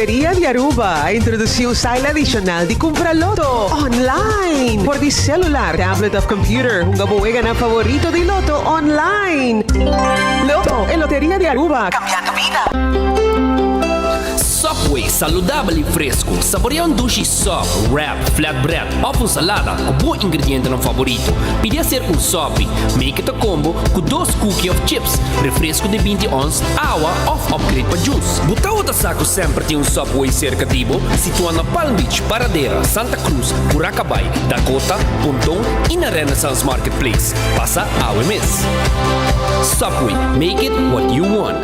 Loteria di Aruba a introduci un style adicional di cumpra loto online. For di celular, tablet of computer, hunga bo weganan favorito di loto online. Loto, e Loteria di Aruba, cambiando bida. Subway, saludabel y fresco. Saborea un dushi sub, wrap, flatbread of un salada cu bo ingredientenan favorito. Pidi hacer un sopi. Make it a combo cu dos cookie of chips, refresco di binti ons, awa of upgrade pa juice. Bo tawata sa cu semper tin un Subway cerca di bo? Situa na Palm Beach, Paradera, Santa Cruz, Curacabai, Dakota, Ponton y na Renaissance Marketplace. Pasa awe mes. Subway, make it what you want.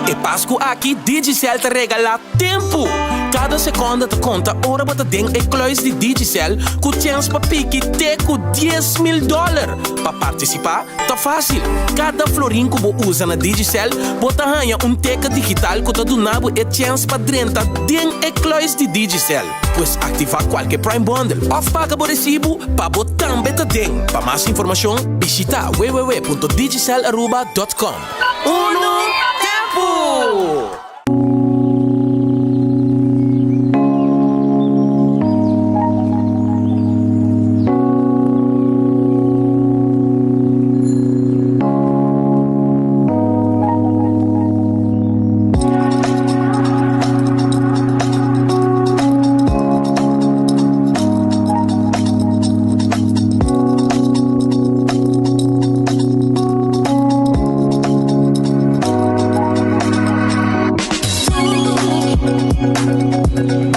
E Pasku aki Digicel ta regalá tempu! Kada sekonda ta konta ora bo ta den e kluis di Digicel ku chèns pa piki te ku 10,000 dòler. Pa partisipá ta fásil, kada florin ku bo usa na Digicel bo ta haña un teken digital ku ta duna bo e chèns pa drenta den e kluis di Digicel. Pues aktivá kualke Prime Bundle òf paga bo resibu pa bo tambe ta den. Pa mas informashon bishitá www.digicelaruba.com. Unu tempu!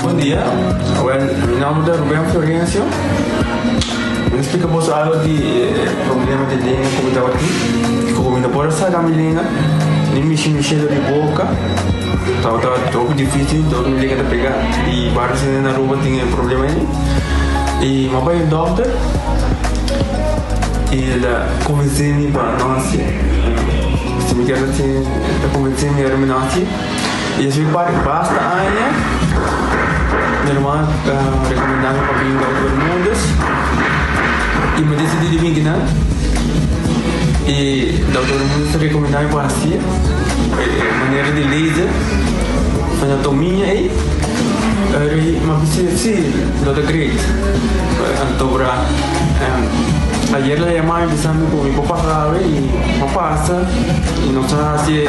Bon dia, wel mi nomber ta Ruben Florencio. Mi ta splika boso algo di e problema di lenga ku mi tabatin. Ku mi no por a saka mi lenga, ni mishi mi shelo di boka. Tabata hopi dificil, dor mi lenga ta pega y varios hende na Aruba tin e problema ey. Y mi a bay un dokter y el a convence mi pa no haci. Si mi kier haci, el a convence mi ora mi no haci. Y esey basta aña mi hermano a recomenda mi pa bin Dokter Bermudez y mi a decidi di bin kinan. Y Dokter Bermudez a recomenda mi pa haci. E manera di laser anatomia ei mi a bisa si lo ta great antobra ayer la yama mi bisa mi ku mi por pasa awe i mi a pasa i nos a hasi e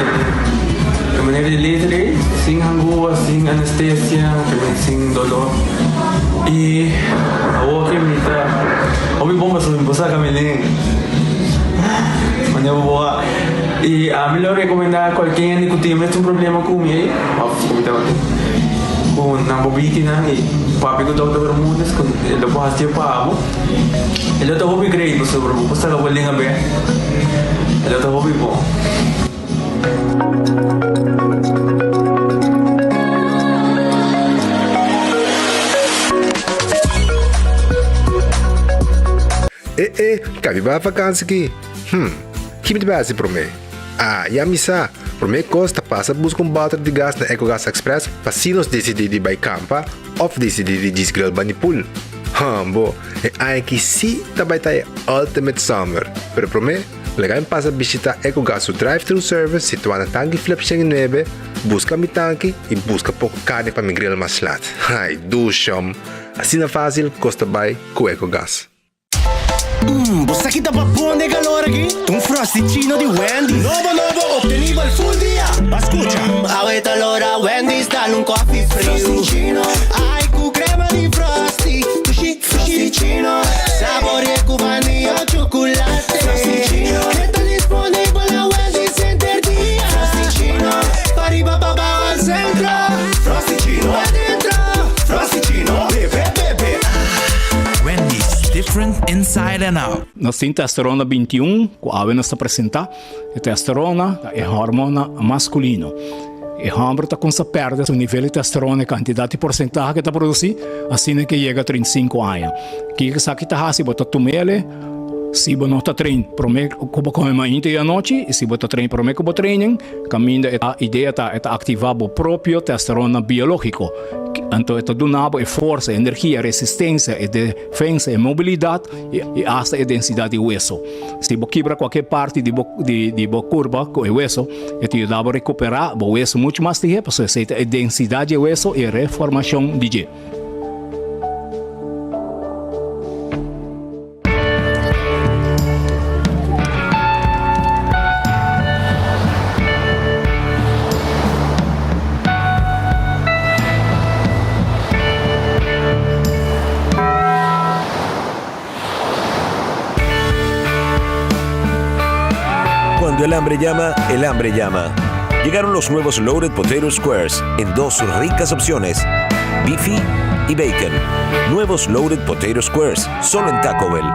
manera di laser ei sin hangua sin anestesia sin dolor i awor ke mi ta hopi bon pasobra mi por saka mi lenga manera bo a. I ami lo rekomendá kualke hende ku tin e mesun problema ku mi ei, òf ku mi tabatin, ku nan por bini nan i papia ku Dòkter Bermudez ku e lo por hasié pa bo. E lo ta hopi great pasobra bo por saka bo lenga bèk. E lo ta hopi bon. E e, kabi bai vakansi ki? Hm, ki mi ta bai hasi promé? Ah, ya mi sa! Promé kos ta pasa buska un bòter di gas na Ecogas Express pa si nos disidí di bai kampa òf disidí di djis grill bani pool. Hambo, e aña aki sí ta bai ta e ultimate summer! Pero promé, laga mi pasa bishitá Ecogas su drive-thru service situá na Tanki Flip 109, buska mi tanki i buska poko karni pa mi grill mas lat. Ai, dushom! Asina fásil kos ta bai ku Ecogas. Mmm, bo sa ki ta babon den calor aki? Ta un Frosty-chino di Wendy's. Nobo nobo, obtenibel full dia. Ba scucha. Mmm, awe ta lora Wendy's dal un coffee friu. Frosty-chino. Ai, cu crema di Frosty. Dushi, Frosty-chino. Saborea cu vanilla o chocolate. Frosty-chino. E ta disponibel na Wendy's henter dia. Frosty-chino. Pariba, pabao al centro. Frosty-chino. Adentro. Frosty-chino. Bebe, bebe. Wendy's, different inside and out. Nos tin testosterona 21 ku awe nos ta presentá. E testosterona ta e hormona maskulino. E hòmber ta kumsa pèrdè su nivel di testosterona, e kantidat di porsentahe ku e ta produsí, asina ke yega 35 aña. Kiko esaki ta hasi? Bo ta tum'el. Si bo no ta train prome ku bo kome mainta i anochi i si bo ta train prome ku bo training, kaminda e idea ta e ta aktivá bo propio testosterona biológiko. Anto e ta duna bo e forsa, e energia, e resistensia, e defensa, e mobilidat i asta e densidat di weso. Si bo kibra kualke parti di bo di bo kurpa ku e weso, e ta yuda bo rekuperá bo weso muchu mas lihé pasobra esei ta e densidat di e weso i e reformashon di dje. Cuando el hambre llama, el hambre llama. Llegaron los nuevos Loaded Potato Squares en dos ricas opciones, beefy y bacon. Nuevos Loaded Potato Squares, solo en Taco Bell.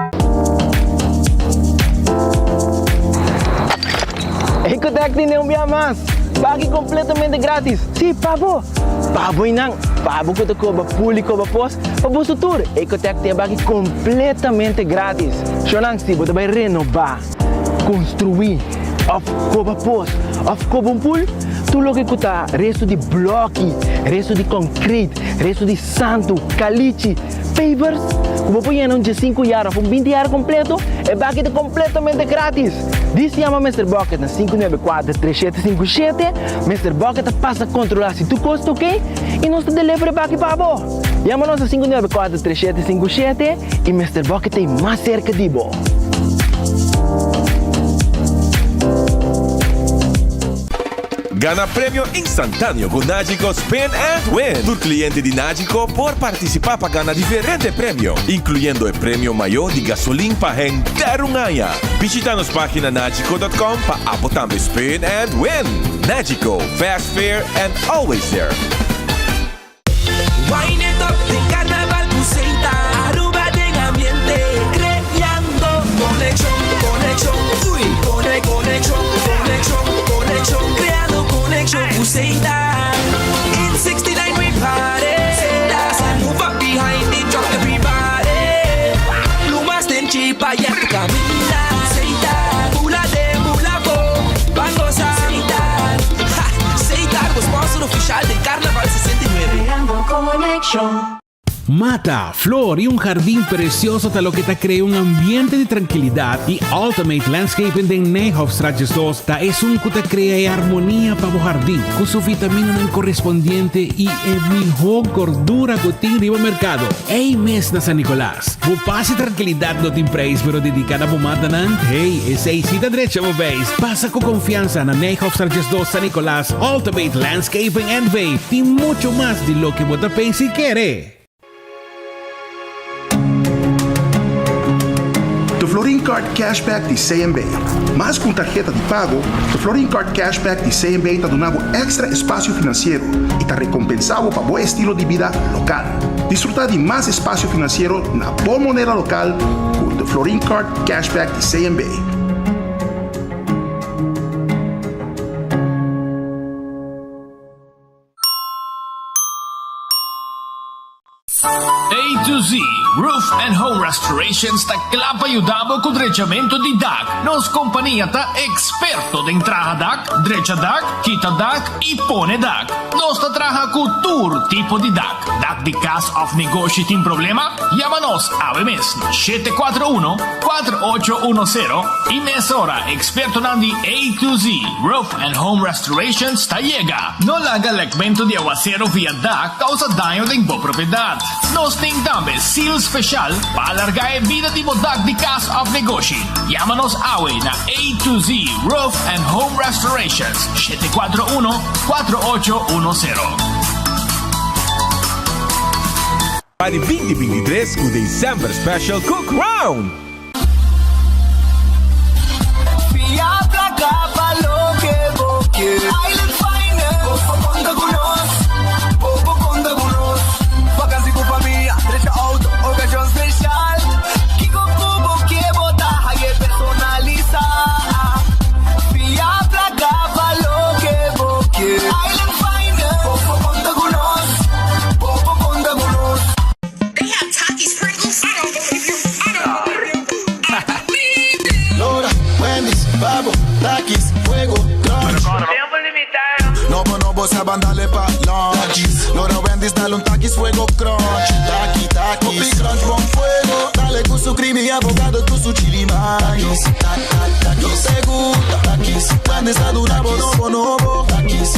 Ecotec tene un bia mas! Baki completamente gratis! Si, pa bo! Pa bo y nan! Pa bo cu ta coba pul y coba pos, pa boso tur! Ecotec tin e baki completamente gratis! Shonan, si bo ta bay renoba, construi, of coba pos, of coba un pul, tur loke cu ta resto di bloki, resto di concrete, resto di santu, kalichi, pavers, ku bo por yena un diesinku yar òf un binti yar kompleto, e baki ta kompletamente gratis! Dis yama Mister Bucket na 594 3757, Mister Bucket ta pasa kontrolá si tur kos ta oke i nos ta deliver e baki pa bo! Yama nos na 594 3757 i Mister Bucket ta ei mas serka di bo! Gana premio instantáneo ku Nagico Spin and Win! Tur kliente di Nagico por partisipá pa gana diferente premio, inkluyendo e premio mayó di gasolin pa henter un aña. Bishita nos página nagico dot com pa abo tambe spin and win! Nagico, fast, fair and always there! Wine it up den carnaval cu Seita Aruba den ambiente creando conexion, conexion, uy Cone, conexion, conexion, conexion Creando conexion cu Seita In 69 we party Seita Move up behind the truck everybody Plumas den chipa ya tu caminda Seita Bula den bula bo Ban goza Seita Ha! Seita bo sponsor oficial den Carnaval 69. Creando conexion. Mata, flor y un jardin precioso ta loke ta crea un ambiente di tranquilidad y Ultimate Landscaping den Nijhofstraat 2 ta esun cu ta crea e armonia pa bo jardin cu su vitaminanan correspondiente y e miho gordura cu tin riba mercado. Ey mes na San Nicolas. Bo paz y tranquilidad no tin prijs pero dedica na bo matanan, hey, esey si ta drecha bo beis. Pasa cu confiansa na Nijhofstraat 2 San Nicolas, Ultimate Landscaping NV tin mucho mas di loke bo ta pensa y kere. The Florin Card Cashback di CMB. Mas ku un tarheta di pago, The Florin Card Cashback di CMB ta duna bo èkstra espasio finansiero i ta rekompensá bo pa bo estilo di bida lokal. Disfrutá di mas espasio finansiero na bo moneda lokal ku The Florin Card Cashback di CMB. A to Z Roof and Home Restorations ta kla pa yuda bo ku drechamentu di dak. Nos kompania ta eksperto den traha dak, drecha dak, kita dak i pone dak. Nos ta traha ku tur tipo di dak. Dak di kas òf negoshi tin problema? Yama nos awe mes na 741 4810 i mesora ekspertonan di A to Z Roof and Home Restorations ta yega. No laga lekmentu di awasero via dak kousa daño den bo propiedat. Nos tin tambe seal speshal pa alargá e bida di bo dak di kas òf negoshi. Yama nos awe na A to Z Roof and Home Restorations, 741 4810. Pa di 2023 ku December Special ku Crown! Fia placa pa loke bo kier. Island Finance. Bo por conta cu nos. Bo por conta cu nos. Vakantie cu famia, drecha auto, ocasion special. Kico cu bo kier bo ta haye personalisa. Fia placa pa loke bo kier. Island Finance. Bo por conta cu nos. Bo por conta cu nos. They have Takis Pringles? I don't believe you. I don't believe you. Pa bo, Takis, Fuego, Crunch. Tempo limitá. Nobo nobo sa ban dale pa lunch. Lora Wendy's dale un Takis Fuego Crunch. Taki Takis. Hopi crunch bon fuego. Dale cu su creamy avocado cu su chili mayo. Takis, te gusta. Takis, Wendy's ta duna bo nobo nobo. Takis,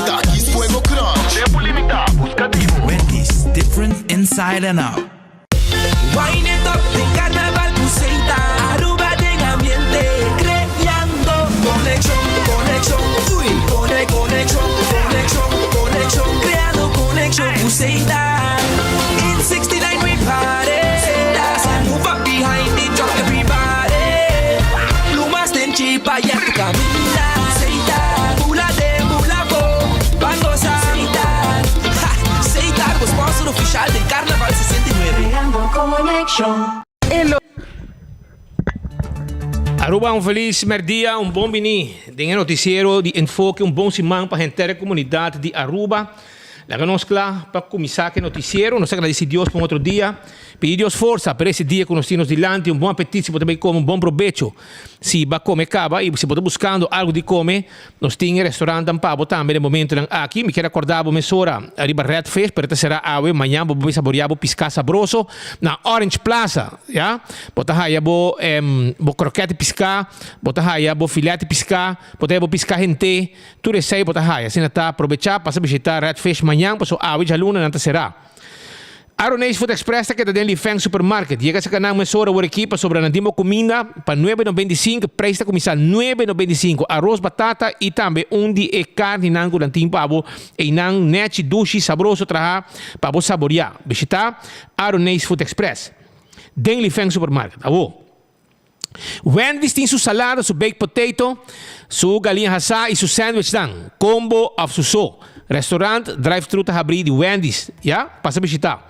Takis Fuego Crunch. Tempo limitá. Busca di bo. Wendy's, different inside and out. Wine it up den carnaval cu Seita Aruba den ambiente creando conexion, conexion, uy Cone, conexion, conexion, conexion Creando conexion cu Seita In 69 we party Seita Move up behind the truck everybody Plumas den chipa ya tu caminda Seita Bula den bula bo Ban goza Seita Ha! Seita bo sponsor oficial den Carnaval 69. Creando conexion. Aruba un feliz merdia, un bon bini den e noticiero di Enfoke, un bon siman pa henter e comunidad di Aruba. Laga nos cla pa cuminsa cu e noticiero, nos ta agradeci Dios pa un otro dia, pidi Dios forsa pa ese dia cu nos tin nos dilanti, un bon apetit si bo ta bay come, un bon probecho si ba come caba y si bo ta buscando algo di come, Nos tin e restaurantnan pa bo tambe den momentonan aki. Mi kier acorda bo mesora riba Red Fish, pero ta sera awe. Mañan bo por saborea bo pisca sabroso na Orange Plaza, ya. Bo ta haya bo bo kroket di pisca, bo ta haya bo filet di pisca, bo ta haya bo pisca hente. Tur esey bo ta haya. Asina ta aprobecha pasa bishita Red Fish mañan pasobra awe djaluna nan ta sera. Aroneis Food Express ta keda den Li Feng Supermarket. Yega serka nan mesora wor aki pasobra nan tin bo kuminda pa nuebe nobenta i sinku. Preis ta kuminsá nuebe nobenta i sinku. Aros, batata i tambe un di e karninan ku nan tin pa bo einan nechi, dushi, sabroso traha pa bo saboriá. Bishitá Aroneis Food Express den Li Feng Supermarket. Awo. Wendy's tin su salada, su baked potato, su galiña hasá i su sandwichnan, combo òf su so. Restaurant drive-thru ta habrí di Wendy's, ya, pasa bishitá.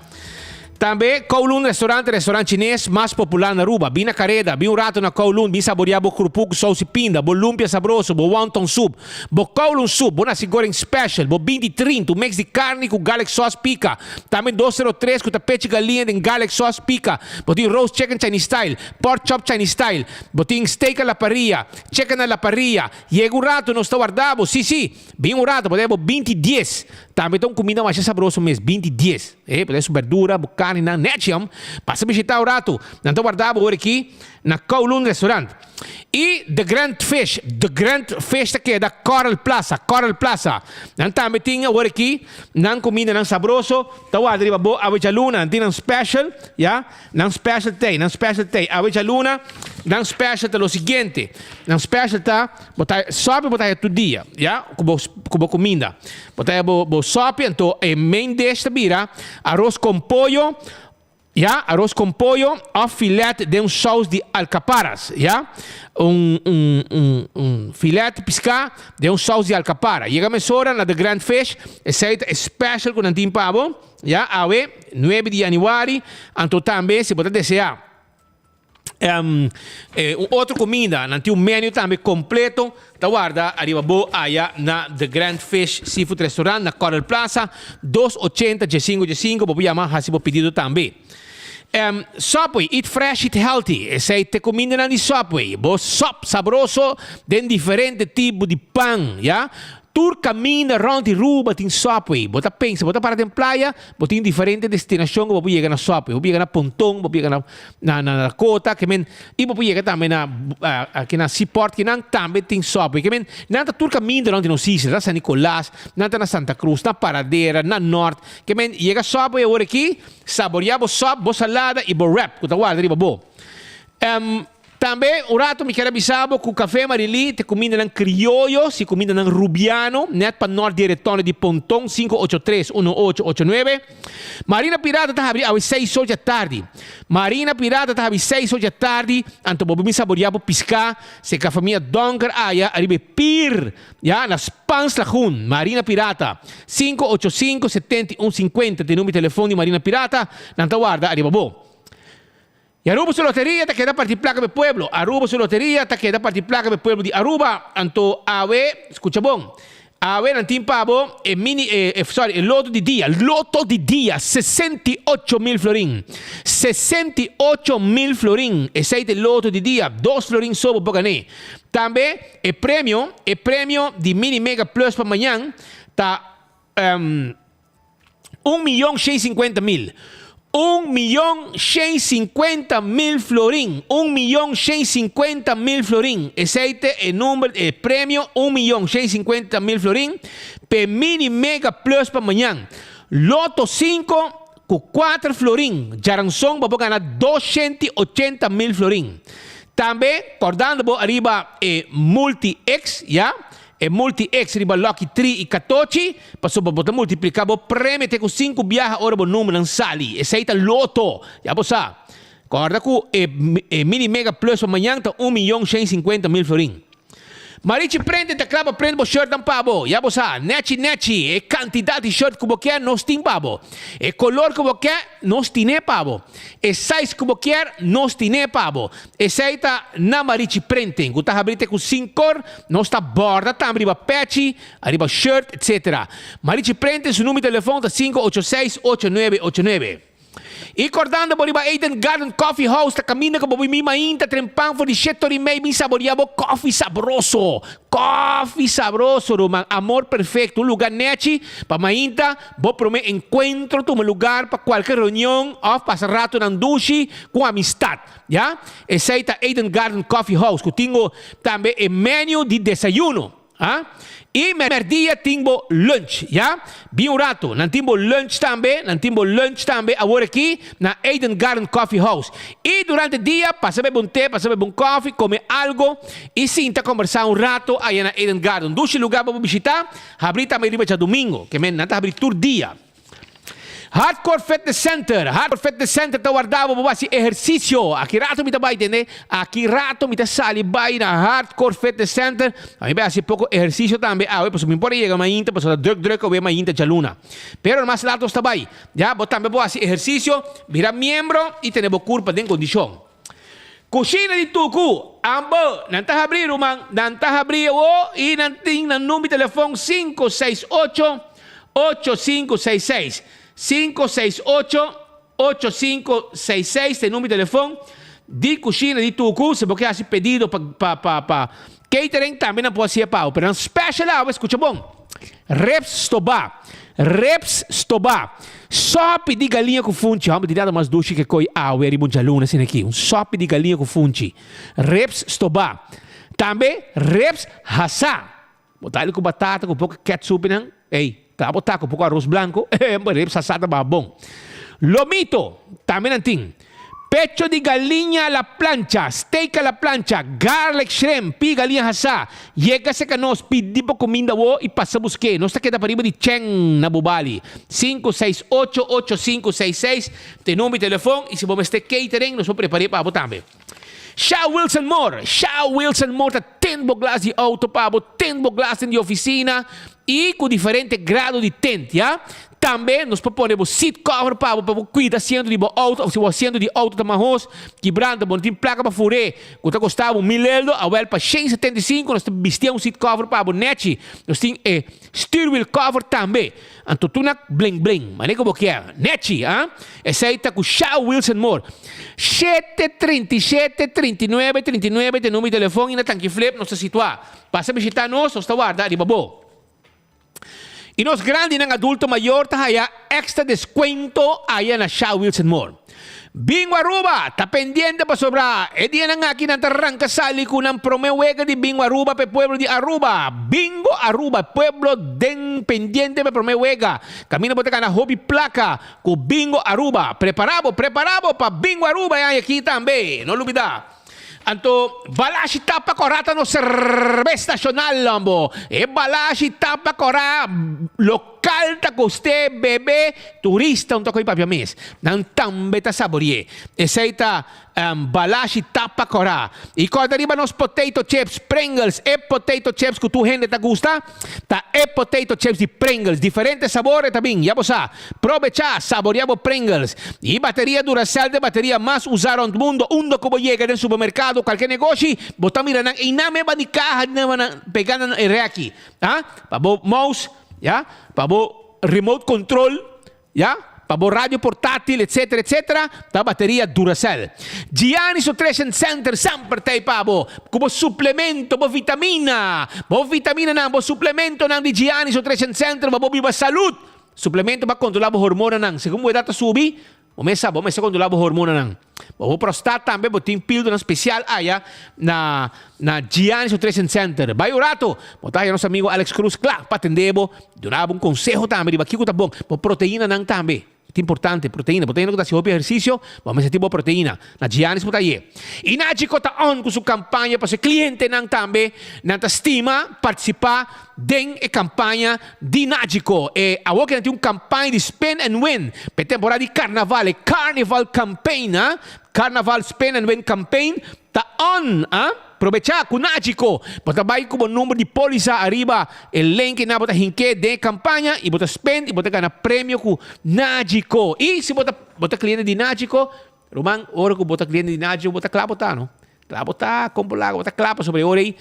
Tambe Kowloon Restaurant e restaurant chines mas popular na Aruba. Bin na kareda, bin un rato na Kowloon, bin saboreá bo krupú ku sous i pinda, bo lumpia sabroso, bo wonton soup, bo Kowloon soup, bo nasi goreng special, bo binti trinta, un mix di karni ku garlic sauce pika, Tambe 203 ku ta pechi galiña den garlic sauce pika. Bo tin roast chicken Chinese style, pork chop Chinese style. Bo tin steak a la parrilla, chicken a la parrilla. Yega un rato nos ta warda bo. Si si, bin un rato, bo ta bo binti dies. Tambe ta un kuminda masha sabroso mes, binti dies. E, bo ta su berdura, bo karninan nechi hom. Pasa bishita un rato. Nan ta warda bo ora aki na Kowloon Restaurant. I The Grand Fish, The Grand Fish ta keda Coral Plaza, Coral Plaza. Nan tambe tin awor aki nan kumindanan sabroso, ta warda riba bo awe djaluna, nan tin nan special, ya, nan special t'ei, nan special t'ei. Awe djaluna nan special ta lo siguiente, nan special ta, bo ta sòpi bo ta haya tur dia, ya, ku bo ku bo kuminda. Bo ta haya bo bo sòpi, anto e main dish ta bira aros con pollo, Ya, aros con pollo of filet den un saus di alcaparas, ya. Un, un, un, un filet pisca den un saus di alcapara. Yega mesora na The Grand Fish, esey ta e special cu nan tin pa bo, ya, awe, nuebe di januari. Anto tambe si bo ta desea un otro cuminda, nan tin un menu tambe completo ta warda ariba bo aya na The Grand Fish Seafood Restaurant na Coral Plaza, dos ochenta diesinco diesinco, bo por yama haci bo pedido tambe. Subway, eat fresh, eat healthy, esey t'e cumindanan di Subway, bo sop sabroso den diferente tipo di pan, ya. Tur caminda rond di Ruba tin Subway. Bo ta pensa, bo ta para den playa, bo tin diferente destinacion cu bo por yega na Subway. Bo por yega na Ponton, bo por yega na na na Dakota, ke men, y bo por yega tambe na aki na Seaport, kinan tambe tin Subway. Ke men, nan ta tur caminda rond di nos isla, na San Nicolas, nan ta na Santa Cruz, na Paradera, na Noord. Ke men, yega Subway awor aki, saborea bo sop, bo salada y bo wrap cu ta warda riba bo. Tambe un rato mi kier a bisa bo cu Café Marilí ta cumindanan crioyo, si cumindanan rubiano, net pa nort di e retonde di Ponton, sinku ocho tres, uno ocho ocho nuebe. Marina Pirata ta habri awe seis or dja tardi. Marina Pirata ta habri seis or dja tardi, anto bo bin saboria bo pisca, seca famia Donker aya ariba e pir, ya, na Spans Lagoon. Marina Pirata, sinku ocho sinku, setenta i un, sinkuenta ta e number di telefon di Marina Pirata, nan ta warda ariba bo. Y Aruba su loteria ta keda parti placa p'e pueblo. Aruba su loteria ta keda parti placa p'e pueblo di Aruba. Anto awe, scucha bon. Awe nan tin pa bo e mini e e sorry e loto di dia, loto di dia 68 mil florin. 68 mil florin. Esei ta e loto di dia, 2 florin so bo por gan'é. Tambe e premio di Mini Mega Plus pa mañan ta 1.150.000. 1.150.000 florin. 1.150.000 florin. Esei ta e number, e premio 1.150.000 florin pa Mini Mega Plus pa mañan. Loto 5 ku 4 florin. Djaranson bo gana 280 mil florin. Tambe, kòrdando bo ariba e Multi X, ya? E Multi X riba Lucky 3 i Catochi, paso bo ta multipliká bo premio te ku 5 biaha ora bo numbernan sali. Esei ta loto. Ya bo sa. Kòrda ku e Mini Mega Plus pa mañan ta 1.150.000 florin. Marichi Print ta kla pa print bo shirtnan pa bo. Ya bo sa, nechi nechi, e kantidat di shirt ku bo ke, nos tin pa bo. E kolor ku bo ke, nos tine pa bo. E size ku bo ke, nos tine pa bo. Esei ta na Marichi Printing, ku ta habri te ku 5'or, nos ta borda tambe riba pechi, ariba shirt, etc. Marichi Printing, su number di telefòn ta 586 8989. I kòrdando bo riba Eden Garden Coffee House ta kaminda ku bo bini mainta trempan for di 7'30 bin saboreá bo kòfi sabroso. Kòfi sabroso, ruman. Amor perfekto. Un lugá nechi pa mainta bo promé enkuentro tuma lugar pa kualke reunion òf pasa ratonan dushi ku amistat. Ya? Esei ta Eden Garden Coffee House ku tin tambe e menu di desayuno. Ah? I mèrdia tin bo lunch, ya? Bin un ratu, nan tin bo lunch tambe, nan tin bo lunch tambe awor aki na Eden Garden Coffee House. I durante dia pasa bebe un te, pasa bebe un kòfi, kome algo i sinta kombersá un ratu aya na Eden Garden. Dushi lugá pa bo bishitá, habrí tambe riba djadumingu, ke men nan ta habrí tur dia. Hardcore Fitness Center, Hardcore Fitness Center ta warda bo pa hasi ehersisio. Aki rato mi ta bai, tende? Aki rato mi ta sali bai na Hardcore Fitness Center. Mi bai hasi poko ehersisio tambe awe, pasobra mi por a yega mainta, pasobra ta druk druk awe mainta djaluna. Pero mas laat nos ta bai. Ya, bo tambe por hasi ehersisio, bira miembro i tene bo kurpa den kondishon. Kushina di Tuku, ambo, nan ta habrí ruman, nan ta habrí awo i nan tin nan number di telefòn 568 8566. 568 8566 ta e number di telefòn di Kushina di Tuku. Si bo ke hasi pedido pa pa pa pa catering tambe nan por hasié pa bo. Pero nan special awe, skucha bon, Ribs stobá, ribs stobá, sòpi di galiña ku funchi, hòmber di nada mas dushi ke koi awe riba un djaluna asina aki, un sòpi di galiña ku funchi, ribs stobá, tambe ribs hasá, bo ta ali ku batata ku poko ketchup nan, ey, ta bo ta ku poko aros blanko, ribs hasá ta baha bon. Lomito, tambe nan tin. Pecho di galiña a la plancha, steak a la plancha, garlic shrimp, pi galiña hasá. Yega serka nos, pidi bo kuminda awor i pasa busk'é. Nos ta keda pariba di Cheng na Bubali. 5688566 ta e number di telefon i si bo mester catering nos por prepar'é pa bo tambe. Sha Wilson Moore, Sha Wilson Moore ta tint bo glas di auto pa bo, tint bo glas den di oficina i ku diferente grado di tint, ya. Tambe nos por pone bo seat cover pa bo pa bo cuida asiento di bo auto of si bo asiento di auto ta mahos, kibranta, bo no tin placa pa fur'é cu ta costa bo mil eldo, awel pa 175 nos ta bistia un seat cover pa bo nechi. Nos tin e stuurwiel cover tambe. Anto tur na bling bling, manera cu bo kier. Nechi, ah. Esey ta cu Shaw Wilson Moore. 7 37 39 39 ta e numero di telefon y na Tanki Flip nos ta situa. Pasa bishita nos, nos ta warda riba bo. I nos grandinan adulto mayor ta haya extra descuento aya na Sha Wilson Moore. Bingo Aruba ta pendiente pasobra e dianan aki nan ta ranca sali cu nan prome wega di Bingo Aruba pa e pueblo di Aruba. Bingo Aruba, e pueblo den pendiente pa e prome wega. Caminda bo ta gana hopi placa cu Bingo Aruba. Prepara bo, prepara bo pa Bingo Aruba e aña aki tambe. No lubida. Anto balashi tapa kòrá ta nos serbes nashonal, hombo. E balashi tapa kòrá lokal. Lokal ta gost'é, bebe, turista un ta ko'i papia mes. Nan tambe ta sabori'é. Esei ta Balashi tapa kòrá. I kòrda riba nos potato chips Pringles, e potato chips ku tur hende ta gusta, ta e potato chips di Pringles. Diferente sabor e ta bin, ya bo sa. Probechá, saboreá bo Pringles. I bateria Duracell ta e bateria mas usá rònt mundo. Unda ku bo yega den supermerkado, kualke negoshi, bo ta mira nan einan meba di kaha di nan pegá na e rèki. Ha? Pa bo mouse, ya, pa bo remote control. Ya, pa bo radio portátil etcetera etcetera ta bateria Duracell. Gianni's Nutrition Center semper ta ei pa bo ku bo suplemento, bo vitamina, bo vitaminanan, bo suplementonan di Gianni's Nutrition Center pa bo biba salud. Suplemento pa kontrolá bo hormonanan. Segun bo edat ta subi, bo mes sa bo mester kontrolá bo hormonanan. Pa bo prostat tambe bo tin pildonan spesial aya na na Gianni's Nutrition Center. Bai un rato, bo ta haya nos amigo Alex Cruz kla pa atende bo, duna bo un konseho tambe riba kiko ta bon. Bo proteinanan tambe ta importante, proteina. Bo ta hende ku ta hasi hopi ehersisio, bo mester tin bo proteina. Na Gianni's bo ta haye. I Nachi ta on ku su kampaña pa su klientenan tambe. Nan ta stima partisipá den e kampaña di Nagico. E awor ke nan tin un kampaña di spin and win pa e temporada di karnaval, e Carnival Campaign, a Carnaval Spin and Win Campaign ta on, a Probechá ku Nagico. Bo ta bai ku bo number di pólisa ariba e link einan bo ta hink'é den e kampaña i bo ta spin i bo ta gana premio ku Nagico. I si bo ta bo ta kliente di Nagico, Ruman, ora ku bo ta kliente di Nagico bo ta kla bo ta, no? Kla bo ta, kon bo laga bo ta kla pasobra e ora ei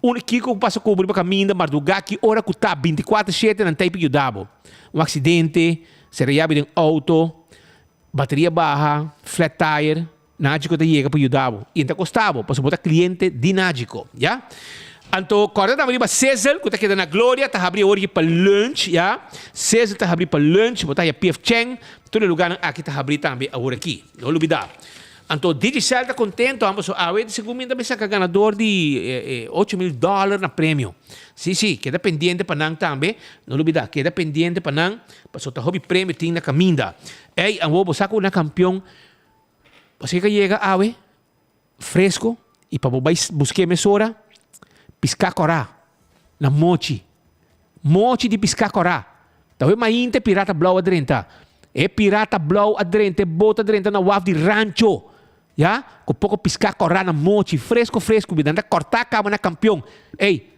un kiko ku pasa ku bo riba kaminda mardugá ki ora ku ta bintikuater shete nan ta ei pa yuda bo. Un aksidente, sera yabi den outo, bateria baha, flat tire, Nagico ta yega pa yuda bo i e ta kosta bo pasobra bo ta kliente di Nagico, ya. Anto kòrda tambe riba Sizzle ku ta keda na Gloria ta habri awor aki pa lunch, ya. Sizzle ta habri pa lunch, bo ta haya PF Chang, tur e lugánan aki ta habri tambe awor aki, no lubidá. Anto Digicel ta contento ambos so awe di segun mi ta bisa ka ganador di 8000 dollar na premio. Si si, keda pendiente pa nan tambe, no lubida, keda pendiente pa nan, paso ta hopi premio tin na caminda. Ey, anwo bo sa cu na campeon, bo sa ka yega awe fresco y pa bo bay busque mesora, pisca cora na mochi. Mochi di piská kòrá. Ta hopi mainta e pirata blou a drenta. E pirata blou a drenta, e bot a drenta na waf di Rancho. Ya, ku poko piská kòrá na mochi, fresko fresko, nan ta kòrtá kaba na kampion. Ey,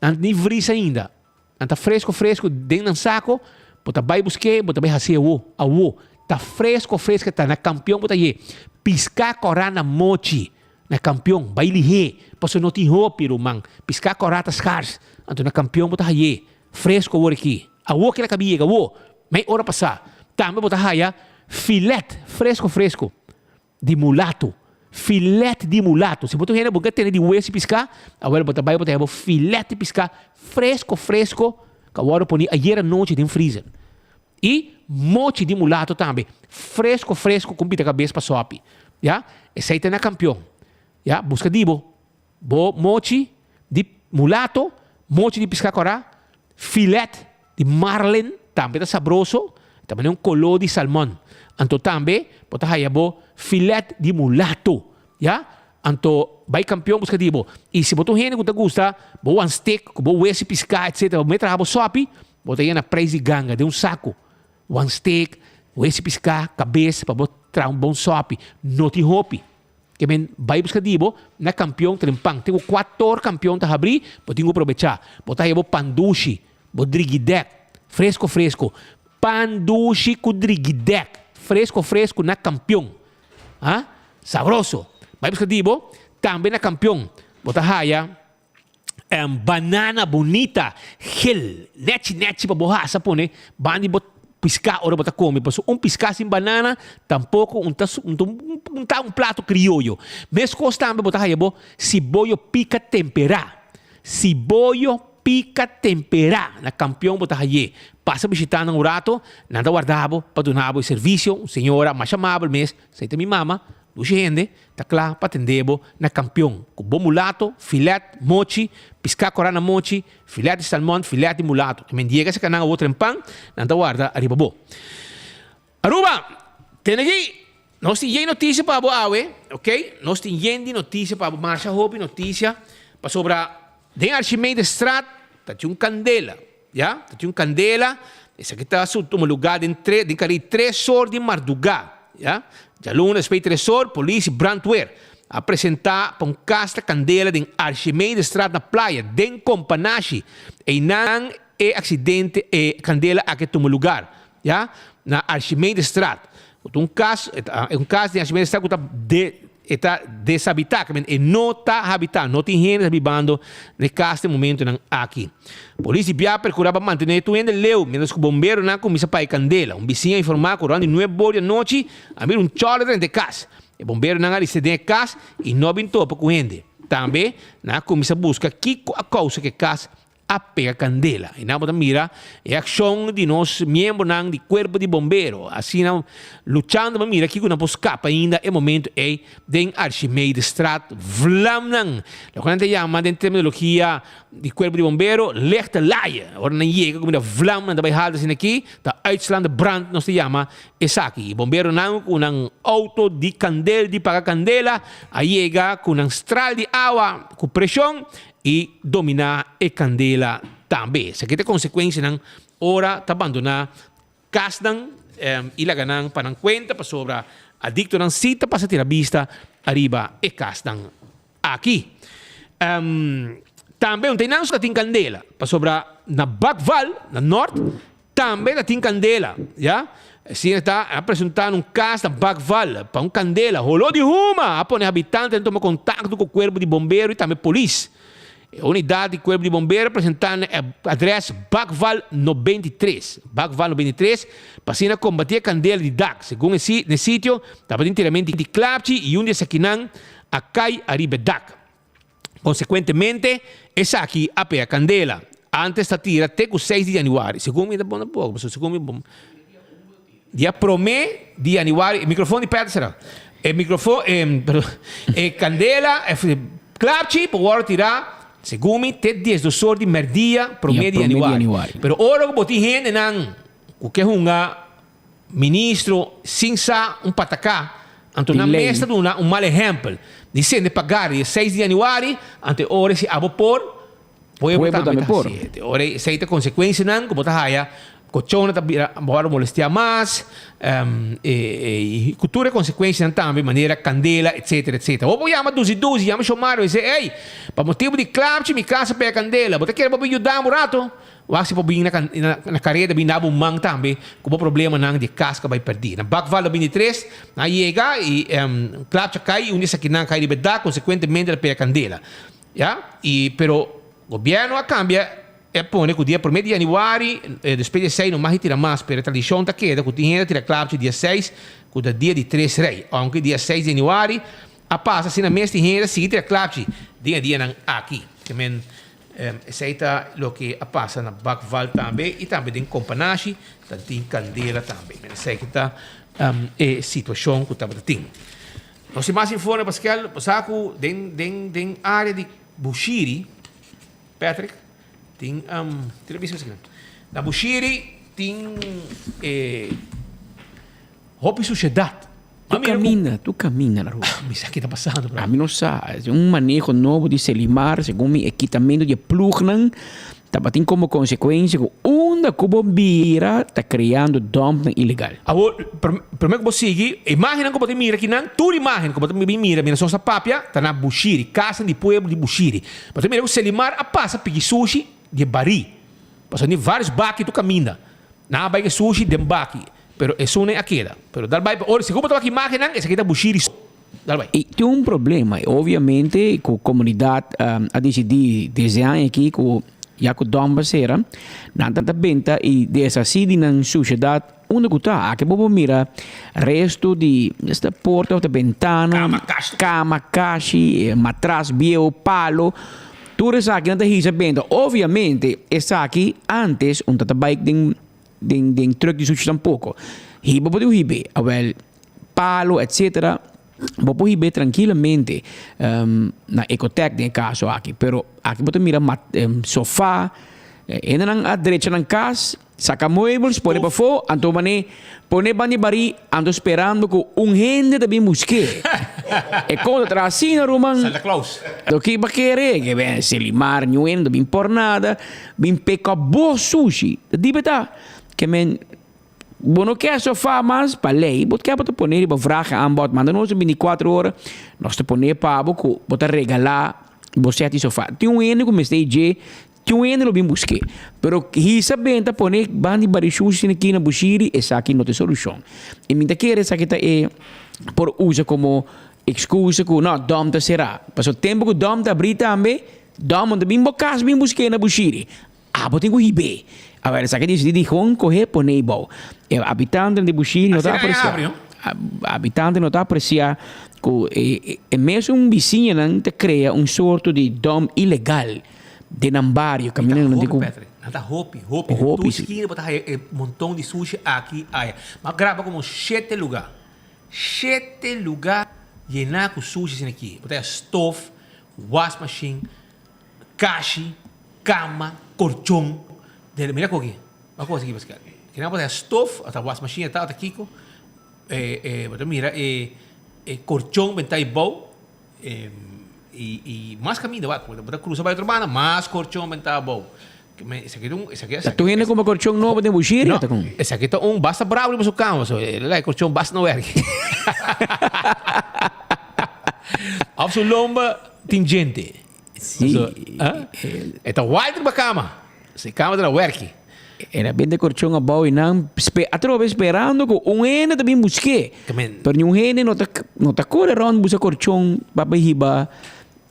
nan ni vris ainda. Nan ta fresko fresko den nan sako, bo ta bai busk'é, bo ta bai hasié awo, awo. Ta fresko fresko ta na kampion bo ta ye. Piská kòrá na mochi. Na kampion, bai lihé, pasobra no tin hopi, ruman. Piská kòrá ta skars, anto na kampion bo ta hay'é fresko awor aki. Awor kila kabi yega, awor, mei ora pasá. Tambe bo ta haya filet fresko fresko di mulato. Filet di mulato. Si bo ta un hende bo ka tene di wes di piská, awor bo ta bai bo ta haya bo filet di piská fresko fresko ku a wòrdu poni ayer anochi den freezer. I mochi di mulato tambe, fresco fresco cu pita cabes pa sopi. Ya, esey ta na campeon. Ya, busca di bo, bo mochi di mulato, mochi di pisca cora, filet di marlin tambe ta sabroso, ta mane un colo di salmon. Anto tambe bo ta haya bo filet di mulato. Ya, anto bay campeon busca di bo. I si bo ta un hende cu ta gusta bo wan steak cu bo wesi pisca etcetera, bo mester traha bo sopi, Bo ta yena prijs di ganga den un saku. Wan steak, wesi piská, kabes pa bo traha un bon sòpi. No tin hopi. Ke men bai buska di bo na kampion trempan. Te ku kuator kampion ta habrí, bo tin ku probechá. Bo ta haya bo pan dushi, bo drigidèk, fresko fresko. Pan dushi ku drigidèk, fresko fresko na kampion. Ha? Sabroso. Bai buska di bo tambe na kampion. Bo ta haya. Banana bunita, gel, nechi nechi pa bo hasa pone banda di bo piská ora bo ta kome. Pasobra un piská sin banana tampoko un ta un ta un plato krioyo. Meskos tambe bo ta haya bo siboyo pika temperá. Siboyo pika temperá na Kampion bo ta hay'é. Pasa bishitá nan un rato, nan ta warda bo pa duna bo e servisio. Un señora masha amabel mes, esei ta mi mama, Dushi hende ta kla pa tende bo na kampion ku bo mulato, filet, mochi, piská korá na mochi, filet di salmon, filet di mulato. E men yega seka nan awor trempan, nan ta warda ariba bo. Aruba, tene aki, nos tin yen notisia pa bo awe, ok? Nos tin yen di notisia pa bo, masha hopi notisia, pasobra den Archimedestraat ta tin un kandela, ya? Ta tin un kandela. Esaki ta su tuma lugá den tre den kari tres or di mardugá, ya. Djaluna despues di tres or, polis i brandweer a presentá pa un kas ta kandela den Archimedestraat na Playa, den Kompanashi. Einan e aksidente e kandela aki a tuma lugar, ya, na Archimedestraat. Ku ta un kas, e un kas den Archimedestraat ku ta de e ta deshabitá, ke men e no ta habitá, no tin hende ta bibando na e kas den momentonan aki. Polis di bia perkurá pa mantené tur hende leu miéntras ku bomberonan kuminsá paga e kandela. Un bisiña a informá ku rònt di nuebe or di anochi a mira un chòler drenta e kas. E bomberonan a riste den e kas i no a bin topa ku hende. Tambe nan a kuminsá buska kiko a kousa ku e kas a pega candela. Y nan bo ta mira e accion di nos miembronan di cuerpo di bombero, asina luchando pa mira kico nan por scapa ainda e momento ey den Archimedestraat vlamnan. Loke nan ta yama den terminologia di cuerpo di bombero lichte laaie. Ora nan yega cu mira vlamnan ta bay halta asina aki, ta uitslaande brand nos ta yama esaki. Y bomberonan cu nan auto di candel di paga candela a yega cu nan stral di awa cu presion i dominá e kandela tambe. Esaki ta e konsekuensianan ora ta bandoná kasnan i laga nan pa nan kuenta pasobra adiktonan si ta pasa tira bista ariba e kasnan aki. Tambe un ta einan su ta tin kandela pasobra na Bakval, na nort, Tambe ta tin kandela, ya. Asina ta, a presentá na un kas na Bakval pa un kandela. Holó di huma a pone habitantenan tuma kontakto ku kuerpo di bombero i tambe polis. E unidat di kuerpo di bombero a presentá na e adrès Bakval 93, Bakval 93, pa asina kombatí e kandela di dak. Segun e na e sitio tabatin tiramento di klapchi i un di esakinan a kai ariba e dak. Konsekuentemente, esaki a pega kandela. Antes ta tira te ku seis di yanüari. Segun mi ta bon tampoco, pasobra segun mi bon. Dia promé di yanüari, e mikrofon di Peter sera. E mikrofon, e, perdon, e kandela, e klapchi por wòrdu tirá, segun mi, te diesdos or di mèrdia promé di yanüari. Pero ora ku bo tin hendenan ku ke hunga Ministro sin sa un pataká, anto nan mes ta duna un mal ehèmpel di sende pagar di e seis di yanüari, anto e ora si abo por, pueblo tambe ta hasié. E ora esei ta konsekuensianan ku bo ta haya, kochonnan ta bira wòrdu molestiá mas, i ku tur e konsekuensianan tambe manera kandela etsetera etsetera. Bo por yama dusi dusi, yama Shomar i bis'é, ey, pa motibu di klapchi mi kas a pega kandela, bo ta kere bo bin yuda mi un rato? Wak si bo bin na kareda bin daba un man tambe ku bo problemanan di e kas ku a bai pèrdí. Na Bakval 23 nan a yega i klapcha kai i un di esakinan kai riba e dak konsekuentemente ta pega kandela. Ya, i pero gobièrnu a kambia e a pone ku dia promé di yanüari despues di esei no mag di tira mas pero e tradishon ta keda ku tin hende ta tira klapcha dia seis ku ta dia di tres rei. Ounke dia seis di yanüari a pasa asina mes tin hende ta sigui tira klapchi den e dianan aki. Esei ta loke a pasa na Bakval tambe i tambe den Kompanashi ta tin kandela tambe. Men esei ta e situashon ku tabata tin. Nos tin mas informe Paskel, bo sa ku den den den área di Bushiri, Patrick, tin tin a bisa esaki nan. Na Bushiri tin e hopi sushedat. Tu caminda, tu caminda na rua. Mi sa ki ta pasando, bro. Ami no sa. Es un maneho nobo di Selimar, segun mi e kitamento di e plugnan tabatin como consecuencia cu unda cu bo bira ta creando dumpnan ilegal. Awor, prome cu bo sigui, e imagennan cu bo ta mira akinan, tur imagen cu bo ta bin mira, mira nos ta papia, ta na Bushiri, casanan di pueblo di Bushiri. Bo ta mira cu Selimar a pasa piki sushi di e bari. Pasobra tin varios baki tur caminda. Nan a bai cu e sushi den baki. Pero esun a keda. Pero dal bai, ora segun bo ta wak imagennan, esaki ta Bushiri so. Dal bai. I tin un problema, i obviamente ku komunidat a disidí desde aña aki ku ya ku dòm a sera, nan ta benta i deshasí di nan sushedat unda ku ta. Aki bo por mira resto di esta porta òf ta bentana, kama, kashi, matras bieu, palo, tur esaki nan ta hisa benta. Obviamente esaki antes un ta ta bai den. Den den truck di sushi tampoco. Hiba bo tin hib'é. Awel, palo etcetera, bo por hib'é trankilamente na Ecotec den e caso aki. Pero aki bo ta mira sofa, hendenan a drecha nan cas, saca muebles, pone pafó, anto man'é pone banda di barí, anto sperando cu un hende ta bin busk'é. E cosa ta traha asina, ruman. Santa Claus. Loke bo kere, ke ben Selimar, Ñuendo, bin por nada. Bin peka bo sushi. Ta di beta. Ke men bo no ke sofa mas pa lei, bo ke bo ta pone riba vraag en aanbod, manda nos 24 ora, nos ta pone pa bo ku bo ta regalá bo sèt di sofa. Tin un hende ku mester dje, tin un hende lo bin busk'é. Pero hisa benta pone ban di bari shushi asina aki na Bushiri, esaki no ta e solushon. I mi ta kere esaki ta e por usa komo ekskusa ku no, dòm ta será. Pasobra tempu ku dòm ta abrí tambe, dòm no ta bin bo kas bin busk'é na Bushiri. Abo tin ku hib'é. Awor esaki disidí di hon kohé pon'é bou. E habitantenan di Bushiri no ta apresiá. Habitantenan no ta apresiá ku e mesun bisiñanan ta krea un sorto di dòm ilegal den nan bario kaminda nan tin ku. Nan ta hopi, hopi. Hopi. Tur skina bo ta haya e monton di sushi aki aya. Mi a graba komo shete lugá. Shete lugá yená ku sushi asina aki. Bo ta haya stof, wasmashin. Kashi, kama, korchon. Dele, mira koki. Wak kos aki Pascal. Kinan bo ta stof, ata was machine ata, ata kiko. Eh, eh, bo ta mira e, e korchon benta i bou. Eh, i, i mas kaminda wak. Bo ta krusa bai otro banda, mas korchon benta abou. Esaki ta un, esaki, Ta tur hende kumpra korchon nobo den Bushiri No, ata kon? esaki ta un basta bravo riba su kama, so e la e korchon basta no werki. Of su lomba tin djente. Sí. So, ah, e ta wild riba kama. Si kama ta na werki. Era bende korchon abou i nan spe, atrobe sperando ku un hende ta bin busk'é. Kamen. Pero niun hende no ta no ta kore rònt buska korchon pa bai hiba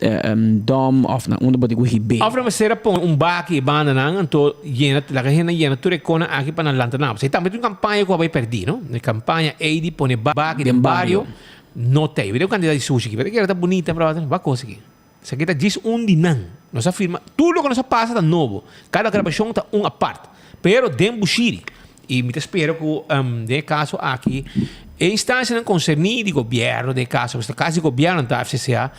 dòm òf na unda bo tin ku hib'é. Òf nan mester a pone un baki e bandanan anto yena laga hende yena tur e konan aki pa nan lanta nan. Pasobra tambe tin un kampaña ku a bai pèrdí no. E kampaña ei di pone baki den bario no ta ei. Mira e kantidat di sushi aki. Mira kera ta bunita bròder. Wak kos aki. Esaki ta djis un di nan. Nos a firma, tur loke nos a pasa ta nobo. Kada grabashon ta un apart. Pero den Bushiri. I mi ta spera ku den e kaso aki e instansianan konserní di gobièrnu, den e kaso ku ta kasi gobièrnu ta FCCA,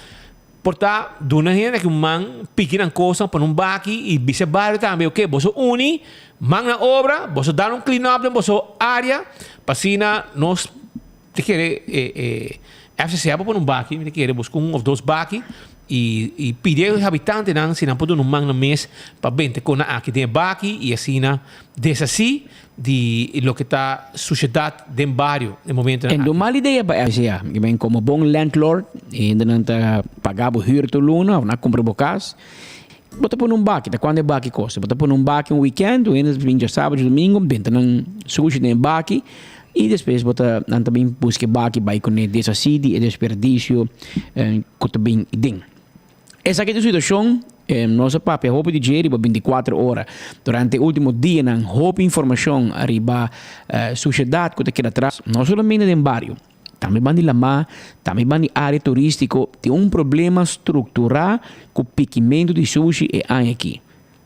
por ta duna hende aki un man, piki nan kosnan, pone un baki i bisa e bario tambe, oke, boso uni, man na obra, boso dal un clean up den boso área, pa asina nos Ta kere e FCCA por pone un baki, mi ta kere busca un of dos baki y y pidi e habitantenan si nan por duna un man na mes pa bente kona aki den e baki y asina deshaci di loke ta suciedad den bario den momentonan En aki. no mal idea pa FCCA, mi men como bon landlord, e hendenan ta paga bo huur tur luna of nan a cumpra bo cas, bo ta pone un baki, ta cuando e baki costa? Bo ta pone un baki un weekend, un hende ta bin djasabadio, djadomingo, benta nan sushi den e baki, I despues bo ta, nan ta bin buska e baki bai kuné deshasí di e desperdisio ku ta bin den. Esaki ta un situashon, nos a papia hopi di dje riba bintikuater ora. Durante e último dianan hopi informashon riba sushedat ku ta keda atras, no solamente den bario, tambe ban di lamá, tambe ban di área turístiko, tin un problema strukturá ku pikimentu di sushi e aña aki.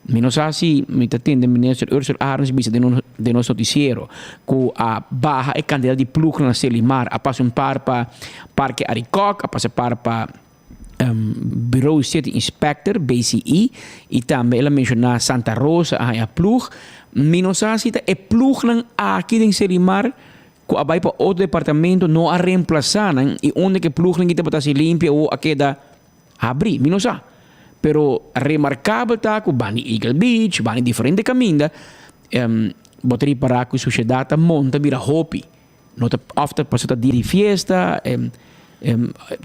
Mi no sa si mi ta tende Minister Ursel Arends bisa den den nos noticiero cu a baha e cantidad di ploegnan na Selimar, a pasa un par pa Parke Arikok, a pasa par pa Bureau City Inspector, BCI, y tambe el a menciona Santa Rosa a haña ploeg. Mi no sa si ta e ploegnan aki den Selimar cu a bay pa otro departamento no a reemplaza nan y unda cu e ploegnan ki tabata haci limpia awo a keda Habrí, mi no sa. Pero remarkabel ta ku bani Eagle Beach, bani diferente kaminda, bo ta ripará ku sushedat ta monta bira hopi. No ta òf ta pasobra ta dia di fiesta,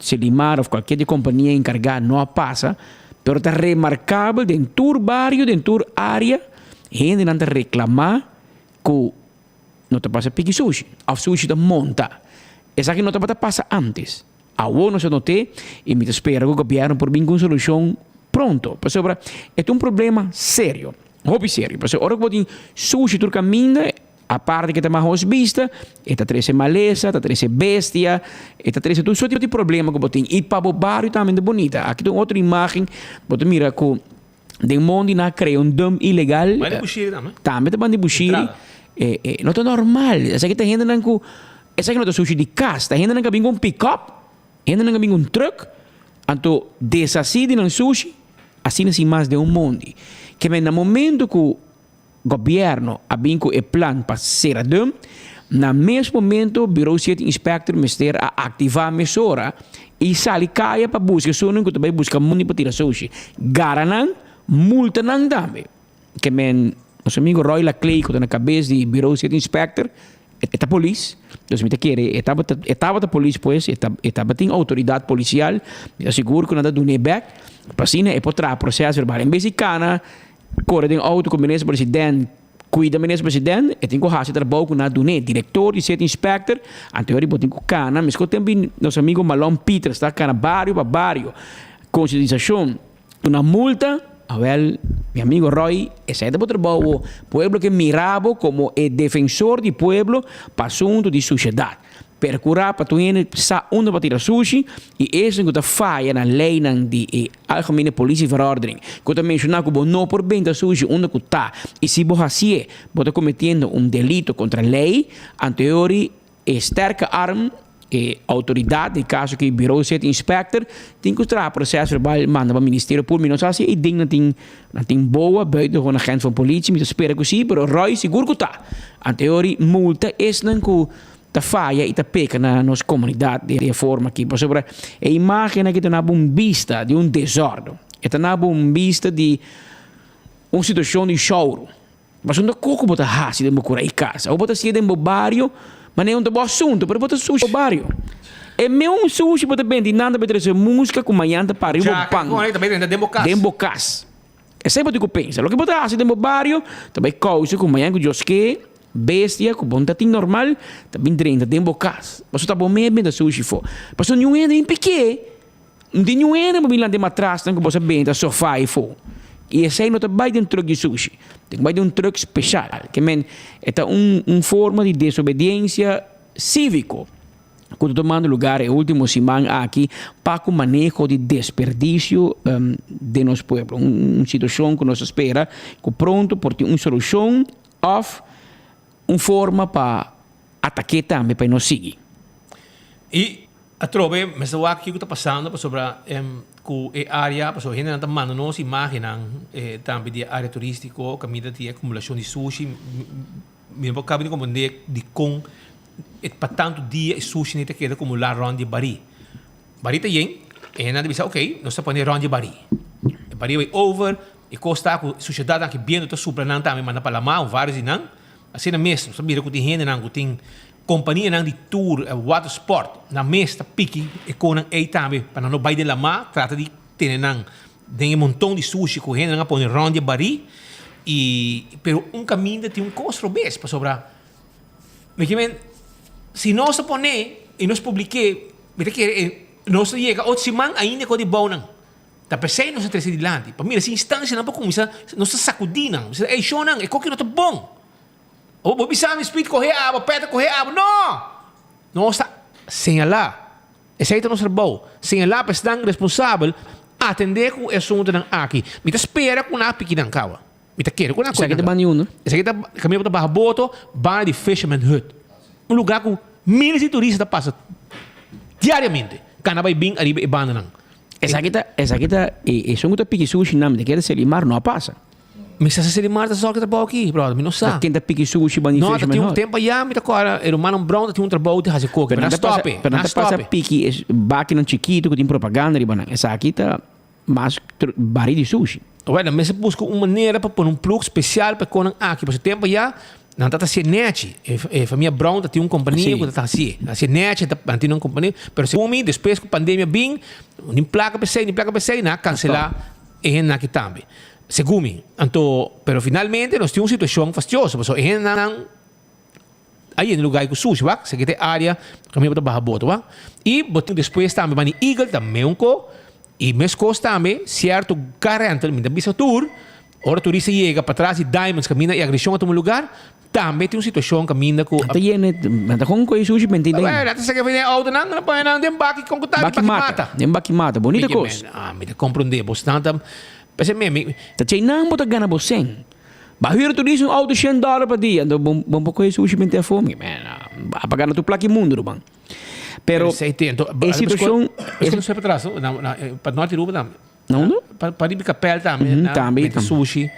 Selimar òf kualkier di kompania enkargá no a pasa, pero ta remarkabel den tur bario, den tur área, hendenan ta reklamá ku no ta pasa piki sushi òf sushi ta monta. Esaki no tabata pasa ántes. Awor nos a not'é i mi ta spera ku gobièrnu por bin ku un solushon pronto, pasobra e ta un problema serio, hopi serio. Pasobra ora ku bo tin sushi tur kaminda, aparte ku e ta mahos bista, e ta trese malesa, ta trese bestia, e ta trese tur sorti di problema ku bo tin. I pa bo bario tambe ta bunita. Aki ta un otro imágen, bo ta mira ku den mondi nan a krea un dump ilegal. Banda di Bushiri tambe. Tambe ta banda di Bushiri. No ta normal. Esaki ta hendenan ku. Esaki no ta sushi di kas, ta hendenan ka bin ku un pikòp, hendenan ka bin ku un trùk, anto deshasí di nan sushi, asina sin mas den un mondi. Ke men na momento ku gobièrnu a bin ku e plan pa sera dùm, na mes momento Bureau City Inspector mester a aktivá mesora i sali kaya pa buska esunnan ku ta bai buska mondi pa tira sushi. Gara nan, multa nan tambe. Ke men. Nos amigo Roy Laclay ku ta na kabes di Bureau City Inspector, e ta polis, dus mi ta kere e tabata e tabata polis pues, e ta e tabatin outoridat polisial, mi ta sigur ku nan ta dun'é bèk, pa asina e por traha proses verbal. En bes di kana kore den outo ku minister president, kuida minister president, e tin ku hasi trabou ku nan a dun'é. Direktor di City Inspector, anteori bo tin ku kana, meskos tempu nos amigo Malon Pieters ta kana bario pa bario, konsientisashon. Una multa? Awel, mi amigo Roy, esei ta bo trabou bo. Pueblo ke mira bo komo e defensor di pueblo pa asuntu di sushedat. Perkurá pa tur hende sa unda pa tira sushi i esnan ku ta faya na leinan di e Algemene Politieverordening ku ta menshoná ku bo no por benta sushi unda ku ta i si bo hasié bo ta kometiendo un delito kontra lei, anteori E sterke arm, e outoridat, den kaso aki Bureau City Inspector, tin ku traha proces verbal manda pa Ministerio Público. Mi no sa si e ding nan tin nan tin boa buitengewoon agent van politie, mi ta spera ku si, pero Roy sigur ku ta. Anteori multa esnan ku ta faya i ta peka na nos komunidat den e forma aki, pasobra e imagen aki ta na bo un bista di un desòrdu, e ta na bo un bista di un situashon di shouru. Pasobra no ta koko bo ta hasi den bo kura i kasa. Abo bo ta siña den bo bario, manera un ta bo asuntu, pero bo ta sushi bo bario. E meun sushi bo ta bende nan ta bai trese muska ku mañan ta para riba bo pan den bo kas. Esei bo tin ku pensa. Loke bo ta hasi den bo bario ta bai kousa ku mañan ku Dios ke, bestia ku bo no ta tin normal ta bin drenta den bo kas. Pasobra ta bo mes benta sushi fo. Pasobra niun hende bin pik'é. No tin niun hende pa bin lanta e matrasnan ku bo sa benta sofa ei fo. I esei no ta bai den truk di sushi. Tin ku bai den un truk speshal. Ke men, e ta un un forma di desobediensia síviko ku ta tumando lugar e último siman aki pa ku maneho di desperdisio den nos pueblo. Un situashon ku nos ta spera ku pronto por tin un solushon òf un forma pa atak'é tambe pa e no sigui. I atrobe mester wak kiko ta pasando pasobra ku e área, pasobra hendenan ta manda nos imágennan tambe di e área turístiko kaminda tin e akumulashon di sushi. Mi no por kaba di komprendé dikon pa tantu dia e sushi ta keda akumulá rònt di e barí. Barí ta yen, e hendenan ta bisa oke, nos ta pone rònt di e barí. E barí a bai over, e kos ta ku sushedatnan aki biendo ta supla nan tambe manda pa lamá, vários di nan. Asina mes nos ta mira ku tin hendenan ku tin kompanianan di tour, water sport, nan mes ta piki e konan ei tambe pa nan no bai den lamá, trata di tene nan den e monton di sushi ku hendenan a pone rònt di e barí. I pero un kaminda tin un kos robes pasobra mi ke men si nos ta pone i nos publik'é mi ta kere e nos ta yega otro siman ainda e kos di bounan. Ta p'esei nos a trese dilanti, pa mira si instansianan por kuminsá, nos ta sakudí nan. Nos ta bisa, Ey, shonnan, e koki no ta bon. Bo bo bisa mi, Speed, kohe abo, Peter, kohe abo. No! Nos ta señalá. Esei ta nos trabou, señalá pa esnan responsabel atendé ku e asuntunan aki. Mi ta spera ku nan a piki nan kawa. Mi ta kere ku nan a kohe Esaki nan ta kawa. banda di unda? Esaki ta kaminda bo ta baha boto, banda di Fisherman Hut. Un lugá ku miles di turista ta pasa diariamente, kana bai bin ariba e bandanan. Esaki ta, esaki ta, e esun ku ta piki sushi nan, mi ta kere Selimar no a pasa. Mi sa si Selimar ta sòrg e trabou aki, brother, mi no sa. Ta ken ta piki sushi banda di No, ta Fisherman tin un Hut? tempu ayá mi ta kòrda e rumannan Brown ta tin un trabou ta hasi koki, Pero pero nan nan ta pasa, stòp e, pero nan nan ta pasa stòp e. piki e bakinan chikitu ku tin propaganda riba nan. Esaki ta mas bari di sushi. Wèl, nan mester buska un manera pa pone un plug spesial pa e konan aki, pasobra tempu ayá nan ta ta hasié nèchi. E e famia Brown ta tin un kompania ku ta ta hasié. Nan hasié nèchi, nan tin un kompania. Pero segun mi, despues ku pandemia bin, nin plaka pa esei, nin plaka pa esei, nan a kanselá e hendenan aki tambe. Segun mi. Anto, pero finalmente nos tin un situashon fastioso, pasobra e hendenan a yena e lugá ei ku sushi, wak. Esaki ta e área kaminda bo ta baha boto, wak. I bo tin despues tambe banda di Eagle ta meunko. I meskos tambe, sierto car rental, mi ta bisa tur, ora turista yega patras di Diamonds kaminda e agreshon a tuma lugar, tambe tin un situashon kaminda ku. Nan ta yena, nan ta kon koe sushi benti den. Nan ta saka den outonan, nan pone nan den baki kon ku ta Baki mata, den baki mata, bonita kos. Ah, mi ta komprondé, bos nan ta, p'esei mi, mi. Ta chei nan bo ta gana bo sen. Ba hür turista un outo shen dòler pa dia, anto bo bo por koe sushi benti afó, mi, man, a pa gana tur plaki mundu ruman. Pero e situacion... Es que pa atrás, pa norte Aruba tambe. Na unda? Pa riba Kapel tambe. Tambe. Mete sushi.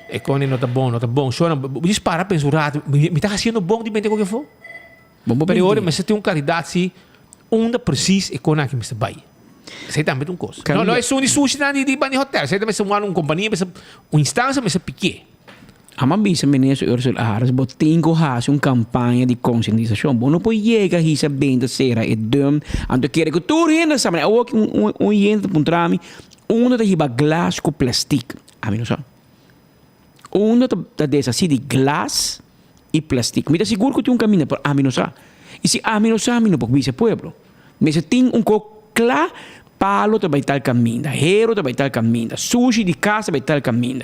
E kone no ta bon, no ta bon. Shona, bo just para pensa un rato. Mi ta haciendo bon di bende koke afo? Pero ora mester tin un claridad si unda precies e kone aki mester bai. Esei tambe ta un cos. No, no esun di sushi nan di bani hotel. Esei ta mester un compania, mester un instancia mester pikie. Amo a bisa Minister Ursula Harris, bo tin ku hasi un kampaña di konsientisashon. Bo no por yega hisa benta sera e dump, anto kere ku tur hende sa. Awor ki un un hende ta puntra mi, unda ta hiba glas ku plastik? Ami no sa. Unda ta ta deshasí di glas i plastik? Mi ta sigur ku tin un kaminda, pero ami no sa. I si ami no sa, mi no por bisa e pueblo. Mester tin un kos kla, palo ta bai tal kaminda, hero ta bai tal kaminda, sushi di kas ta bai tal kaminda.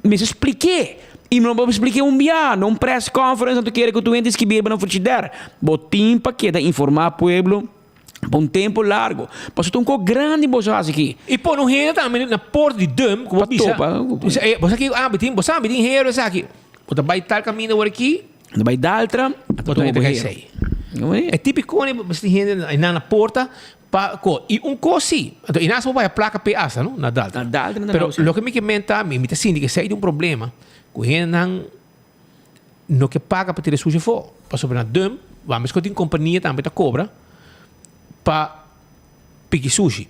Mester splik'é. I no bo splik'é un bia, no un press conference anto kere ku tur hende skibí riba nan frigider. Bo tin pa keda informá pueblo pa un tempu largu. Pasobra ta un kos grandi boso hasi aki. I pone un hende tambe na porta di dump ku bo bisa, Pa topa. Bo sa ki ami tin, bo sa ami tin hero esaki. Bo ta bai tal kaminda awor aki. Bo ta bai daltra, bo ta bai esei. E típiko ni bo tin hende einan na porta Pa ko i un kos si. Anto i nan bo bai a plaka p'e asta no na Daltra. Na Daltra na Pero Daltra. loke mi ke menta mi mi ta sinti ke esei ta un problema ku hendenan no ke paga pa tira sushi afó. Pasobra na dump wak mes ku tin kompania tambe ta kobra pa piki sushi.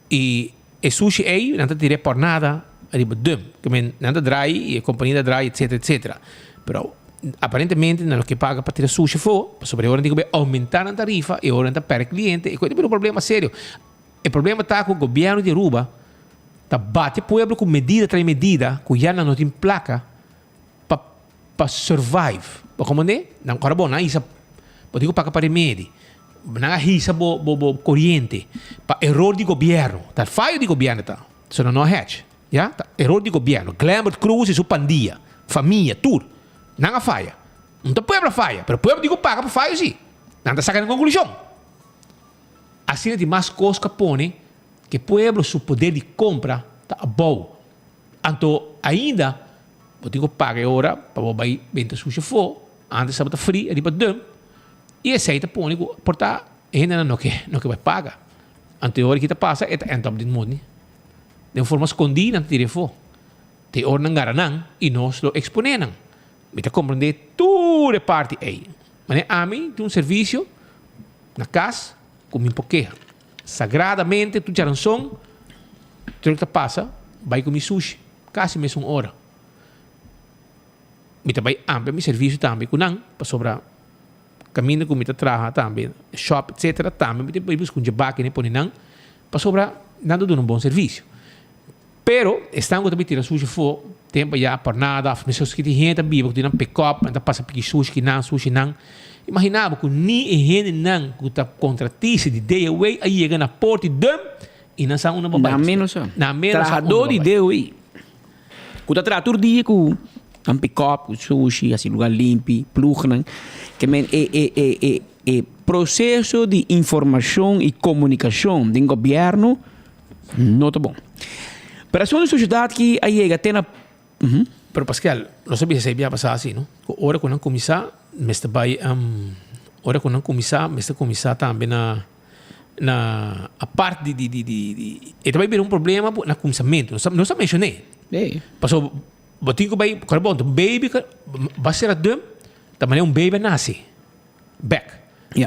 I e sushi ei nan ta tir'é por nada riba dump. Ke men nan ta drai i e kompania ta drai etcetera etcetera. Pero aparentemente nan lo ke paga pa tira sushi afó pasobra e ora nan tin ku bai oumentá nan tarifa i e ora nan ta pèrdè kliente i ku e ta bira un problema serio. E problema ta ku gobièrnu di Aruba ta bati e pueblo ku medida tras medida ku ya nan no tin plaka pa pa survive. Bo komprendé? Nan ora bo nan a hisa bo tin ku paga pa remedi. Nan a hisa bo bo bo koriente pa eror di gobièrnu. Ta fayo di gobièrnu ta. So nan no a hèch. Ya? Ta eror di gobièrnu. Glenbert Croes i su pandia, famia, tur. Nan a faya. No ta pueblo a faya, pero pueblo tin ku paga pa fayo si. Nan ta saka nan konklushon. Asina tin mas kos ku a pone ku e pueblo su poder di kompra ta abou. Anto ainda bo tin ku paga e ora pa bo bai benta sushi afó, antes tabata fri ariba dump, i esei ta pone ku por ta e hendenan no ke no ke bai paga. Anto e ora ki ta pasa e ta end up den moni. Den un forma skondí nan ta tira afó. Te ora nan gara nan i nos lo eksponé nan. Mi ta komprendé tur e parti ei. Manera ami tin un servisio na kas ku mi por keha. Sagradamente tur djaranson tur ta pasa bai ku mi sushi kasi mesun ora. Mi ta bai amplia mi servisio tambe ku nan pasobra kaminda ku mi ta traha tambe shop etcetera tambe mi ta bai buska un djebaki i pone nan pasobra nan ta duna un bon servisio. Pero esnan ku ta bai tira sushi afó tempu ya por nada of mester tin hende ta biba ku tin nan pick-up nan ta pasa piki sushi kinan sushi nan. Imagina bo ku ni e hendenan ku ta kontratista di DOW a yega na port di dump i nan sa unda bo bai. Nan menos sa. Nan menos sa unda Trahadó bo di bai. DOW ku ta traha tur dia ku nan pick-up ku sushi hasi lugar limpi plugnan ke men e e e e e proseso di informashon i komunikashon den gobièrnu No ta bon. Pero asun di sociedad ki a yega te na. Pero Pascal, nos a bisa esei bia pasá asi, no? Ku ora ku nan kuminsá mester bai, ora ku nan kuminsá mester kuminsá tambe na na apart di di di di e ta bai bira un problema na kuminsamentu. Nos a nos a menshoné. Pasobra bo tin ku bai, kòrda bon, baby ba sera dùm ta manera un baby a nase bèk.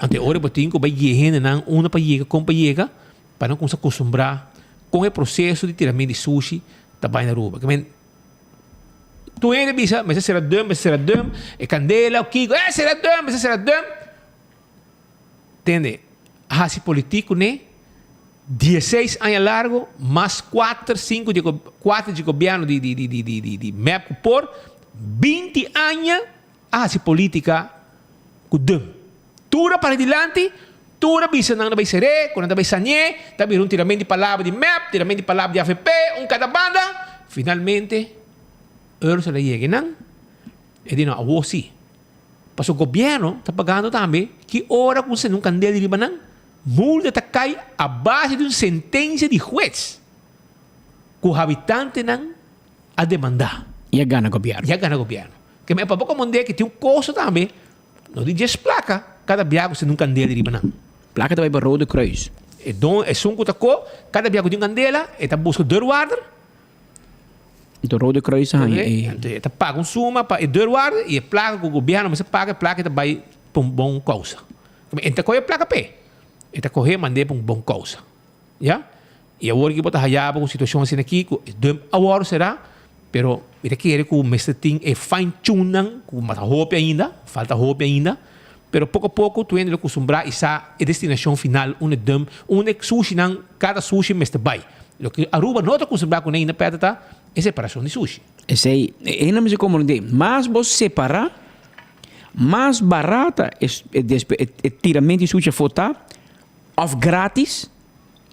Anto e ora bo tin ku bai guia hendenan unda pa yega, kon pa yega. Pa nan kumsa kustumbrá kon e proseso di tirament di sushi ta bai na Aruba. Kimen tur hende bisa mester sera dùm, mester sera dùm, e kandela o kiko, eh sera dùm, mester sera dùm. Tende, a hasi politik kuné dieseis aña largo mas kuater, sinku di kuater di gobièrnu di di di di di mep ku por, binti aña a hasi politika ku dùm. Tur a para dilanti, tur a bisa nan ta bai ser'é, ku nan ta bai sañ'é, ta bira un tirament di palabra di mep, tirament di palabra di avp, un kada banda. Finalmente, Ursula a yega einan, e di no, awor sí. Pasobra gobièrnu ta pagando tambe ki ora ku sende un kandel riba nan, multa ta kai a base di un sentensia di hues ku habitantenan a demandá. I a gana gobièrnu. I a gana gobièrnu. Ke men pa bo komprendé ke tin un kosto tambe. No di djes plaka, kada bia ku sende un kandela riba nan. Plaka ta bai pa Rode Kruis. E don, esun ku ta ko, kada bia ku tin un kandela, e ta buska deurwaarder. Anto Rode Kruis a haña e. Anto e ta paga un suma pa e deurwaarder i e plaka ku gobièrnu mester paga, e plaka ta bai pa un bon kousa. E ta kohe e plaka p'e, e ta kohe mand'é pa un bon kousa. Ya? I awor ki bo ta haya bo ku un situashon asina aki ku e dump a wòrdu será. Pero mi ta kere ku mester tin e fine tune nan ku mata hopi ainda, falta hopi ainda, pero poko poko tur hende lo kustumbrá i sa e destinashon final unda e dump, unda e sushinan, kada sushi mester bai. Loke Aruba no ta kustumbrá kuné ainda pèta ta e separashon di sushi. Esei, e hende mester komprendé, mas bo separá, mas barata e e tiramento di sushi afó ta, òf grátis.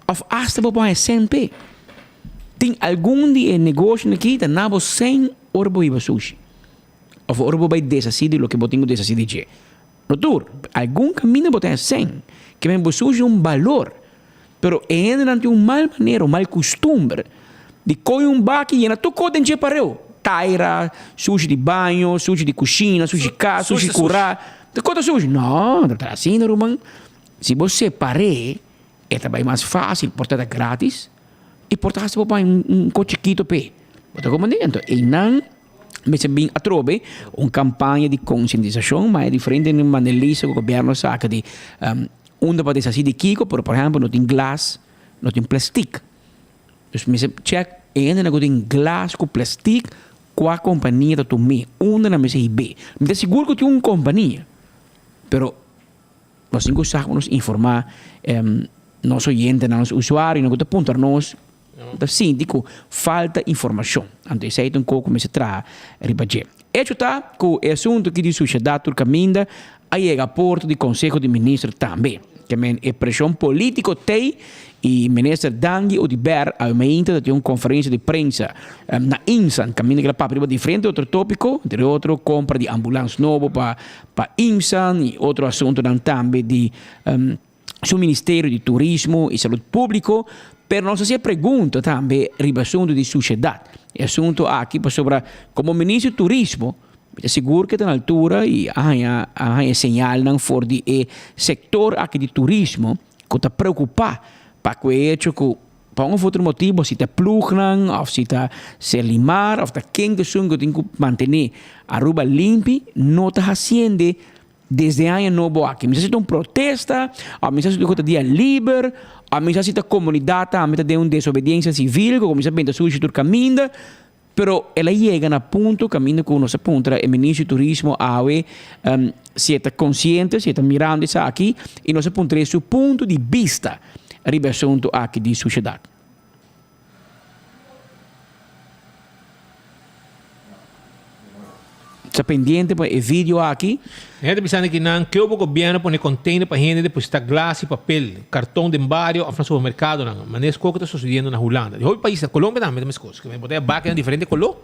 Of hasta bo por haña sèn p'e. Tin algun di e negoshonan aki ta na bo sèn ora bo hiba sushi. Of ora bo bai deshasí di loke bo tin ku deshasí di dje. No tur, algun kaminda bo ta haña sèn. Ke men bo sushi un balor. Pero e hendenan tin un mal manera, un mal kustumber di kohe un baki yena tur kos den dje pareu. Taira, sushi di baño, sushi di kushina, sushi kas, sushi kurá. Tur kos ta sushi. No, no ta asina ruman. Si bo separ'é. E ta bai mas fácil, por ta ta gratis i por ta hasta bo paña un kos chikito p'e. Bo ta komprendé? Anto einan mester bin atrobe un kampaña di konsientisashon, ma e diferente manera ku gobièrnu a saka di unda pa deshasí di kiko, pero por ehèmpel no tin glas, no tin plèstik. Dus mester chèk e hendenan ku tin glas ku plèstik kua kompania ta tum'é, unda nan mester hib'é. Mi ta sigur ku tin un kompania, pero. Nos tin ku sa ku nos informá nos oyentenan, nos usuarionan ku ta puntra nos, ta sinti ku falta informashon. Anto esei ta un kos ku mester traha riba dje. Echo ta ku e asuntu aki di sushedat tur kaminda a yega a porta di Konseho di Minister tambe. Ke men e preshon polítiko t'ei i Minister Dangui Oduber awe mainta ta tin un konferensia di prensa na Imsan kaminda ku el a papia riba diferente otro tópiko, entre otro kompra di ambulans nobo pa Pa IMSA y otro asuntonan tambe di su Ministerio di Turismo y Salud Publico, pero nos a haci e pregunta tambe riba asunto di suciedad. E asunto aki pasobra como Ministro di Turismo mi ta sigur ke ta na altura y a haña a haña señalnan for di e sector aki di turismo cu ta preocupa pa cu e hecho cu Pa un of otro motibo, si ta plugnan of si ta Serlimar of ta ken ku esun ku tin ku mantené Aruba limpi no ta hasiende desde aña nobo aki. Mi sa si ta un protesta of mi sa si ta dia liber of mi sa si ta komunidat tambe ta den un desobediensia sivil ku kuminsá benta sushi tur kaminda. Pero el a yega na punto kaminda ku nos a puntra e ministro di turismo awe si e ta konsiente, si e ta mirando esaki i nos a puntr'é su punto di bista riba e asuntu aki di sushedat. Ta pendiente pa e video aki. Hende ta bisando ki nan keu bo gobierno pone container pa hende deposita glas y papel, carton den bario of na supermercadonan. Manera esco cu ta sucediendo na Hulanda. Di hopi pais, na Colombia tambe ta mescos. Bo ta baki na diferente color,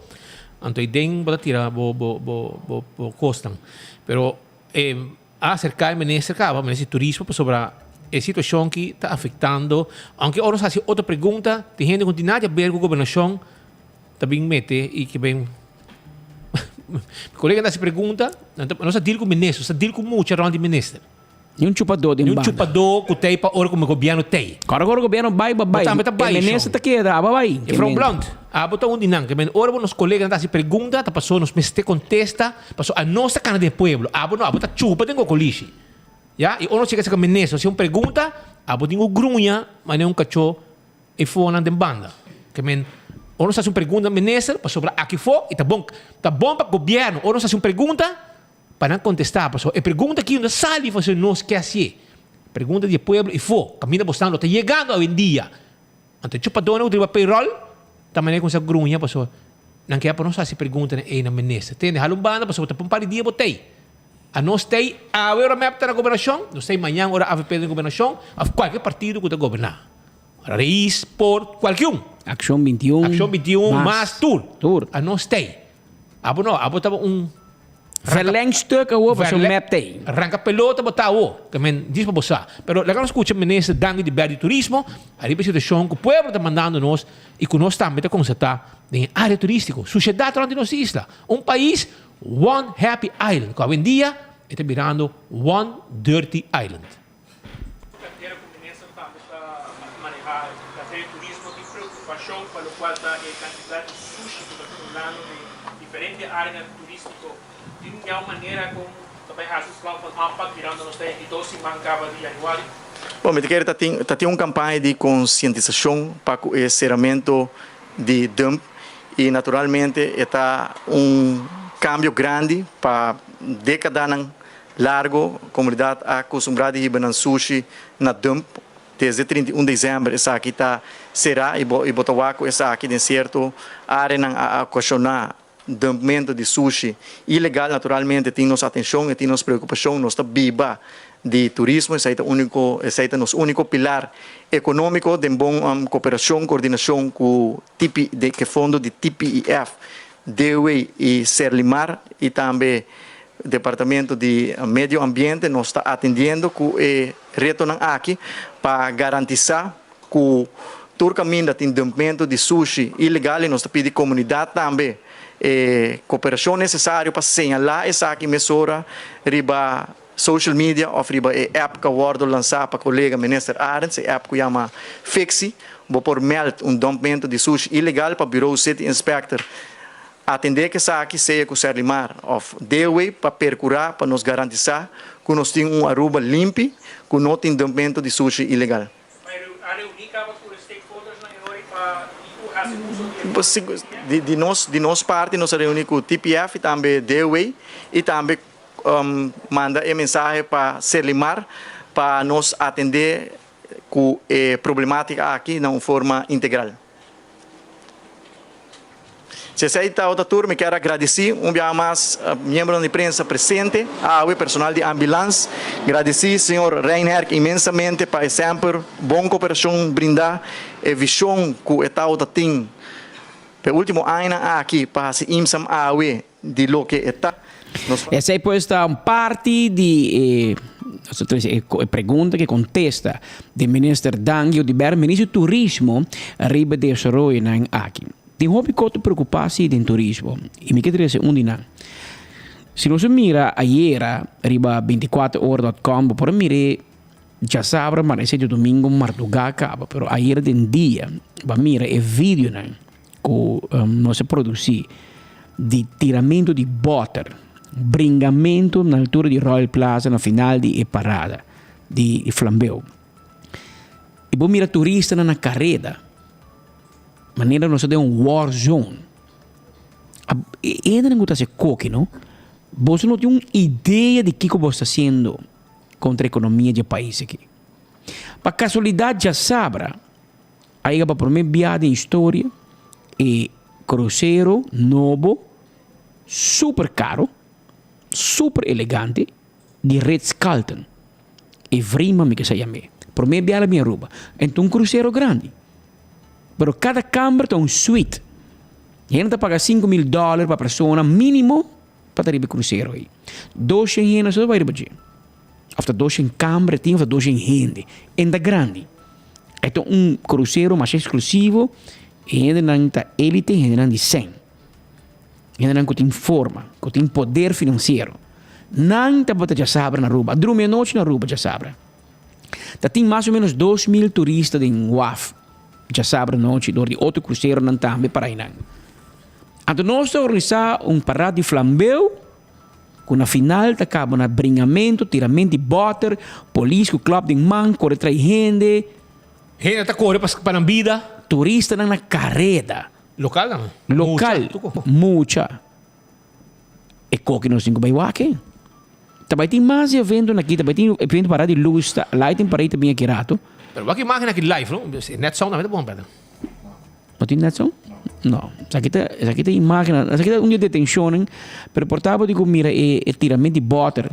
anto y den bo ta tira bo bo bo bo bo cosnan. Pero e a acerca e minister caba, minister di turismo, pasobra e situacion ki ta afectando, aunke ora nos haci otro pregunta, tin hende cu no tin nada di haber cu gobernacion, ta bin mete y ke bin Mi colega ta haci pregunta, nos a deal cu minister, nos a deal cu mucha rond di minister. Ni un chupadó den Ni un banda. chupadó cu t'ey pa ora cu mi gobierno t'ey. Ora cu ora gobierno bay, ba bay. Bo tambe ta bay, E minister ta keda, aba bay. Juffrouw Blount, abo ta un di nan. Ke men ora bo nos coleganan ta haci pregunta, ta paso nos mester contesta, paso anos ta cana den pueblo. Abo no, abo ta chupa den cocolishi. Ya, y ora nos chega cerca minister, nos haci un pregunta, abo tin cu gruña manera un cachó. E fonan den banda. Ke men, ora nos hasi un pregunta na minister, pasobra aki fo, i ta bon, ta bon pa gobièrnu, ora nos hasi un pregunta, pa nan kontestá, pasobra e pregunta aki no ta sali for si nos ke hasié. Pregunta di e pueblo i fo, kaminda bo stan lo ta yegando awendia. Anto e chupadónan ku ta riba payroll, ta manera ku sa gruña, pasobra nan ke pa nos hasi preguntanan ei na minister. Tende, hala un banda, pasobra ta pa un par di dia bo t'ei. Anos t'ei awe ora mep ta na gobernashon, nos t'ei mañan ora avp ta na gobernashon, òf kualke partido ku ta goberná. Reis por kualke un. Akshon 21. Akshon 21 mas tur. Tur. Anos t'ei. Abo no, abo taba un. Verlengstuk awo pasobra mep t'ei. Ranka pelota bo ta awo. Ke men dis pa bo sa. Pero laga nos skucha minister Dangui di Bèr di Turismo ariba e situashon ku pueblo ta mandando nos i ku nos tambe ta konstatá den e área turístiko. Sushedat rònt di nos isla. Un pais one happy island ku awendia e ta birando one dirty island. Cartera cu minister tambe ta maneha cartera di turismo tin preocupacion pa locual ta e cantidad di sushi cu ta acumulando den diferente areanan turistico. Tin ya un manera con ta bay haci un plan van aanpak mirando nos ta e di dos siman caba di januari? Bon, mi ta kere ta tin ta tin un campaña di concientisacion pa cu e ceramento di dump. i naturalmente e ta un kambio grandi pa dékadanan largo komunidat a kustumbrá di hiba nan sushi na dump. Desde 31 desèmber esaki ta será i bo i bo ta wak ku esaki den sierto áreanan a okashoná dumpmentu di sushi ilegal. Naturalmente tin nos atenshon i tin nos preokupashon. Nos ta biba di turismo, esei ta úniko esei ta nos úniko pilar ekonómiko den bon koperashon, kordinashon ku TP de ku e fondo di TPEF, DW i Serlimar i tambe Departamento di Medio Ambiente nos ta atendiendo ku e retonan aki pa garantisá ku tur kaminda tin dumpmentu di sushi ilegal i nos ta pidi komunidat tambe e koperashon nesesario pa señalá esaki mesora riba social media òf riba e app ku a wòrdu lansá pa kolega Minister Arends, e app ku yama Fixi. Bo por mèld un dumpmentu di sushi ilegal pa Bureau City Inspector Atendé ku esaki sea ku Serlimar òf DOW pa perkurá pa nos garantisá ku nos tin un Aruba limpi ku no tin dumpmentu di sushi ilegal. Di nos di nos parti nos a reuní ku TPF i tambe DOW i tambe manda e mensahe pa Serlimar pa nos atendé ku e problematika aki na un forma integral. Si esei tabata tur, mi kier a gradisí un biaha mas miembronan di prensa presente awe, personal di ambulans. Gradisí señor Reinherk inmensamente pa e semper bon koperashon brindá, e vishon ku e tabata tin p'e último añanan aki pa hasi IMSAM awe di loke e ta. Nos. Esei pues ta un parti di e e pregunta ku e kontesta di Minister Dangui Oduber, Minister di Turismo riba desaroyonan aki. Tin hopi kos ta preokupa si den turismo i mi ke trese un di nan. Si nos a mira ayera riba bintikuater ora dot com bo por a mir'é djasabra amanesé djadumingu mardugá kaba pero ayera den dia bo a mira e videonan ku nos a produsí di tiramentu di bòter, bringamentu na altura di Royal Plaza na final di e parada di flambeu. I bo mira turistanan na kareda. Manera nos ta den un war zone. E hendenan ku ta hasi koki no, boso no tin un idea di kiko boso ta hasiendo kontra ekonomia di e pais aki. Pa kasualidat djasabra a yega pa prome bia den historia e krusero nobo super karo, super elegante di Ritz Carlton. E vrima mi ke sa yam'é. Prome bia la bin Aruba. Enton un krusero grandi. Pero kada kamber ta un suite. Hende ta paga 5000 dòler pa persona mínimo pa ta riba e krusero ei. Doshen hende so ta bai riba dje. Òf ta doshen kamber e tin òf ta doshen hende. En ta grandi. E ta un krusero masha eksklusivo. E hendenan ta élite, hendenan di sèn. Hendenan ku tin forma, ku tin poder finansiero. Nan tabata djasabra na Aruba. A drumi anochi na Aruba djasabra. Ta tin mas o menos 2000 turista den waf djasabra nochi dor di otro kruseronan tambe para einan. Anto nos ta organisá un parada di flambeu ku na final ta kaba na bringamentu, tiramentu di bòter, polis ku klòp den man kore trai hende. Hende ta kore pa nan bida. Turistanan na kareda. Lokal nan. Lokal. Mucha. E koki nos tin ku bai wak. Ta bai tin mas di evento na aki, ta bai tin evento para di luz, ta lighting parade ta bin aki rato. Pero wak imagen aki live no, net sound tambe ta bon perde. No tin net sound? No, esaki ta esaki ta imagen, esaki ta un di e detencionnan, pero por ta bo di ku mira e e tiramento di boter,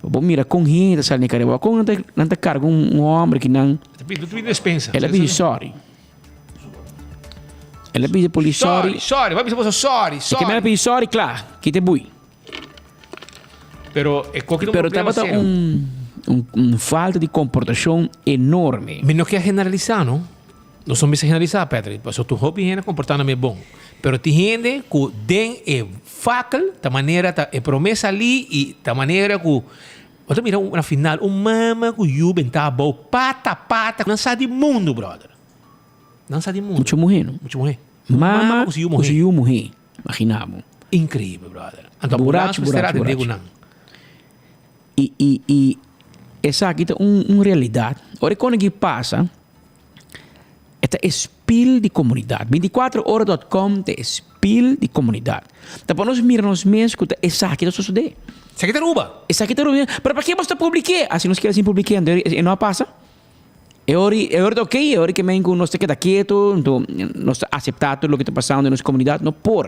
bo mira kon hende ta sali na e kare, kon nan ta nan ta karga un homber ki nan. Ta pidi despensa. El a pidi sorry. El a pidi polis sorry. Sorry, sorry, bo a bisa boso sorry, sorry. E ke men a pidi sorry, kla, kita e bui. Pero e koki ta un Pero problema tabata serio. un, un, un falta di komportashon enorme. Mi no ke generalisá, no. Nos no mester generalisá, Patrick. Pasobra tur hopi hende komportá nan mes bon. Pero tin hende ku den e fakkel ta manera ta e promé salí i ta manera ku bo ta mira na final un mama ku yu bentá abou pata pata. Nan sa di mundu, brother. Nan sa di mundu. Mucha muhé, no? Mucha muhé. Mama ku su yu ku su yu muhé. Imagina bo. Increíble, brother. Anto ambulance Burachi, mester burachi, atende ku burachi. nan. I, i, i esaki ta un, un realidad. Ora e kos aki pasa, e ta es. spil di komunidat. Binticuatro ora dot com ta e spil di komunidat. Ta pa nos mira nos mes ku ta esaki ta sosodé. Esaki ta Aruba. Esaki ta Aruba. Pero pakie bos ta publik'é? Asi nos keda sin publik'é anto e no a pasa. E ora e ora ta ok, e ora ke men ku nos ta keda ketu, anto nos ta aseptá tur loke ta pasando den nos komunidat. No por.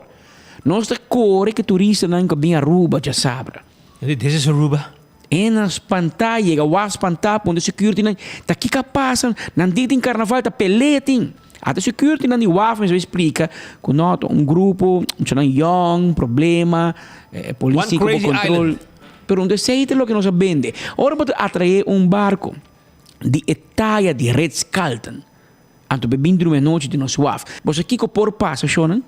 Nos ta kore ku e turistanan ku a bin Aruba djasabra. This is Aruba. E nan spantá, yega wak spantá, puntra securitynan, ta kiko a pasa? Nan di tin carnaval, ta pelea tin. Ata securitynan di waf mester splica cu no, ta un grupo, muchanan young, problema, e polis tin cu bo control. Pero un esey ta loke nos a bende. Ora bo ta atrae un barco di e taya di Ritz Carlton, anto bo bin drumi anochi di nos waf, bo sa kiko por pasa, shownan?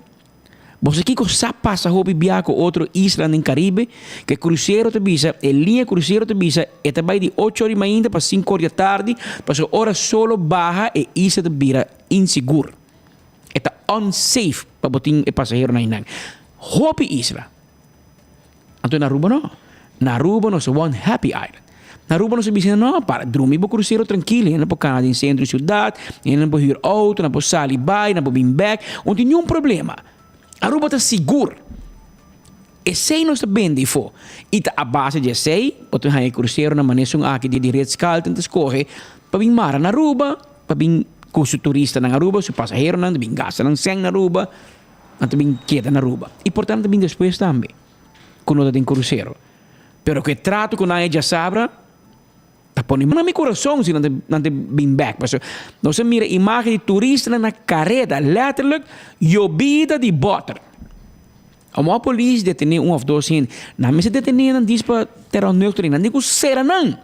Bo sa kiko sa pasa hopi bia ku otro islanan den Karibe? Ku e krusero ta bisa, e liña krusero ta bisa e ta bai di ocho ora di mainta pa sinku ora di atardi, pasobra ora solo baha e isla ta bira insigur. E ta unsafe pa bo tin e pasaheronan einan. Hopi isla. Anto na Aruba no. Na Aruba nos ta one happy island. Na Aruba nos ta bisa no, para drumi bo crucero trankil, hende por cana den centro di ciudad, hende por huur auto, nan por sali bay, nan por bin bek, no tin niun problema. Aruba ta sigur. Esey nos ta bende afo. Y ta a base di esey bo ta haña e cruceronan manera esun aki di Ritz Carlton ta scoge pa bin mara na Aruba, pa bin cu su turistanan Aruba, su pasaheronan ta bin gasta nan cen na Aruba. Nan ta bin keda na Aruba. I por ta nan ta bin despues tambe ku no ta den krusero. Pero ku e trato ku nan e djasabra ta pone na mi kurason si nan ta nan ta bin bèk. Pasobra nos a mira imágen di turistanan na kareda, lèterlik yobida di bòter. Amo polis detené un òf dos hende. Nan mester detené nan dis pa tera nuchter. Nan tin ku sera nan.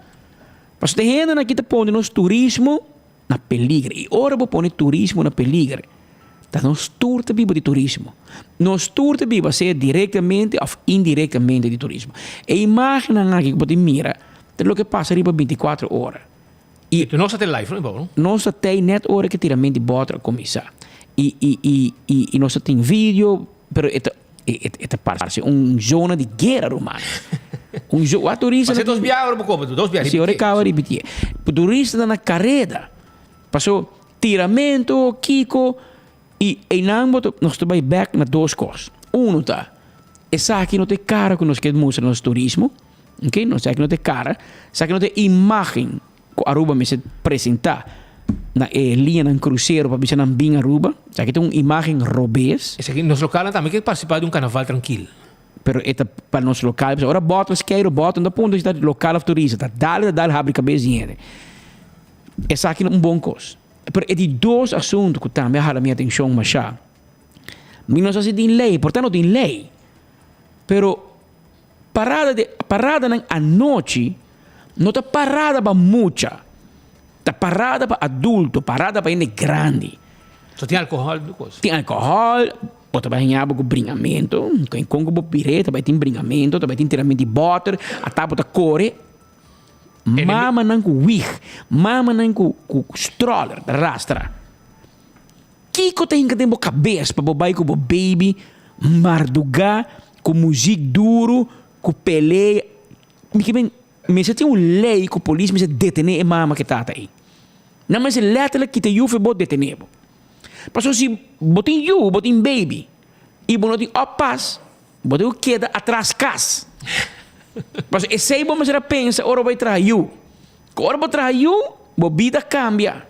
Pasobra e hendenan aki ta pone nos turismo na peliger. I ora bo pone turismo na peliger, ta nos tur ta biba di turismo. Nos tur ta biba sea direktamente òf indirektamente di turismo. E imágennan aki ku bo tin mira ta loke pasa riba bintikuater ora. I nos ta te live no bo? Nos ta tei nèt ora ku tirament di bòter a kuminsá. I i i i nos ta tin video, pero e ta E ta parse un zona di guera ruman. Un zo, wa turista. Pase dos biaha ora bo koba, dos biaha Si ora e kaba ripitié. Turista ta na kareda. Paso tiramento, kiko i einan bo ta nos ta bai bek na dos kos. Uno ta esaki no ta e kara ku nos ke mustra nos turismo, ok, esaki no ta e kara, esaki no ta e imagen Ku Aruba mester presentá na e liñanan krusero pa bisa nan bin Aruba. Esaki ta un imágen robes. Esaki nos lokalnan tambe ke partisipá di un karnaval trankil. Pero e ta pa nos lokal. Pasobra ora bòt skeiru bòt no ta puntra si ta lokal òf turista. Ta dal ta dal habri kabes di hende. Esaki no un bon kos. Pero e di dos asuntu ku tambe a hala mi atenshon mashá. Mi no sa si tin lei, por ta no tin lei. Pero parada di paradanan anochi. No ta parada pa mucha, ta parada pa adulto, parada pa hende grandi. So tin alcohol tur cos? Tin alcohol, bo ta bai haña bo cu bringamento, con cu bo bire ta bai tin bringamento, ta bai tin tiramento di boter, ata bo ta core. Mamanan cu wig, mamanan cu cu stroller ta rastra. Kico ta hinca den bo cabes pa bo bai cu bo baby marduga cu muziek duro, cu pelea? Mi ke men, mester tin un lei ku polis mester detené e mama ku e tata ei. Nan mester lèterlik kita yu for bo detené bo. Pasobra si bo tin yu, bo tin baby, i bo no tin oppas, bo tin ku keda atras kas. Pasobra esei bo mester a pensa ora bo bai traha yu. Ku ora bo traha yu, bo bida kambia.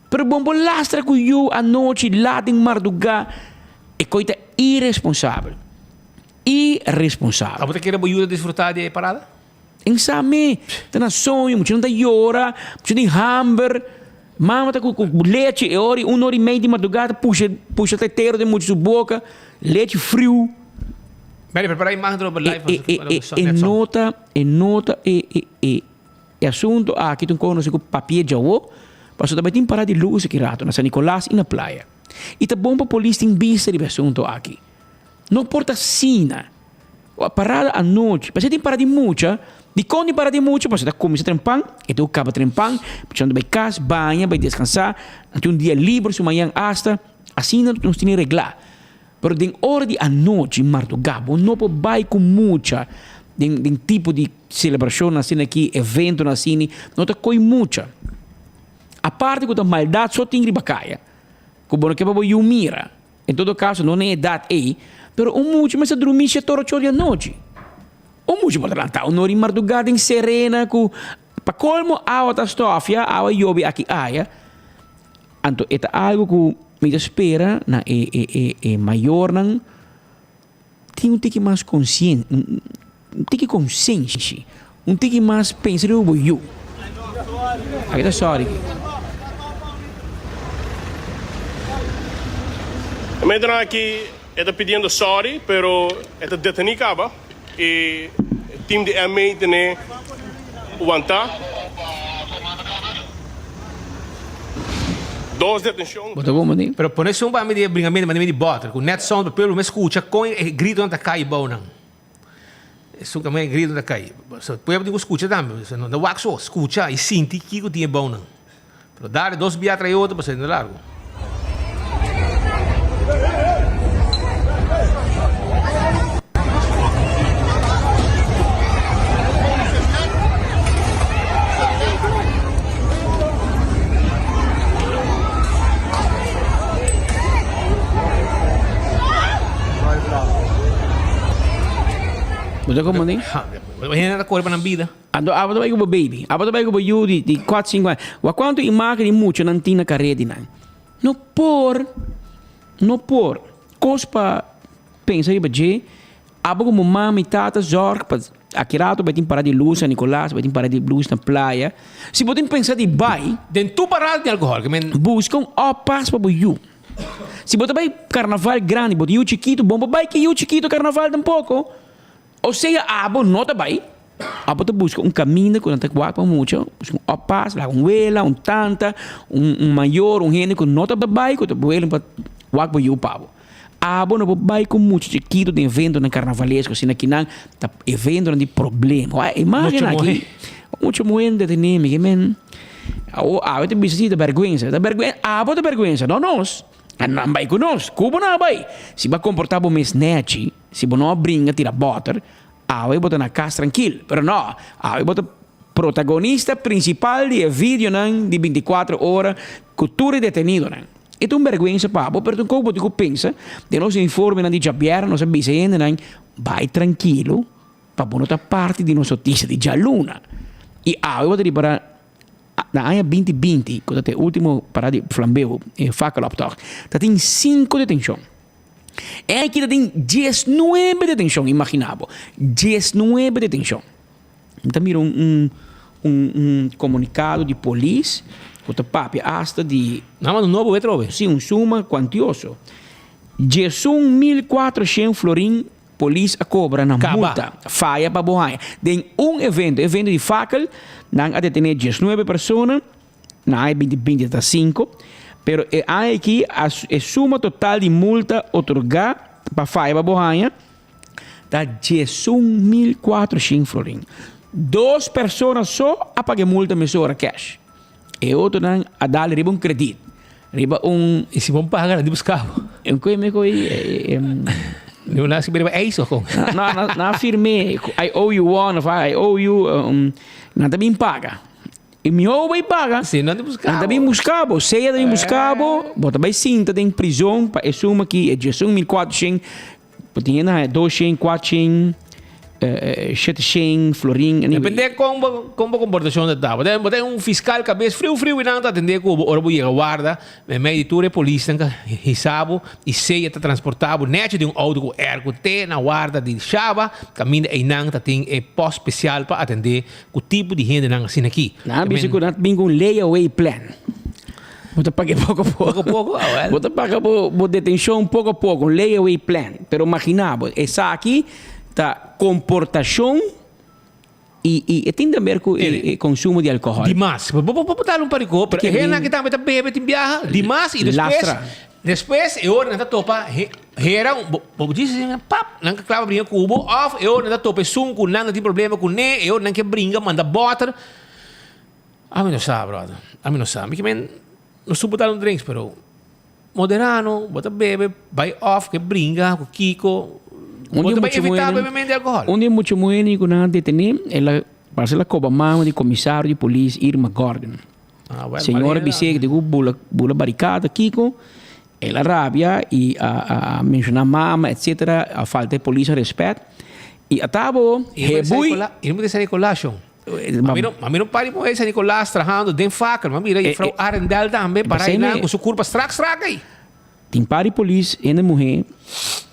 Pero bo bo lastra ku yu anochi lat den mardugá, e koi ta iresponsabel. Iresponsabel. Abo ta kere bo yuda disfruta di e parada? En sa mi, ta na soño, muchanan ta yora, muchanan tin hamber, mama ta ku lechi e ora un ora i mei di madrugada ta pusha pusha tetero den mucha su boka, lechi friu. Mary, prepara imagen dor bo live E e e e nota e nota e e e e asunto aki ta un konosi ku papia djawo, pasobra ta bai tin parada di lus aki rato na San Nicolas i na playa. I ta bon pa polis tin bista riba e asunto aki. No por ta asina. Parada anochi. Pasobra tin para di mucha. Dikon tin para di mucha? Pasobra ta kuminsá trempan, e tin ku kaba trempan, muchanan ta bai kas, baña, bai deskansá, nan tin un dia liber su mañan asta. Asina nos tene reglá. Pero den ora di anochi, mardugá, bo no por bai ku mucha den den tipo di selebrashonnan asina aki, eventonan asini, no ta koi mucha. Aparte ku ta maldat so tin riba kaya. Ku bo no ke pa bo yu mira. En todo kaso no na e edat ei, pero un mucha mester drumí shete ora ocho di anochi. Un mucha por ta lantá un ora di mardugá den serena ku pa kolmo awa ta stòfia, awa yobe aki aya. Anto e ta algu ku mi ta spera na e e e e mayornan tin un tiki mas konsien un tiki konsenshi, un tiki mas pensa riba bo yu. Aki ta sòri. E mentenan aki e ta pidiendo sòri pero e ta detení kaba i e team di MA tene wantá. Dos detenshon. Bo ta bon mandi? Pero pone esun pa mi di e bringamento mandi mi di bòter ku net sound pa pueblo me skucha kon e gritonan ta kai bou nan. Esun kaminda e gritonan ta kai. So pueblo tin ku skucha tambe. So no ta wak so, skucha i sinti kiko tin e bou nan. Pero dale dos bia tras e otro pasobra e no largu. Bo ta como ni? Hende ta kore pa nan bida. Anto abo ta bai ku bo baby, abo ta bai ku bo yu di di kuat sinku aña. Wak kuantu imagen di muchanan tin na kare di nan. No por, no por. Kos pa pensa riba dje, abo komo mama i tata zòrg pa aki rato bai tin parada di lus San Nicolas, bai tin parada di lus na playa. Si bo tin pensa di bai. Den tur parada tin alkohòl, ke men. Buska un oppas pa bo yu. Si bo ta bai karnaval grandi, bo tin yu chikitu, bon bo bai ku e yu chikitu karnaval tampoko. Osea abo no ta bai, abo ta buska un kaminda ku nan ta wak pa mucha, buska un oppas, laga un wela, un tanta, un un mayor, un hende ku no ta bai ku ta welen pa wak bo yu pa bo. Abo no por bai ku mucha chikitu den eventonan karnavalesko asina kinan ta eventonan di problema. Wak e imagen aki, mucha muhé detene mi ke men awo awe ta bisa si ta bèrgwensa, ta bèrgwensa, abo ta bèrgwensa no nos, nan bai ku nos, ku bo nan a bai? Si bo a komportá bo mes nèchi. Si bo no a bringa tira bòter, awe bo ta na kas trankil. Pero no, awe bo ta protagonista prinsipal di e videonan di bintikuater ora ku tur e detenidonan. E ta un bèrgwensa pa bo, pero ta un kos ku bo tin ku pensa. Den nos informenan di djabièrnè nos a bisa e hendenan, bai trankilo pa bo no ta parti di nos notisia di djaluna. I awe bo ta ripará na aña binti binti, ku ta e último parada di flambeu, e fakkeloptocht, ta tin sinku detenshon. E aki ta tin diesnuebe detenshon, imagina bo, diesnuebe detenshon. Mi ta mira un un un un komunikado di polis ku ta papia asta di. Nan manda un nobo wet atrobe. Si, un suma kuantioso. 11400 florin polis a kobra na multa. Faya pa bo haña. Den un evento, evento di fakel, nan a detené diesnuebe persona. Na aña binti binti ta sinku, pero e aña aki e suma total di multa otorgá pa faya pa bo haña ta 11400 florin. Dos persona so a paga e multa mesora cash. E otronan a dal riba un kredit, riba un. I si bo paga nan di buska bo. Un koe me koe Nan a skirbi riba eis of kon? No, nan a firm'é, I owe you one of I owe you, nan ta bin paga. E mihó bo bai paga. Si nan ta buska bo. Nan ta bin buska bo. Sea ta bin buska bo, bo ta bai sinta den prizon pa e suma ki e 11400, bo tin hende haña 200, 400, 700 florin. Depende kon bo kon bo komportashon ta ta. Bo ta bo ta un fiskal kabes friu friu i nan ta atende ku bo ora bo yega warda meimei di tur e polisnan ka hisa bo i sea ta transporta bo nechi den un outo ku airco te na warda di Shaba kaminda einan ta tin e post spesial pa atende Ku tipo di hendenan asina aki? Nan a bisa ku nan ta bin ku un layaway plan. Bo ta paga poko poko. Poko poko? Ah, well. Bo ta paga bo, bo detenshon poko poko, un layaway plan. Pero magina bo, esaki ta komportashon i, i e tin te ber ku e, e konsumo di alkohòl. Dimas. Bo, bo, bo por dal un par di kos, pero e hendenan aki tambe ta bebe tin biaha dimas i despues, Lastra. despues e ora nan ta topa he, hera, bo, bo djis asina pap, nan ka klaba bringa ku bo òf e ora nan ta topa esun ku nan ta tin problema kuné, e ora nan ke bringa manda bòter. Ami no sa brother, ami no sa. Mi ke men no supo dal un drinks pero moderá no, bo ta bebe bai òf ke bringa ku kiko, bo ta bai evitá bebemento di alkohòl. Un di e mucha muhé ku nan a detené, el a parse el a koba mama di komisario di polis Irma Gordon. Señor a bis'é di ku bula bula barikada kiko. El a rabia y a a menciona mama etcetera a falta e polis respet y a tabo hebui. Y no mira San Nicolas shon. Mami no mami no pari moe San Nicolas trahando den faker mami mira juffrouw Arendel tambe para einan cu su curpa strak strak ey. Tin pari polis hende muhe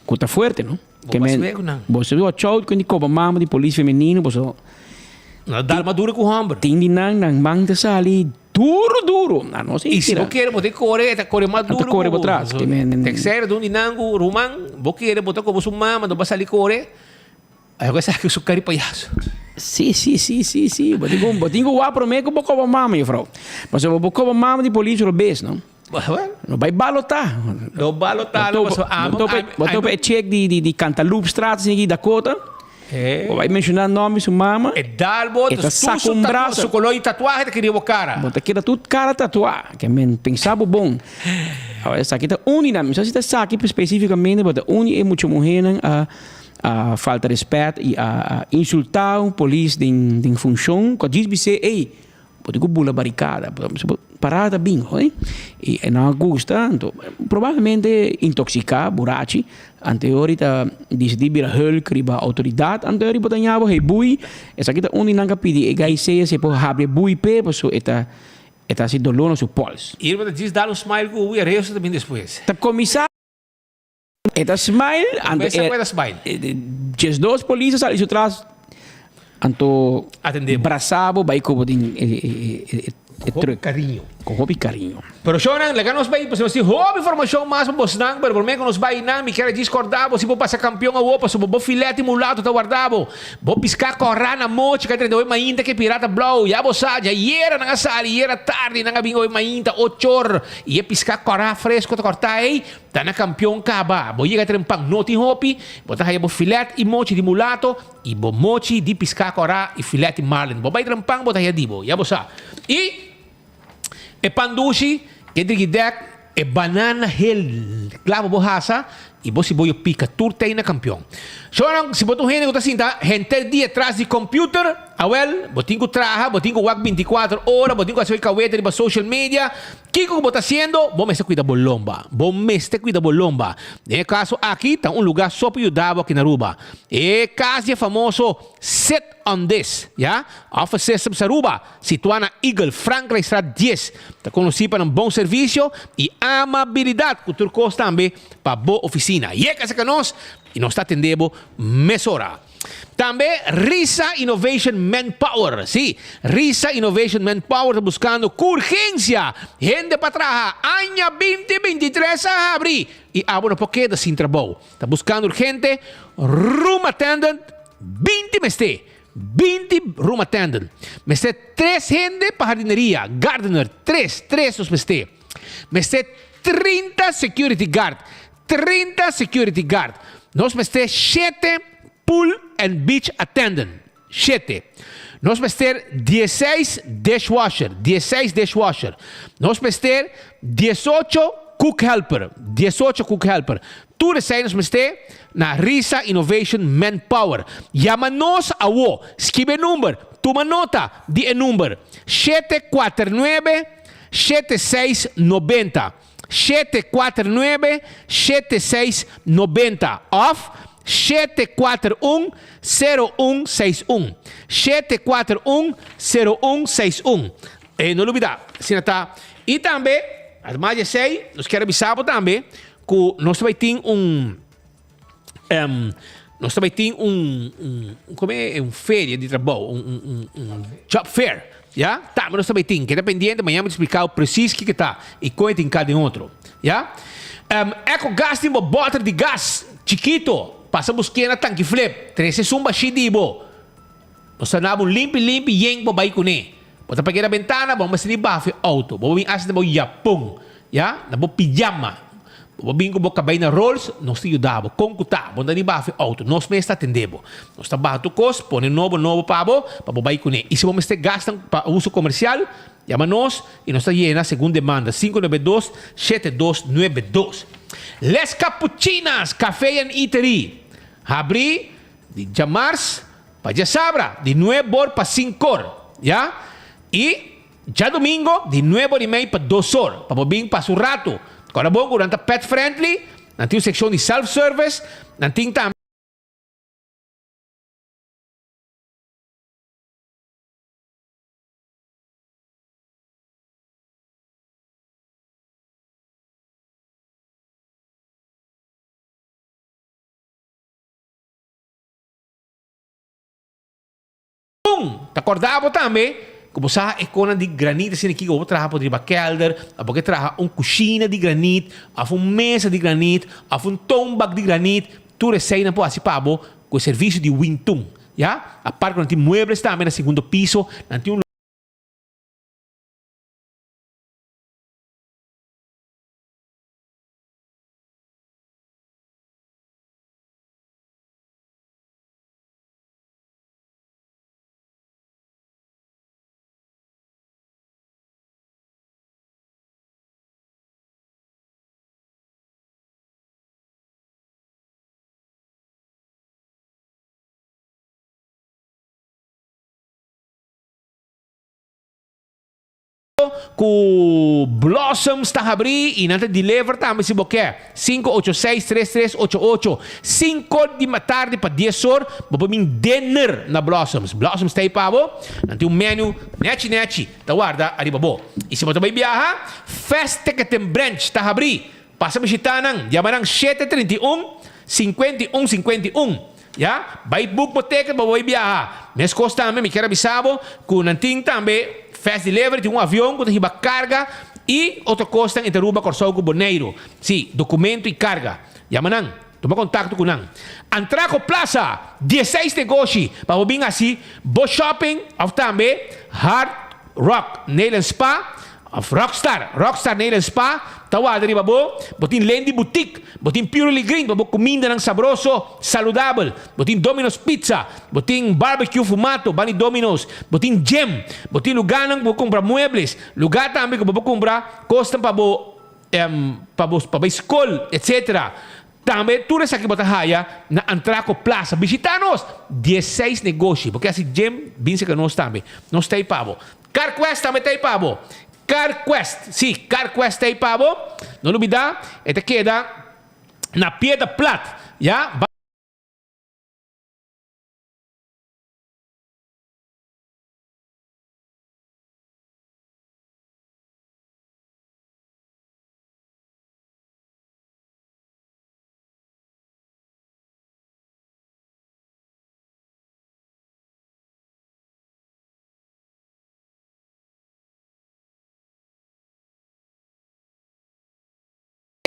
cu ta fuerte no. Bo pas wegu nan. Bo se watch out cu di coba mama di polis femenino boso. Nan ta dal mas duro cu homber. Tin di nan nan man ta sali duro duro. Nan no Y si bo kere bo ta core e ta core mas duro. Nan ta core bo tras. Tercero dun di nan cu ruman bo kere bo ta coba su mama no ba sali core. Ayo esaki su cari payaso. Si si si si si bo tin cu bo tin cu wak prome cu bo coba mama juffrouw. Pasobra bo coba mama di polis robes no. No bai balota. No balota no pasobra amo. Bo topa e chick di di di Cantaloupestraat esaki di Dakota. Bo bai menciona nomber di su mama. E dal bo E ta saca un brasa. Su color di tatuahe ta kere bo cara. Bo ta keda tur cara tatua. Ke men pensa bo bon. Awor esaki ta un di nan. Mi sa si ta esaki specificamente bo ta un di e mucha muhernan a a falta respet y a insulta un polis den den funcion cu a djis bis'é ey bo tin cu bula baricada parada ta bin hoy y e no a gusta anto probablemente intoxica burachi anteori ta dicidi bira hulk riba autoridad anteori bo ta ña bo hey bui esaki ta un di nan ca pidi e guy sea si e por habri e bui p'e pasobra e ta e ta haci dolor na su pols. Irma ta djis dal un smile cu e resto ta bin despues. Ta comisa. E ta smile anto e ta smile. 12 polis a sali su tras anto brasa bo bai kobo den e truck. Cariño. Cu hopi cariño. Pero shownan laga nos bai pasobra nos tin hopi informacion mas pa bosnan pero prome cu nos bai nan mi kier a djis corda bo si bo pasa campeon awo pasobra bo filet y mulato ta warda bo. Bo pisca cora na mochi ca 38 mainta ke pirata blauw ya bo sa dja yera nan a sali yera tardi nan a bin oe mainta ochor y e pisca cora fresco ta corta ey Ta na kampion kaba. Bo yega trempan no tin hopi, bo ta haya bo filet i mochi di mulato i bo mochi di piská kòrá i filet di marlin. Bo bai trempan bo ta haya di bo, ya bo sa. I e pan dushi, e drigidèk, e banana hel kla pa bo hasa i bo siboyo pika tur tei na kampion. Shornan, si bo ta un hende ku ta sinta henter dia tras di computer, awèl, bo tin ku traha, bo tin ku wak bintikuater ora, bo tin ku hasi oi kaweta riba social media, Kiko ku bo ta hasiendo? Bo mester kuida bo lomba. Bo mester kuida bo lomba. Den e kaso aki ta un lugá so pa yuda bo aki na Aruba. E kas di e famoso Sit on This, ya, Office Systems Aruba, situá na Eagle, Frankrijkstraat dies, ta konosí pa nan bon servisio i amabilidat ku tur kos tambe pa bo ofisina. Yega serka nos i nos ta atendé bo mesora. Tambe Risa Innovation Manpower, sí, Risa Innovation Manpower ta buskando ku urgensia hende pa traha. Aña binti bintitres a habri i abo no por keda sin trabou. Ta buskando urgente room attendant binti mester, binti room attendant. Mester tres hende pa hardineria, gardener, tres, tres nos mester. Mester 30 security guard, 30 security guard. Nos mester shete pool and beach attendant, shete. Nos mester dieseis dishwasher, dieseis dishwasher. Nos mester diesocho cook helper, diesocho cook helper. Tur esei nos mester na Risa Innovation Manpower. Yama nos awo, skibi e number, tuma nota di e number, shete kuater nuebe, shete seis nobenta. 749 7690 òf 741 0161. 741 0161. E no lubidá, asina ta. I tambe, ademas di esei, nos kier a bisa bo tambe ku nos ta bai tin un nos ta bai tin un un como e un feria di trabou un un un job fair ya tambe nos ta bai tin keda pendiente mañana mi ta explicao precies kiko ta y con e tin ka den otro ya eco gas tin bo boter di gas chikito pasa busk'e na tanki flip trece esun bashi di bo. Bo sta na bo limpi limpi yen bo bai kuné. Bo ta pega na bentana, bo mester di bafa e outo. Bo bin hasi na bo yapon, ya, na bo pijama. Bo bin ku bo kabei na rols, nos ta yuda bo. Kon ku ta, bo no ta di bafa e outo. Nos mes ta atendé bo. Nos ta baha tur kos, pone nobo nobo pa bo, pa bo bai kuné. I si bo mester gasnan pa uso komersial, yama nos i nos ta yena segun demanda, 592 7292. Les Capuchinas Café and Eatery, habrí di djamars Pa djasabra di nuebor pa sinkor, ya, i djadumingo di nuebor i mei pa dosor, pa bo bin pasa un ratu. Kòrda bon ku nan ta pet friendly, nan tin un sekshon di self service, nan tin tambe. Un, ta kòrda bo tambe ku bo sa e konan di granit asina kiko bo traha por riba kèlder, òf bo ke traha un kushina di granit, òf un mesa di granit, òf un toonbak di granit, tur eseinan por hasi pa bo ku e servisio di Wintun, ya. Apart ku nan tin muebles tambe na segundo piso, nan tin un. Ku Blossoms ta habrí i nan ta deliver tambe si bo ke. 586 3388. Sinku di matardi pa dies or bo por bin dinner na Blossoms. Blossoms ta ei pa bo. Nan tin un menu nechi nechi ta warda ariba bo. I si bo ta bai biaha, Fast Ticketing Branch ta habrí. Pasa bishita nan. Yama nan 731 51 51. Ya, bai book bo ticket pa bo bai biaha. Meskos tambe mi kier a bisa bo ku nan tin tambe fast delivery, tin un avion ku ta hiba karga i otro kosnan entre Aruba, Kòrsou ku Boneiru. Sí, dokumento i karga. Yama nan, tuma kontakto ku nan. Antraco Plaza, dieseis negoshi pa bo bin hasi bo shopping òf tambe Hard Rock Nail and Spa Of Rockstar, Rockstar Nail and Spa ta warda riba bo. Bo tin Lendy Boutique, bo tin Purely Green pa bo kumindanan sabroso, saludabel. Bo tin Domino's Pizza, bo tin Barbecue Fumato bani Domino's, bo tin gym, bo tin lugánan ku bo kumpra muebles, lugá tambe ku bo por kumpra kosnan pa bo pa bo pa bai skol, etcetera. Tambe tur esaki bo ta haya na Antraco Plaza. Bishita nos! Diesseis negoshi. Bo ke hasi gym? Bin serka nos tambe. Nos ta ei pa bo. CarQuest tambe ta ei pa bo. CarQuest, sí, CarQuest ta ei pa bo. No lubida, e ta keda na Piedra Plat, ya.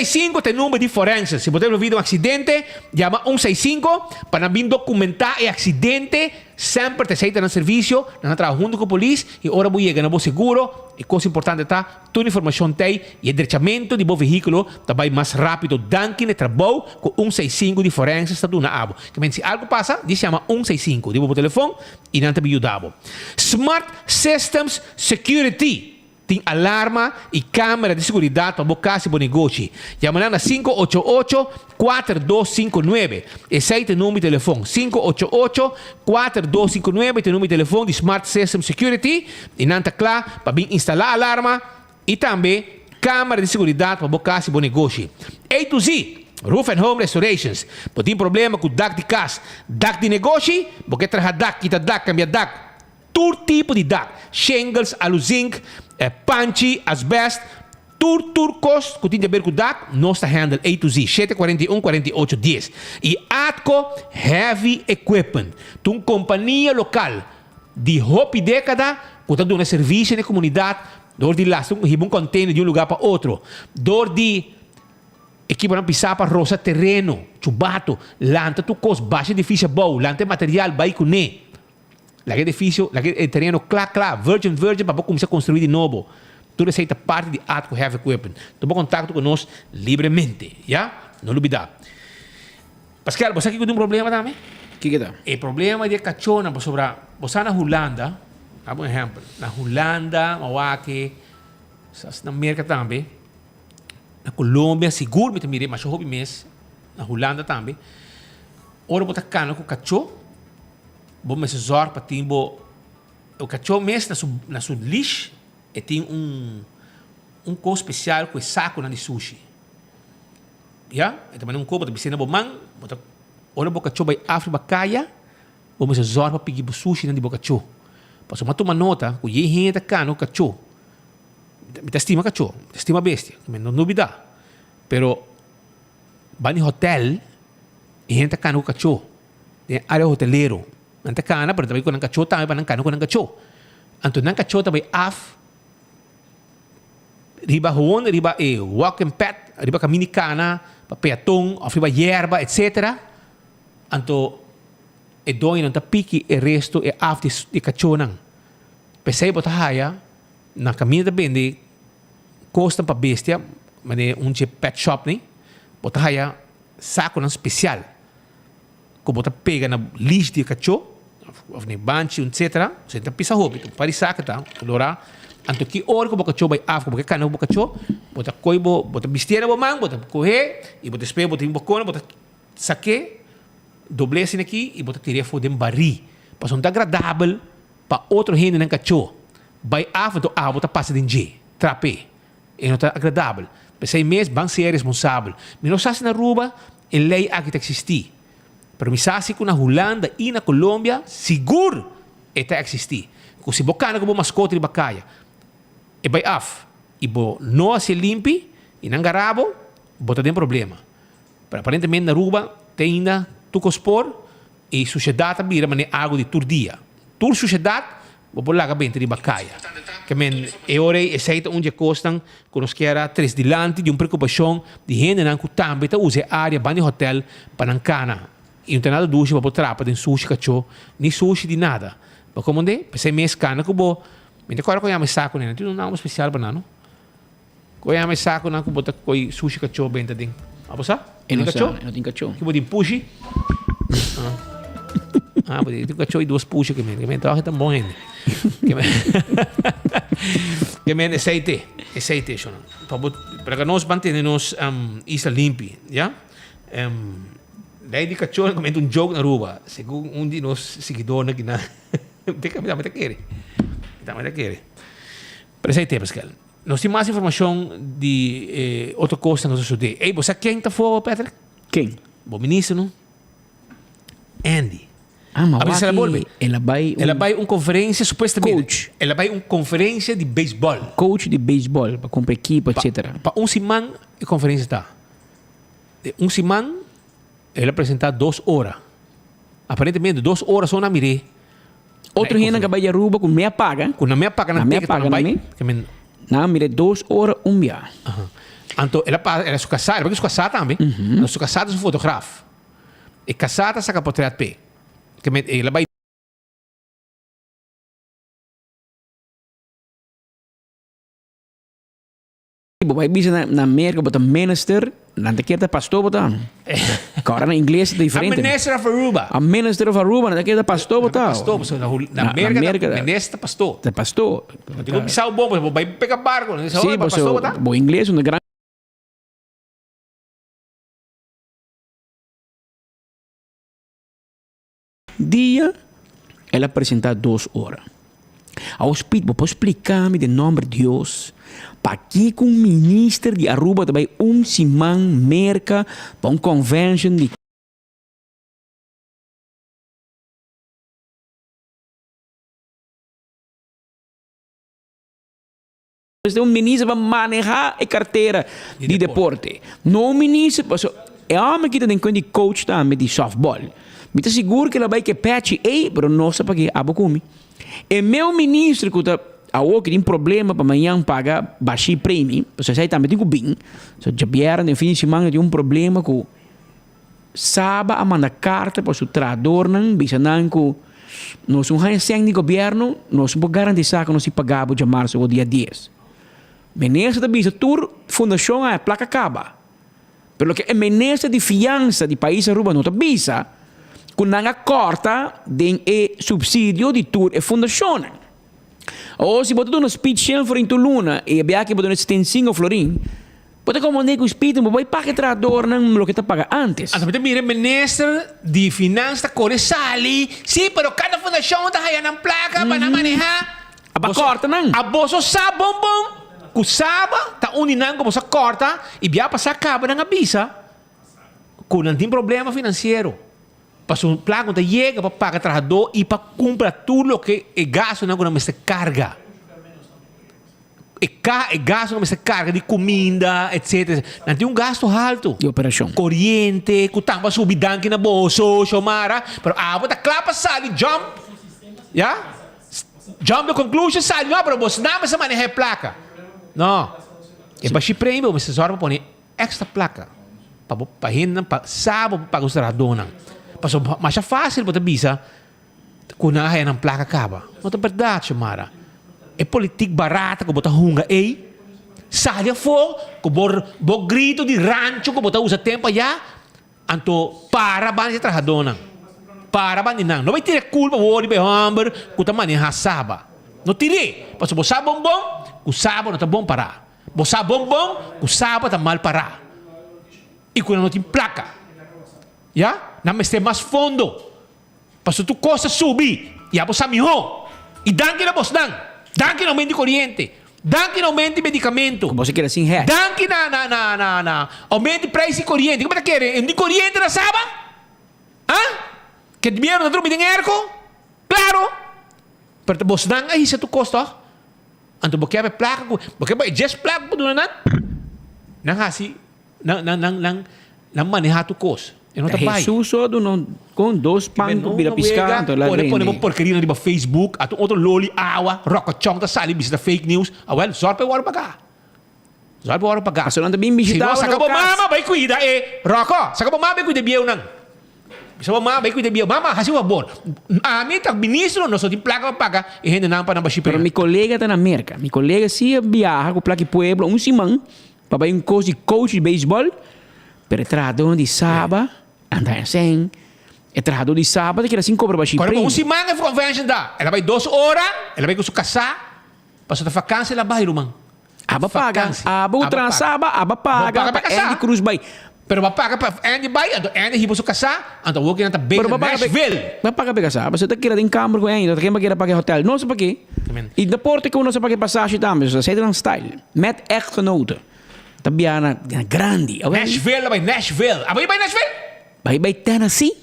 Sinku ta e number di forense. Si bo ta envolvi den un aksidente, yama un sei sinku pa nan bin dokumentá e aksidente. Semper ta esei ta nan servisio. Nan ta traha huntu ku polis i ora bo yega na bo seguro, e kos importante ta Tur informacion t'ey y e drechamento di bo vehiculo ta bay mas rapido danki n'e trabou cu un sei sinku di forenses ta duna abo. Ke men si algo pasa, djis yama un sei sinku riba bo telefon y nan ta bin yuda bo. Smart Systems Security tin alarma y camera di seguridad pa bo cas y bo negoshi. Yama nan na 588 4259. Esey ta e number di telefon, 588 4259 ta e number di telefon di Smart System Security y nan ta cla pa bin instala alarma y tambe camera di seguridad pa bo cas y bo negoshi. A to Z, Roof and Home Restorations, Bo tin problema cu dak di cas, dak di negoshi? Bo ke traha dak, kita dak, cambia dak? Tur tipo di dak, shingles, aluzink, panchi, asbest, tur tur kos ku tin di aber ku dak, nos ta handle A to Z, 7 41 48 10. I Atco Heavy Equipment ta un kompania lokal di hopi dékada ku ta duna servisio na e komunidat dor di lastra un hiba un container di un lugá pa otro, dor di ekiponan pisá pa rosa tereno, chubato, lanta tur kos, basha edifisio abou, lanta e material bai kuné. Laga e edifisio, laga e tereno kla kla, virgin virgin pa bo kuminsá konstruí di nobo. Tur esei ta parti di Atco Heavy Equipment. Tuma kontakto ku nos libremente, ya? No lubidá. Pascal, bo sa kiko tin un problema tambe? Kiko ta? E problema di e kachónan pasobra bo sa na Hulanda, daba un ehèmpel, na Hulanda, Mawake, na Merka tambe, na Colombia sigur mi ta mira e masha hopi mes, na Hulanda tambe, ora bo ta kana ku kachó, Bo mester zorg pa tin bo e kachó mes na su na su leash e tin un un kos spesial ku e sakunan di sushi. Ya, e ta manera un kos bo ta bis'é na bo man, bo ta ora bo kachó bai af riba kaya, bo mester zòrg pa piki bo sushinan di bo kachó. Pasobra mi a tuma nota ku yei hende ta kana ku kachó. Mi ta stima kachó, mi ta stima bestia, mi no lubidá. Pero ban di hotèl e hende ta kana ku kachó den área hotelero. Nan ta kana pero nan ta bai ku nan kachó tambe pa nan kana ku nan kachó. Anto nan kachó ta bai af riba gewoon riba e walking pad, riba kaminda di kana pa peaton òf riba yerba etcetera. Anto e doñonan ta piki e resto e af di e kachónan. P'esei bo ta haya na kaminda ta bende kosnan pa bestia, manera un dje pet shop ni, bo ta haya sakonan spesial ku bo ta pega na leash di e kachó òf na e banchi etcetera. Esei ta pisa hopi, un par di sako ta lora. Anto ki ora ku bo kachó bai af ku bo ke kana ku bo kachó, bo ta kohe bo, bo ta bistié na bo man, bo ta kohe i bo despues bo tin bo kona bo ta Sak'é, dobl'é asina aki i bo ta tir'é afó den barí. Pasobra no ta agradabel pa otro hendenan kachó bai af anto abo ta pasa den dje, trap'é. E no ta agradabel. P'esei mes ban sea responsabel. Mi no sa si na Aruba e lei aki ta eksistí, pero mi sa si ku na Hulanda i na Colombia sigur e ta eksistí. Ku si bo kana ku bo maskot riba kaya, e bai af i bo no hasié limpi i nan gara bo, bo ta den problema. Pero aparentemente na Aruba te ainda tur cos por y suciedad ta bira manera agu di tur dia. Tur suciedad bo por laga benta riba caya. Ke men e ora ey esey ta un di e cosnan cu nos kier a tres dilanti di un preocupacion di hendenan cu tambe ta usa e area banda di hotel pa nan cana. Y no ta nada dushi pa bo trapa den sushi cacho ni sushi di nada. Bo comprende? P'esey mes cana cu bo, mi ta acorda cu yama e saco nena, tin un nomber special pa nan no. Koe ama e sakunan ku bo ta koi sushi kachó benta den. Abo sa? E no Tin kachó? sa, e no tin kachó. Ki bo tin pushi? Ah, bo tin kachó i dos pushi ke men. Ke men tòg e ta bon hende. Ke men Ke men esei te. Esei te, shonnan. Pa bo, para ku nos mantene nos isla limpi, ya? Lei di kachó nan komenta un joke na Aruba, segun un di nos siguidornan ki nan. Mi ta kere. Mi ta kere. Pero esei te, Pascal. Nos tin mas informacion di e otro cosnan cu ta sucede. Ey, bo sa ken ta for, Patrick? Ken? Bo minister, no? Andy. Ah, ma A bisa el a bolbe. El a bay El a bay un conferencia, supuestamente. Coach. El a bay un conferencia di baseball. Coach di baseball, pa cumpra equipo, etcetera. Pa un siman e conferencia ta. De un siman el a presenta dos ora. Aparentemente dos ora so nan mir'é. Otro hendenan ka bai di Aruba ku mea paga. Ku nan mea paga nan Nan mea ticket pa paga nan nan bai. me. Ke men. Nan mira dos ora un bia. Aha. Anto el a pasa, el a su kasá, el a bai ku su kasá tambe. Anto su kasá ta su fotograaf. E kasá ta saka potret p'e. Ke men el a bai. Bo bai bisa na na Merca bo ta minister, nan ta kier ta pastor bo ta. Kora na ingles ta diferente. A minister of Aruba. A minister of Aruba, nan ta kier ta pastor bo ta. Pastor, pasobra na Hul- na Merca ta minister ta pastor. Ta pastor. Bo tin ku bisa bo bon, bo bai pega barco, nan bisa, Sí, "Oye, pa pastor bo ta?" bo ingles un gran Dia el a presenta dos ora. Awor Piet bo por splica mi den nomber Dios pakico un minister di Aruba ta bay un siman Merca pa un convention di. Mester un minister pa maneha e cartera di deporte. No un minister paso e homber aki ta den cuenta di coach tambe di softball. Mi ta sigur cu el a bay cu e pechi ey pero no sa paki abo cu mi. E meu minister cu ta awor cu tin problema pa mañan paga bashi premi pasobra esey tambe tin cu bin. So djabièrnè den fin di siman e tin un problema cu Saba a manda karta pa su trahadornan bisa nan ku nos no haña sèn di gobièrnu, nos no por garantisá ku nos tin pagá bo djamarsu o dia dies. Minister ta bisa tur fundashon haña plaka kaba. Pero loke e minister di fiansa di pais Aruba no ta bisa ku nan a kòrta den e supsidio di tur e fundashonnan. Awor si bo ta duna speech shen florin tur luna i e biaha bo duna 75 florin, bo ta komprende ku speech bo bai paga e trahadornan loke ta paga antes. Anto mi ta mira e minister di finans ta kore sali, si pero kada fundashon ta haya nan plaka pa nan maneha. A ba kòrta nan. A boso sa bon bon ku Saba ta un di nan ku boso a kòrta i biaha pasá kaba nan a bisa. Ku nan tin problema finansiero. Pasobra un plaka no ta yega pa paga trahadó i pa kumpra tur loke e gastunan ku nan mester karga. E ka e gastunan ku mester karga di kuminda etsetera. Nan tin un gastu haltu. Di operashon. Koriente ku tambe a subi danki na boso Xiomara. Pero abo ta kla pa sali jump ya jump the conclusion sali no pero boso nan mester maneha e plaka. No. E bashi premio bo mester sòru pa pone. Extra placa pa bo pa hendenan pa sa bo paga su trahadónan. Pasobra masha fácil bo ta bisa ku nan a haya nan placa kaba. No ta bèrdat, Xiomara. E politik barata ku bo ta hunga ei, sali afó ku bo bo grito di rancho ku bo ta usa tempu ayá, anto para banda di e trahadónan. Para banda di nan. No bai tira e kulpa awor riba e hòmber ku ta manehá Saba. No tir'é, pasobra bo sa bon bon ku Saba no ta bon pará. Bo sa bon bon ku Saba ta mal pará i ku nan no tin plaka. Ya, nan mester mas fondo. Pasobra tur kos ta subi, ya bo sa mihó. I danki na bosnan. Danki na aumento di koriente. Danki na aumento di medikamento. Ku bo sa keda sin hèsh. Danki na na na na na aumento di preis di koriente. Kiko bo ta kere? E no tin koriente na Saba? Ah? Ke bieu no ta drumi den airco? Klaro! Pero ta bosnan a hisa tur kos tòg? Anto bo kier e plaka ku bo kier e djes plaka ku bo duna nan, nan hasi nan nan nan nan nan maneha tur kos. E no ta bai. Hesus so a duna kon dos pan ku bira piska anto el a Pone pone bo rende. porkeria riba Facebook anto otro loli awa rokochon ta sali bisa ta fake news awel zòrg pa e wòrdu pagá. Zòrg pa e wòrdu pagá. Pasobra nan ta bin Si bishita no bo na saka bo bo kas. mama bai kuida e ròkò saka bo mama bai kuida e bieunan. Bisa bo mama, bai cuida bieu. Mama, haci un fabor. Ami ta ministro, nos no tin placa pa paga e hendenan pa nan bashi Pero pena. mi colega ta na Merca. Mi colega si a biaha cu plaki pueblo un siman pa bai un cos di coach di baseball, pero e trahadornan di Saba anda esei. E trahador di Saba ta keda sin cobra bashi Cuando pa un premio. siman e convention ta, el a bai dos ora, el a bai cu su casá, pasobra ta vakantie el a bai, ruman. Aba paga, aba ku traha Saba, aba paga pa Andy Cruz bai. Pero bo a paga pa Andy bai, anto Andy hiba su kasá, anto awor kinan ta bezig na Nashville. Bo a paga pa e kasá, pasobra ta keda den kamber ku Andy, ta ken pa keda paga e hotel, no sa pake. I na porta ku no sa pake pasashi tambe, so esei ta nan style. Met echtgenoten. Ta biaha na grandi. Nashville a bai Nashville. Abo bai Nashville? Bai bai Tennessee.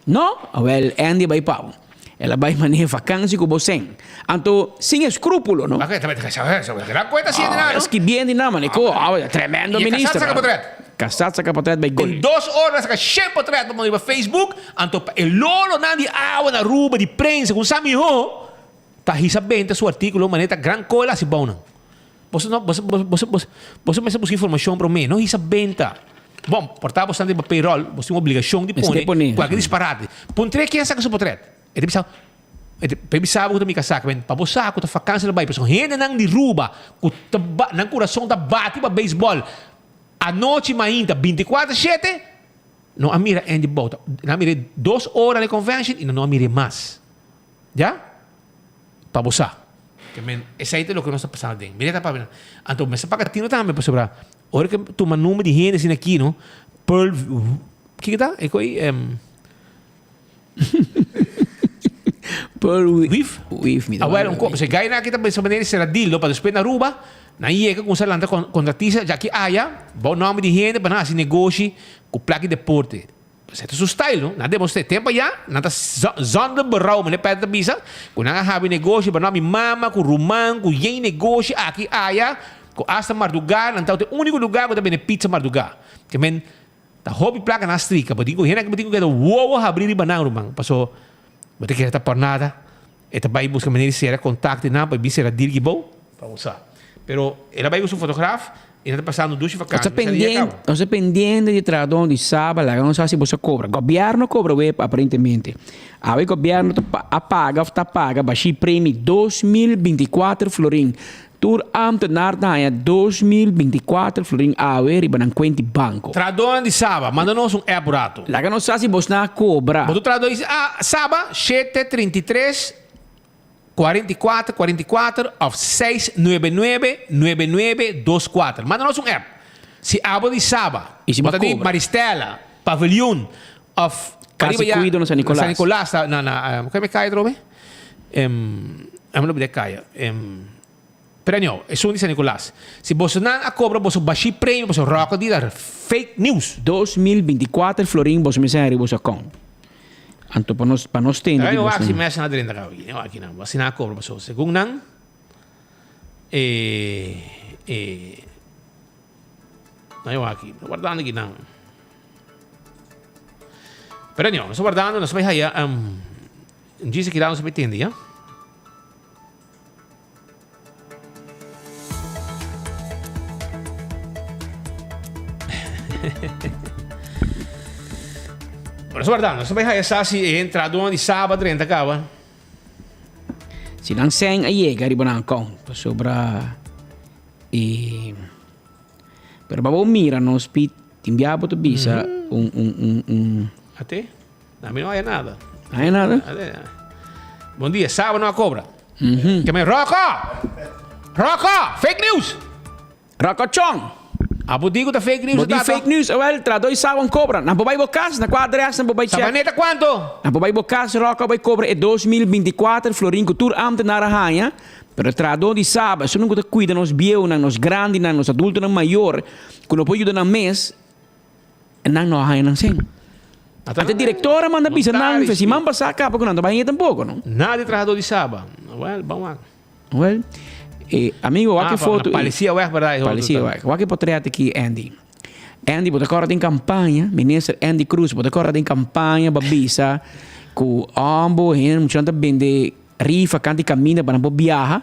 No? Awel, Andy a bai pa bo. El a bai manera vakansi ku bo sen. Anto, sin eskrúpulo, no? Ah, skibiendo di nan, mane ko, ah, tremendo minister. I e kasá ta saka potret. Kasá ta saka potret bai gol. Den dos ora nan saka shen potret pa pone riba Facebook, anto pa e lolonan di awa na Aruba, di prensa ku sa mihó, ta hisa benta su artíkulo manera ta gran koe la hasi bounan. Boso no, boso, boso, boso, boso mester buska informashon promé, no hisa benta. Bon, por ta bo sta riba payroll, bo tin obligashon di pone kualke disparate. Puntr'é ken saka su potret. E ta bisa, e ta pa e bisa bo ku ta mi kasá, men pa bo sa ku ta fakansia ta bai, pasobra hendenan di Ruba ku ta ba, nan kurason ta bati pa beisbòl anochi mainta bintikuater shete, no a mira Andy Bouta. Nan a mir'é dos ora na e convention i nan no a mir'é mas. Ya? Pa bo sa. Ke men, esei ta loke nos ta pasando aden. Mira ta papia. Anto mester paga tino tambe pasobra ora ke tuma number di hende asina aki no, Pearl, kiko ta? E koi em. Pearl Weave? Weave mi ta Awel un kos, e gainan aki ta pensa manera di sera deal no, pa despues na Aruba nan yega kumsa lanta kontratista djaki aya bou nomber di hende pa nan hasi negoshi ku plak di deporte. Esei ta su style, no? Nan a demostr'é tempu ayá, nan ta zonder berouw, meneer Peder ta bisa, ku nan a habri negoshi pa nan mi mama ku ruman ku yen negoshi aki aya, ku asta mardugá, nan tabata e úniko lugá ku ta bende pizza mardugá. Ke men, ta hopi plaka nan a strika, bo tin ku hende aki bo tin ku keda wowo habrí riba nan, ruman, paso bo ta kere ta por nada. E ta bai buska manera di sera kontakto di nan pa e bin sera deal ki bou, pa bo sa. Pero el a bai ku su fotograaf i nan ta pasando dushi Nos vakantie. ta pendiente, nos ta pendiente di trahadó di Saba, laga nos sa si boso a kobra. Gobièrnu a kobra web aparentemente. Awe gobièrnu ta a paga òf ta paga bashí premi 2024 florin. Tur ámtenar ta haña 2024 florin awe riba nan kuent di banko. Trahadónan di Saba, manda nos un app un ratu. Laga nos sa si bosnan a kobra. Bo tur trahadó di Saba, shete 33 44 44 òf seis nuebe nuebe nuebe nuebe dos kuater. Manda nos un app. Si abo di Saba, I si bo bo ta di kobra. Maristella, Paviljoen òf Kas ariba di ya Kuido na San na San Nicolas. Nicolas, na na, kua mi kaya atrobe? Em, ami lo bida e kaya. Em. Pero anyhow, esun di San Nicolas. Si bosonan a cobra boso bashi premio boso Rocco di ta fake news. 2024 florin boso mester haya riba boso account. Anto pa nos pa nos tende di Ay, wak boso. si mes na drenta ka. Aki nan, asina a cobra boso. Segun nan e e Ay, wak aki. Wardando aki nan. Pero anyhow, nos ta wardando, nos ta bay haya um, djis aki nos ta bay tende, ya. Pero nos wardando, nos ta bay haya sa si e entradonan di Saba drenta caba. Si nan sen a yega riba nan account pasobra e pero pa bo mira nos Piet tin bia bo ta bisa un un un un Ate? Na mi no haya nada. No haya nada? Bon dia, Saba no a cobra. Ke men Rocco! Rocco! Fake news! Rocco Chong! Abo di ku ta fake news Bo di fake news, awel, tra doi Saba un cobra. Nan por bai bo cas, na kua adres nan por bai check. Sabaneta kuanto? Nan por bai bo cas, Rocco bai cobra e 2024 florin ku tur ambtenaar a haña. Pero trahadó di Saba, esun ku ta cuida nos bieunan, nos grandinan, nos adultonan mayor, ku no por yuda nan mes, Nan no a haña nan sen. Ata director a manda bisa nan fe siman pasá kaba ku nan ta bai haña tampoko, no? Nada di trahadó di Saba. Well, ban wak. Well, eh, amigo, wak e foto. Palisia weg, berdad? Palisia weg. Wak e potret aki, Andy. Andy, bo ta kòrda den kampaña, minister Andy Croes, bo ta kòrda den kampaña bo a bisa ku ambo hende muchanan ta bende rifa kant di kaminda pa nan por biaha.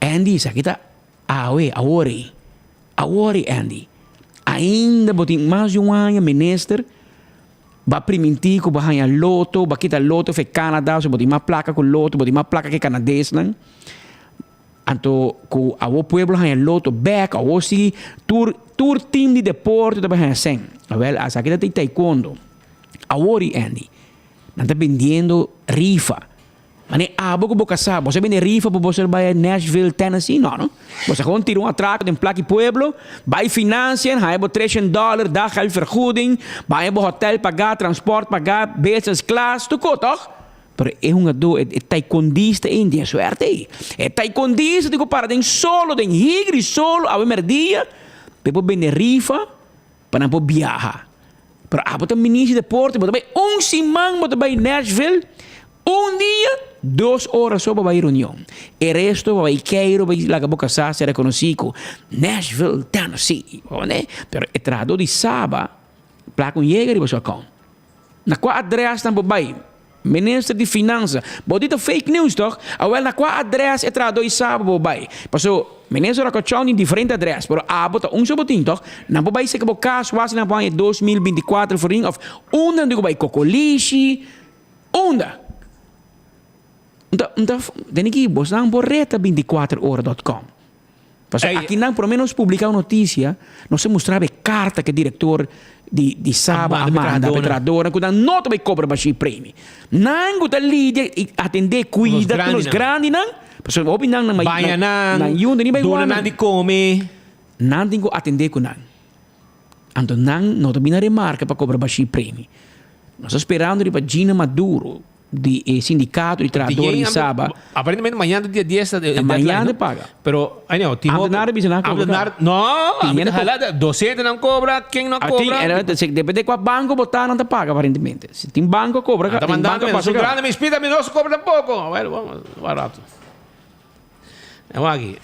Andy, esaki ta Awe, awor ei. Awor ei, Andy. Ainda bo tin mas di un aña minister, bo a primintí ku bo a haña loto, bo a kita loto for e Canada, so bo tin mas plaka ku loto, bo tin mas plaka ku e Canadesnan. Anto ku awor pueblo haña loto bèk, awor si tur tur team di deporte ta bai haña sèn. Awèl, esaki ta taekwondo. Awor ei, Andy, nan ta bendiendo rifa. Mane abo ku bo kasá, boso a bini rifa pa boso bai Nashville, Tennessee? No, no. Boso a gewoon tira un atrako den plaki pueblo, bai financiën, haña bo treshen dòler, daggeldvergoeding, baña bo hotel pagá, transport pagá, business class, tur kos, tòg? Pero e hungadó, e taekwondista ei tin e suerte ei. E taekwondista tin ku para den solo, den higri solo, awe mèrdia, pa e por bini rifa pa nan por biaha. Pero abo ta minister di deporte, bo ta bai un siman bo ta bai Nashville, un dia, dos ora so bo bai reunion. E resto bo bai keiro, bai laga bo kasá ser rekonosí ku Nashville, Tennessee. Bo wende? Pero e trahadó di Saba plaka un yega riba su account. Na kua adres nan bo bai? Minister di Finansa, bo di ta fake news toch? Awel na kua adres e trahadó i Saba bo bai? Paso Minister Rocochon tin diferente adres, pero abo ta un so bo tin toch? Nan por bai seka bo kas wasi nan por haña 2024 florin of unda nan tin ku bai Kokolishi? Unda? Nta nta tene ki bosnan por reta 24 ora dot com. Pasobra aki nan prome nos publica un noticia, nos a mustra e carta cu e director di di Saba a manda pa e trahadornan cu nan no ta bay cobra bashi premi. Nan cu ta lidia y atende, cuida cu nos grandinan, pasobra hopi nan nan Baña nan, nan yunda ni bay duna wak nan di come. Nan tin cu atende cu nan. Anto nan no ta bini a remarca pa cobra bashi premi. Nos ta sperando riba Gina Maduro. Di e sindicato di trahador di Saba. Aparentemente mañana ta dia 10 ta e Mañana deadline, ta paga. Pero anyhow, tin hopi. Ambtenaar bisa nan a cobra. Ambtenaar, no, hala, docentenan cobra, ken no a cobra? Depende cua banco bo ta nan ta paga aparentemente. Si tin banco a cobra, Nan ta tin mandando banco a mi, pasa su caba. grande mi spita mi no se cobra tampoco. Bueno, vamos, barato. En waki,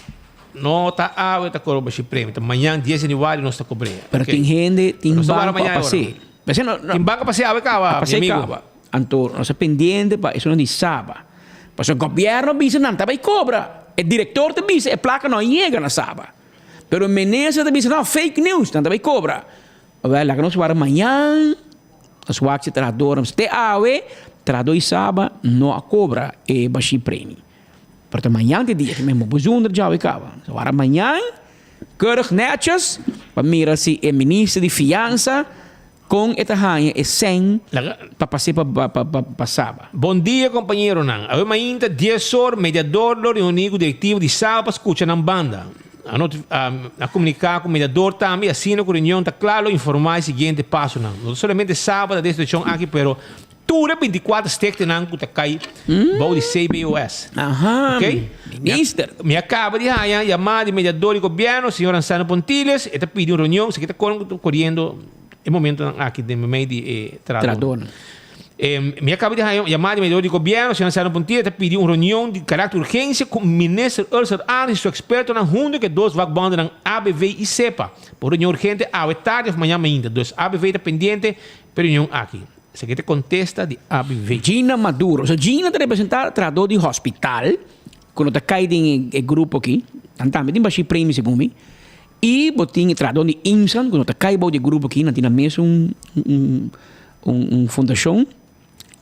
no ta awe ta cobra bashi premio, ta mañan 10 januari nos ta cobr'é. Pero Okay. tin hende, tin Nos ta wara banco a mañan pas'é. ahora. P'esei no, no. Tin banco a pas'é awe caba, A mi pas'é amigo. caba. Anto nos ta pendiente pa esunnan di Saba. Pasobra gobierno bisa nan ta bay cobra. E director ta bisa e placa no a yega na Saba. Pero e minister ta bisa no, fake news, nan ta bay cobra. Awel, laga nos wara mañan, nos wak si trahadornan. Te awe, trahador di Saba no a cobra e bashi premi. Pero ta mañan te dia, mi bo zonder djawe caba. So wara mañan, keurig netjes, pa mira si e minister di fiansa con e ta haña e sèn pa pas'é pa pa Saba. Bon dia compañeronan. Awe mainta dies or mediador lo reuni cu directiva di Saba pa scucha nan banda. A a comunica cu mediador tambe y asina cu reunion ta cla lo informa e siguiente pasonan. No ta solamente Saba ta den situacion aki pero. tur e 24 stichtingnan ku ta kai bou di CBOS. Aha, Ok? minister. Mi a kaba di haña yamada di mediador di gobièrnu, señor Anselmo Pontiles, e ta pidi un reunion, esaki ta koriendo e momentonan aki den meimei di e trahadónan. Mi a kaba di haña un yamada di mediador di gobièrnu, señor Anselmo Pontiles, ta pidi un reunion di karakter urgensia ku minister Ursel Arends i su ekspertonan huntu ku e dos vakbondennan ABV i SEPA. Pa un reunion urgente awe tardi òf mañan mainta. Dus ABV ta pendiente pa e reunion aki. Esaki ta e kontesta di ABV. Gina Maduro. So Gina ta representá trahadó di hospital ku no ta kai den e grupo aki. Nan tambe tin bashí premio segun mi. I bo tin e trahadó di IMSAN ku no ta kai bou di e grupo aki. Nan tin nan mes un un fundashon.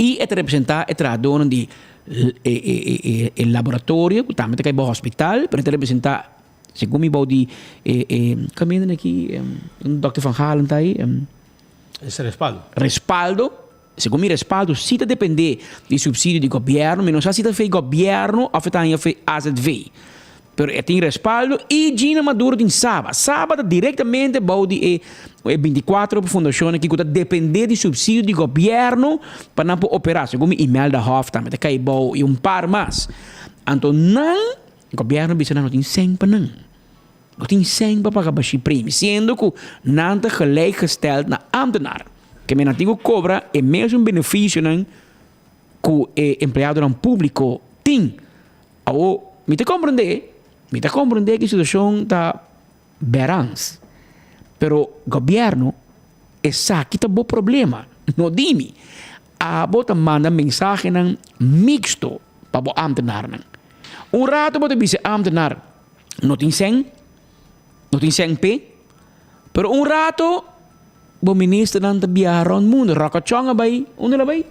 I e ta representá e trahadónan di e laboratorio ku tambe ta kai bou hospital pero e ta representá segun mi bou di e e kaminda aki un dòkter Van Galen ta ei. Es respaldo. Respaldo. Segun mi respaldo si ta depende di subsidio di gobierno, mi no sa si ta fe gobierno of e ta haña fe azv. Pero e tin respaldo y Gina Maduro tin Saba. Saba ta directamente bou di e e binticuatro fundacionnan aki cu ta depende di subsidio di gobierno pa nan por opera. Segun mi Imelda Hof tambe ta cay bou y un par mas. Anto nan, gobierno bisa nan no tin cen pa nan. No tin sèn pa paga bashi premi, siendo ku nan ta gelijkgesteld na ámtenar. Ke men nan tin ku kobra e mesun benefisionan ku e empleadonan públiko tin. Awor, mi ta komprendé, mi ta komprendé ku e situashon ta bèrans, pero gobièrnu, esaki ta bo problema, no di mi. Abo ta manda mensahenan miksto pa bo ámtenarnan. Un rato bo ta bisa e ámtenar, No tin sèn, no tin sèn p'e. Pero un rato bo ministernan ta biaha rònt mundu. Ròkòchòn a bai, unda el a bai?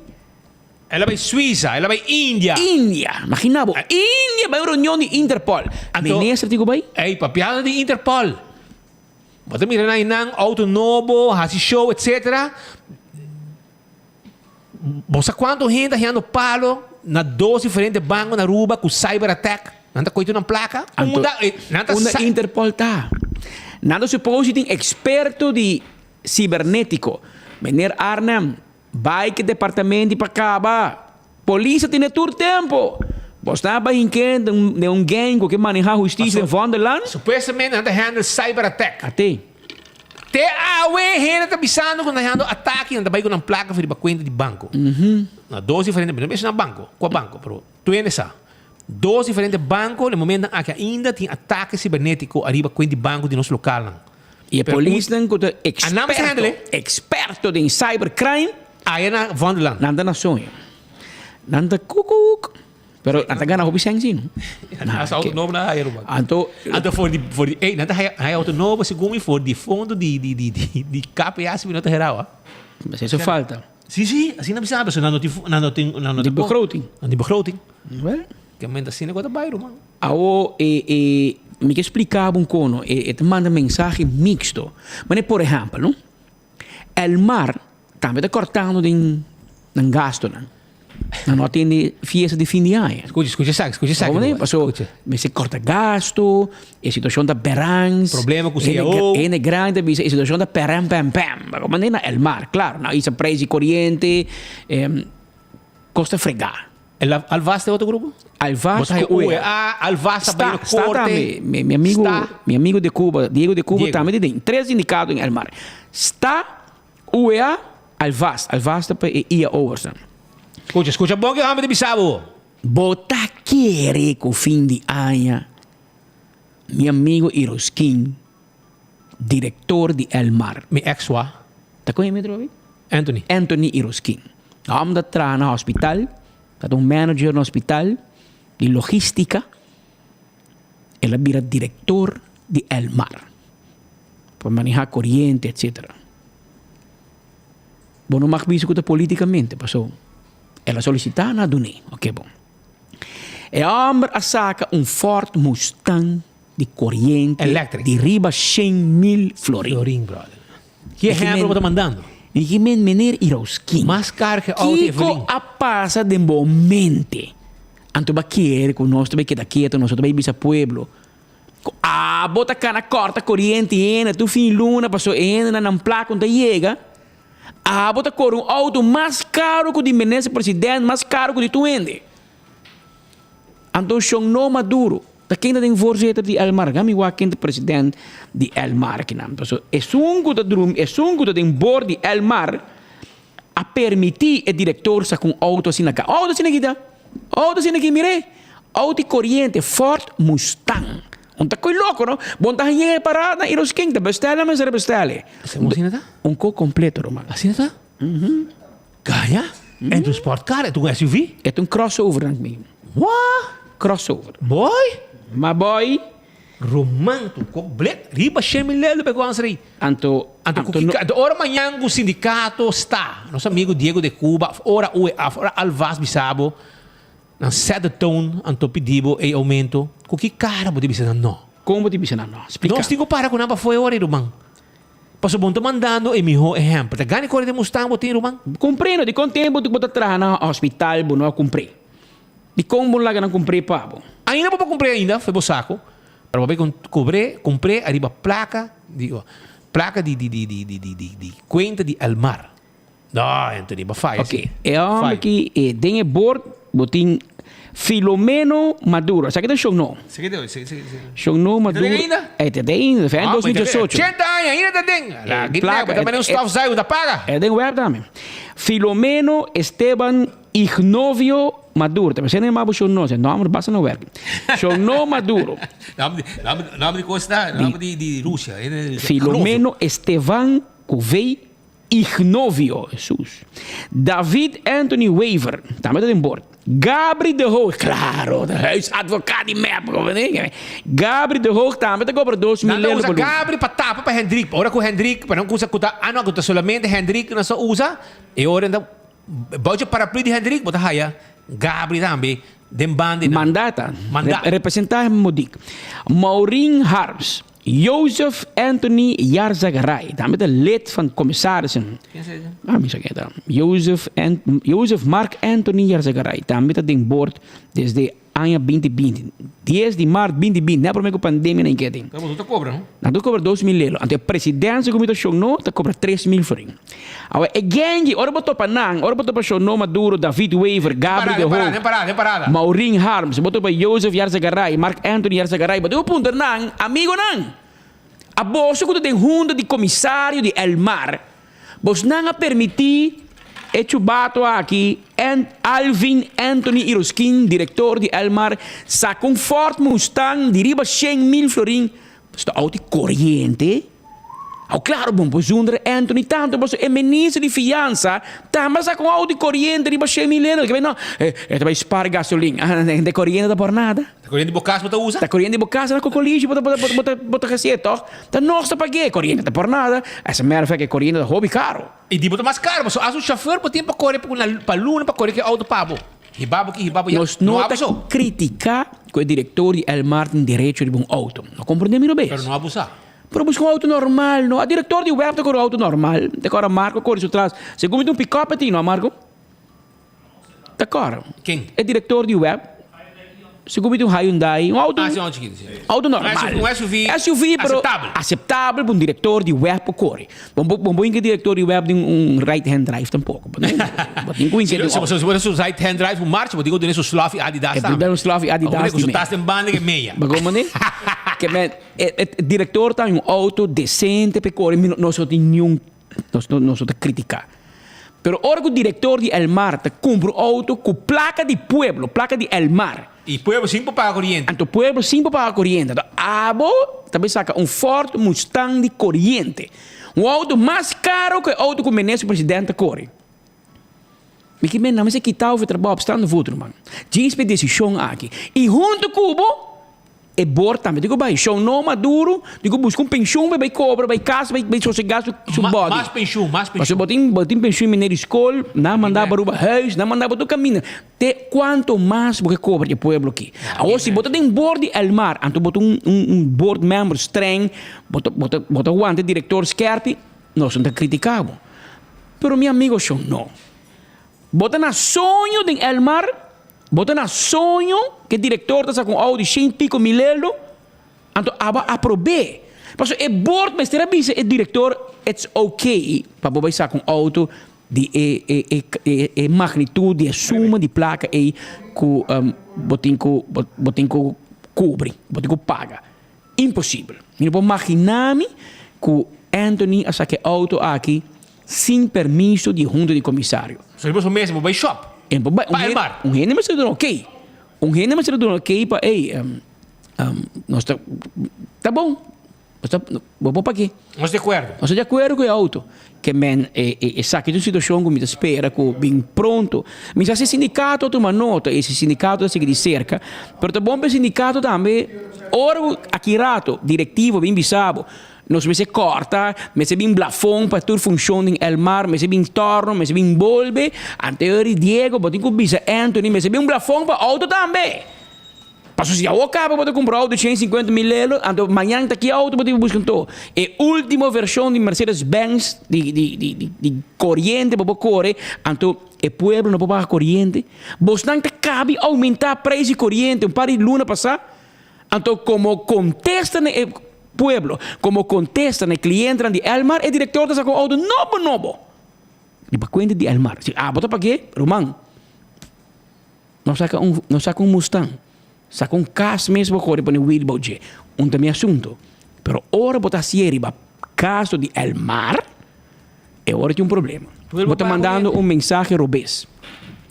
El a bai Suiza, el a bai India. India, magina bo, India bai un reunion di Interpol. Minister tin ku bai? Ey, papiando di Interpol. Bo ta mira nan einan, outo nobo, hasi show, etcetera. Bo sa cuanto hende a hendo palo na dos diferente banco na Aruba cu cyber attack? Nan ta coito nan placa? Anto, Unda, eh, nan ta unda sa- Interpol ta? Nan ta suppose di tin experto di cibernetico. Meneer Arnhem, bai ke departamento pa caba. Polis a tene tur tempo. Bo sta bai hinke den un gang cu ke maneha husticia den Vondelland? Supuestamente nan ta handle cyber attack. Ate. Te awe hende ta bisando cu nan ta hando atake, nan ta bai cu nan placa for riba cuenta di banco. Na dos diferente, mi no menciona banco, cua banco, pero tur hende sa. Dos diferente banco, na e momentonan aki ainda tin atake cibernetico ariba cuenta di banco di nos localnan. Y e Pero polisnan cu ta Anam sa handle, experto, experto den cybercrime. Aya na Vondelland. Nan ta na soño. Nan ta cucuc. Pero nan ta gana hopi sèn si no. Nan hasa auto nobo nan haya ruman. Anto. Anto for di for di ey nan ta haya haya auto nobo segun mi for di fondo di di di di di KPA si mi no ta herao ah. Mas eso falta. Si si asina bisa pasobra nan no tin nan no tin nan no Di begroting. Nan di begroting. Wel. Ke momento asina ku ta bai ruman. Awo e e mi ke splika bo un kono e e ta manda mensahe mixto. Mane por ehèmpel no Elmar tambe ta kòrtando den nan gastonan. Nan no a tende fiesta di fin di aña. Scucha, scucha esaki, scucha esaki. Como Paso, mester corta gasto, e situacion ta berans. Problema cu CAO. Hende grandi ta bisa, e situacion ta perem pem pem. Como manera na El Mar, claro, nan a hisa prijs di coriente, cos ta frega. El Alvas ta otro grupo? Alvas cu UEA. Alvas ta bay na corte. Sta tambe. Mi amigo, mi amigo de Cuba, Diego de Cuba tambe ta den. Tres sindicato den El Mar. Sta UEA, Alvast, Alvast ta pa e IAO'ersnan. Scucha, scucha bon ke homber ta bisa bo. Bo ta kere ku fin di aña mi amigo Iroskin, direktor di Elmar. Mi ex wa. Ta kon e metro abi? Anthony. Anthony Iroskin. Homber ta traha na hospital, ta ta un manager na hospital di logistica. El a bira direktor di Elmar. Pa maneha koriente etcetera. Bo no mag bisa ku ta politikamente paso el a solisitá na dun'é. Oke bon. E hòmber a saka un Ford Mustang di koriente Electric. di riba 100,000 florin. Florin brother. Ki ehempel bo ta mandando? Di ki men meneer Irausquin. Mas kar ke auto Kiko Evelyn. a pasa den bo mente? Anto bo a kere ku nos ta bai keda keto, nos no ta bai bisa pueblo. Ku abo ta kana kòrta koriente hende tur fin luna paso e hendenan nan plaka no ta yega. Abo ta kore un outo mas karo ku di minister president, mas karo ku di tur hende. Anto shon no Maduro ta ken ta den voorzitter di Elmar? Gami wak ken ta president di Elmar kinan. Paso esun ku ta drumi, esun ku ta den board di Elmar a permiti e director saka un auto asina ka. Auto asina aki ta. Auto asina aki mire. Auto di coriente Ford Mustang. Un ta koe loko no. Bon ta haña e parada i nos ken ta bestela mester a bestela e. Un ko completo ruman. Asina ta? Gaya? En tu sportcar? E ta un SUV? E ta un crossover nan mi. What? Crossover. Boy? Ma boy. Roman tu ko blet riba shen mil lelo pe ku answer ei. Anto Anto ku ki anto ora mañan ku sindicato sta nos amigo Diego de Cuba of ora UEA of ora Alvas bisa bo nan set the tone anto pidi bo ei aumento ku ki cara bo ta bisa nan no? Kon bo ta bisa nan no? Splika. Nos tin ku para ku nan pa foe ora ei ruman. Pasobra bo no ta mandando e mihó ehèmpel. Ta gana kore den Mustang bo tin, ruman? Kumpré no. Dikon tempu bo ta traha na hospital bo no a kumpré? Dikon bo no laga nan kumpré pa bo? Ainda bo por kumpré ainda for bo saku, pero bo bay kobr'é, kumpré ariba plaka di plaka di di di di di di di kuenta di Elmar. No, Anthony, bo faya si. Ok, e hòmber aki e den e bord bo tin Filomeno Maduro. Esaki ta Shonó. Shonó Maduro. E ta den ainda? E ta den ainda, fe 2018. 80 aña ainda ta den. La Plaka. Bo ta manda un stofzuiger, ta paga. E den web tambe. Filomeno Esteban Ignovio Maduro. Ta pensando yama bo Shonó, se nòmber basta no werk. Shonó Maduro. Nòmber di kos ta, nòmber di Rusia. Filomeno Esteban Covey Ignovio, Jesus. David Anthony Wever, tambe ta den bord. Gabri de Hoog, claro, de huisadvocaat di mep, Gabri de Hoog tambe ta cobra 2000 Nan ta euro usa pa luna. Gabri pa tapa pa Hendrik. Ora ku Hendrik, pa nan kusa ku ta, ah no, ku ta solamente Hendrik nan sa usa, e ora nan ta, bou dje paraplu di Hendrik bo ta haya Gabri tambe den banda di nan. Mandata. Manda. Representa Modik. Maureen Harms. Joseph Anthony Yarzagaray, tambe ta lid van commissarissen. Ah, mi sa ken ta. Joseph, Ant Joseph Mark Anthony Yarzagaray, tambe ta den board desde aña 2020. 10 di maart 2020, net prome ku pandemia na inke tin. Pero boso ta cobra, no? Nan ta cobra 2000 lelo. Anto e presidencia ku mi ta shon no ta cobra 3000 florin. Awe e gengi, ora bo topa nan, ora bo topa Shonó Maduro, David Wever, Gabri de Hoog, Maureen Harms, bo topa Joseph Yarzagaray, Mark Anthony Yarzagaray, bo tin ku puntra nan, amigonan, a boso ku ta den hunta di komisario di Elmar, bosnan a permití e chubato aki, Alvin Anthony Iroskin, direktor di Elmar, saka un Ford Mustang di riba 100,000 florin, Pasobra ta auto di koriente. Au claro bon por zundra Anthony tanto pasobra e minister di fiansa tambe a saca un auto di coriente riba shen mil euro. Ke no, e ta bay spar gasolin. De coriente ta por nada. Ta coriente di bo cas bo ta usa? Ta coriente di bo cas na cocolishi bo ta bo ta bo ta hacié toch? Ta nos ta pagué. Coriente ta por nada. As a matter of fact e coriente ta hopi caro. Y di bo ta mas caro pasobra as un chauffeur bo tin pa core pa luna pa core ki auto pa bo. Hiba bo ki hiba bo ya. Nos no ta critica cu e director di Elmar tin derecho riba un auto. No comprende mi robes. Pero no abusa. Pero busca un auto normal no. A director di web ta core un auto normal. Ta core Marco core su tras. Segun mi ta un pick-up e tin no Marco? Ta core. Ken? E director di web. Segun mi ta un Hyundai. Un auto. Ah si un auto chikito si. Auto normal. Un SUV. SUV pero. Aceptabel. Aceptabel pa un director di web por core. Bo bo bo inke director di web den un right hand drive tampoco. Bo tin cu inke den Si bo su right hand drive un marcha bo tin cu tene su slof y Adidas tambe. E un slof y Adidas. Cu su tas den banda ke meya. Bo como ne? Ke men e director ta un auto decente pe core mi no so tin niun nos no ta critica. Pero ora cu director di Elmar ta cumpra un auto cu placa di pueblo, placa di Elmar. Y pueblo sin por paga coriente. Anto pueblo sin por paga coriente. Anto abo ta bay saca un Ford Mustang di coriente. Un auto mas caro cu e auto cu minister president ta core. Mi ki men nan mester kita over trabao op staande voet ruman. Djis p'e decision aki. Y hunto cu bo e board tambe tin cu bay. Shon no Maduro tin cu busca un pensioen pa bay cobra, bay casa, bay bay sosega su su body. Mas pensioen, mas pensioen. Pasobra bo tin bo tin pensioen meneer di school, nan manda bo Aruba huis, nan manda bo tur caminda. Te cuanto mas bo ke cobra di e pueblo aki? Awor si bo ta den board di Elmar, anto bo ta un un board member streng, bo ta bo ta bo ta wanta e director skerpi, nos no ta critica bo. Pero mi amigo shon no. Bo ta na soño den Elmar, bo ta na soño ke director ta saca un auto di shen pico mil euro, anto abo a aprob'é. Pasobra e board mester a bisa e director it's ok pa bo bai saca un auto di e e e e e magnitud di e suma di placa ey cu bo tin cu bo tin cu cubri, bo tin cu paga. Imposibel. Mi no por magina mi cu Anthony a saca e auto aki sin permiso di e hunta di comisario. So riba su mesa bo bai shop. En bo bai, Pa el mar. Un hende mester duna ok. Un hende mester duna ok pa ey nos ta ta bon. Nos ta bo por pag'é. Nos di akuerdo. Nos ta di akuerdo ku e outo. Ke men e esaki ta un situashon ku mi ta spera ku bin pronto. Mi sa si e sindikato a tuma nota i si e sindikato ta sigui di serka, pero ta bon pa e sindikato tambe ora ku aki rato direktivo bin bisa bo nos mester kòrta, mester bin blafon pa tur funshon den Elmar, mester bin tòrno, mester bin bolbe, anteori Diego bo tin ku bisa Anthony mester bin un blafon pa outo tambe. Paso si awo caba bo ta cumpra auto 150 mil euro, anto mañan ta ki auto bo tin busca anto? E ultimo version di Mercedes Benz di di di di di coriente bo por core, anto e pueblo no por paga coriente? Bosnan ta cabi aumenta prijs di coriente un par di luna pasa, anto como contesta na e pueblo, como contesta na e clientenan di Elmar, e director ta saca un auto nobo nobo riba cuenta di Elmar. Si abo ta pag'e, ruman. No saca un, no saca un Mustang. Saca un cas mes bo core pone wiel bou dje. Un ta mi asunto. Pero ora bo ta hacié riba caso di El Mar, e ora tin un problema. Bo ta mandando un mensahe robes.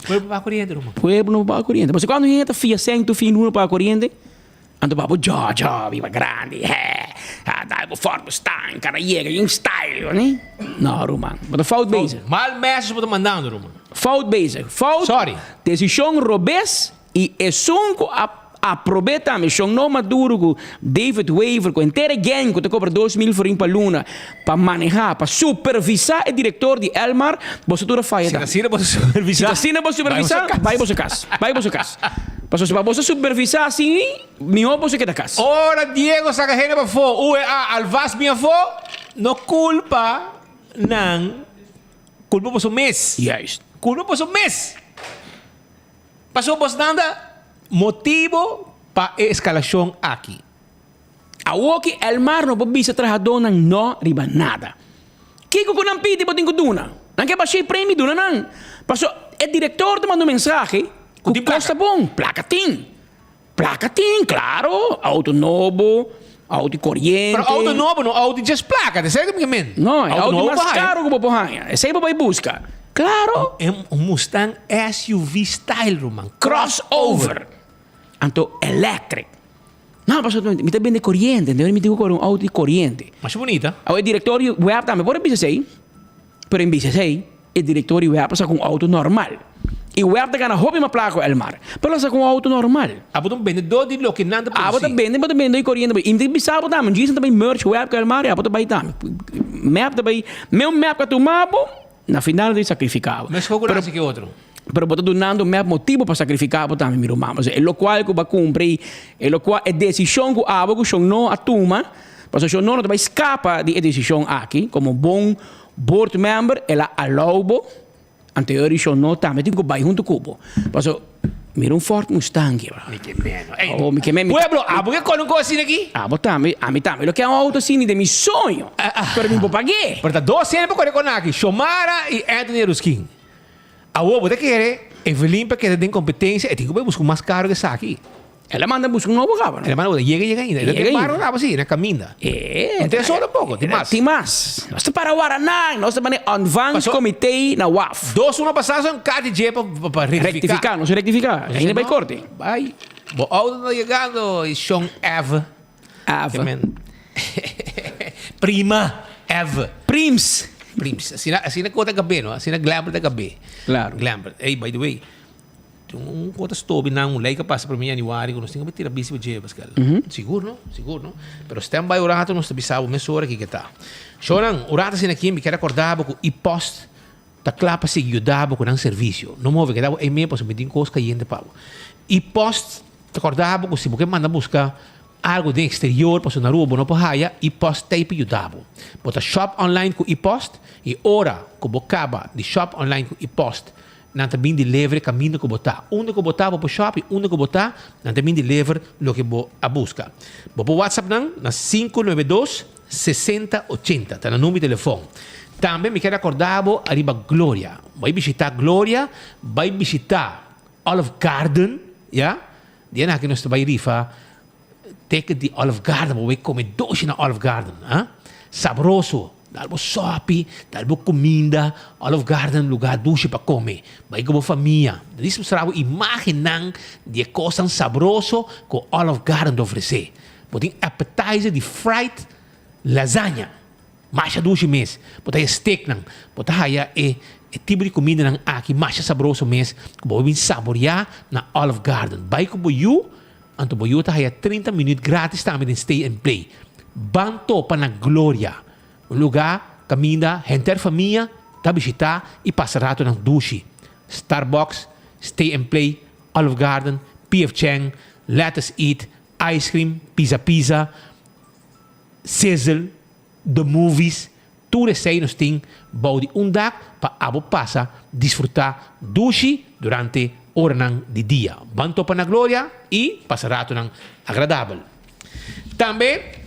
Pueblo pa coriente, ruman. Pueblo no paga coriente. Pasobra cuando hende ta fia cen tu fin luna paga coriente, anto pa bo jo jo biba grandi, he, a dal bo Ford Mustang, cara yega, yin style, ne? No, ruman. Bo ta fout bezig. Mal message bo ta mandando, ruman. Fout bezig. Fout. Sorry. Desishon robes i esun ku a aprob'é tambe, shon no Maduro ku David Wever ku henter e gang ku ta kobra 2000 florin pa luna pa manehá, pa supervisá e direktor di Elmar, boso tur a faya Si ta tambe. asina boso supervisá, Si ta asina boso supervisá, bai boso kas. Bai boso kas. Pasobra si pa boso supervisá asin, mihó boso keda kas. Ora Diego saka hende pafó, UEA alvast bin afó, no kulpa nan. Kulpa boso mes. Juist. Kulpa boso mes. Pasobra bosnan ta motibo pa e eskalashon aki. Awoki Elmar no por bisa trahadónan no riba nada. Kiko ku nan pidi bo tin ku duna. Nan ke bash'é premi duna nan. Pasobra e direktor ta manda un mensahe ku kos ta bon. Plaka tin. Plaka tin, klaro. Auto nobo, auto di koriente. Pero auto nobo no auto di djes plaka, ta esei ku mi men? No, e auto mas karo ku bo por haña. Esei bo bai buska. Klaro. Un Mustang SUV style, ruman. Crossover. Anto electric. No, pasobra mi ta bende koriente, entonces mi tin ku kore un auto di koriente. Masha bunita. Awe e direktor di web tambe por a bisa esei, pero en bisa esei e direktor di web a saka un auto normal. I web ta gana hopi mas plaka ku Elmar, pero el a saka un auto normal. Abo ta un bendedor di loke nan ta Abo ta produsi. bende, bo ta bende di koriente. I mi ta bisa bo tambe, Jason ta bai merge web ku Elmar i abo ta bai tambe. Mep ta bai, meu mep ka tuma bo, na final ta sakrifika bo. Meskor ku nan hasi ki otro. Pero bo ta dunando mep motibo pa sacrifica bo tambe, mi ruman. Pasobra e locual cu bo a cumpra y e locual, e decision cu abo cu Shon Noah a tuma, pasobra Shon Noah no ta bay scapa di e decision aki, como bon board member el a allow bo, anterior di Shon Noah tambe tin cu bay hunto cu bo. Pasobra mira un Ford Mustang ki, bro. Mi ke meno. Ey, Oh, mi ke men, mi pueblo, abo ke cono un cos asina aki? Abo tambe, ami tambe lo ke un auto asina den mi soño, pero mi por pagu'e. Pero ta dos hende pa core con aki, Xiomara y Anthony Ruskin. Awor bo ta kere Evelyn pa keda den competencia e tin cu bay busca un mas caro cu esaki. El a manda busca un nobo caba no? El a manda busca, yega yega ainda. El a den barrio caba si, na caminda. No tin solo tampoco, tin mas. Tin mas. Nos ta para wara nan, nos ta pone ontvangstcomité na waf. Dos luna pasa son cati dje pa pa rectifica. Rectifica, nos a rectifica. Ainda bay corte. Bay. Bo auto ta yegando y shon Eve. Ave. Prima Eve. Prims. Prims. Asina, asina kota gabe, no? Asina Glamber ta gabe. Claro. Glamber. Ey, by the way, tin un kota stobi nan, un ley ka pasa prome januari ku nos tin ku tira bisi pa dje, Pascal. Sigur, no? Sigur, no? Pero stand by un rato, nos ta bisa bo mesora kiko ta. Shownan, un rato asina aki, mi kier akorda bo ku e-post ta kla pa sigui yuda bo ku nan servisio. No move, keda bo ei mes pasobra mi tin kos kayente pa bo. E-post ta korda bo ku si bo ke manda buska Algo den exterior pasobra na Aruba bo no por haya, e-post ta ei pa yuda bo. Bo ta shop online ku e-post i ora ku bo kaba di shop online ku e-post nan ta bin deliver e kaminda ku bo ta. Unda ku bo ta bo por shop i unda ku bo ta nan ta bin deliver loke bo a buska. Bo por whatsapp nan na 592. 60 80 ta nan number di telefon. Tambe mi kier acorda bo ariba Gloria. Bai bishita Gloria, bai bishita Olive Garden, ya. Dia nan aki nos ta bai rifa ticket di Olive Garden, bo bai come doshi na Olive Garden, ha. Sabroso, dal bo sopi, dal bo cuminda, Olive Garden lugar dushi pa come. Bai cu bo famia. Dis mustra bo imagennan di e cosnan sabroso cu Olive Garden ta ofrece. Bo tin appetizer di fried lasagna. Masha dushi mes. Bo ta haya steaknan. Bo ta haya e e tipo di kumindanan aki masha sabroso mes ku bo bin saboreá na Olive Garden. Bai ku bo yu, anto bo yu ta haya 30 minüt gratis tambe den Stay and Play. Ban topa na Gloria, un lugá kaminda henter famia ta bishitá i pasa ratonan dushi. Starbucks, Stay and Play, Olive Garden, PF Chang, Let Us Eat, Ice Cream, Pizza Pizza, Sizzle, The Movies, tur esei nos tin bou di un dak pa abo pasa disfrutá dushi durante oranan di dia. Ban topa na Gloria i pasa ratonan agradabel. Tambe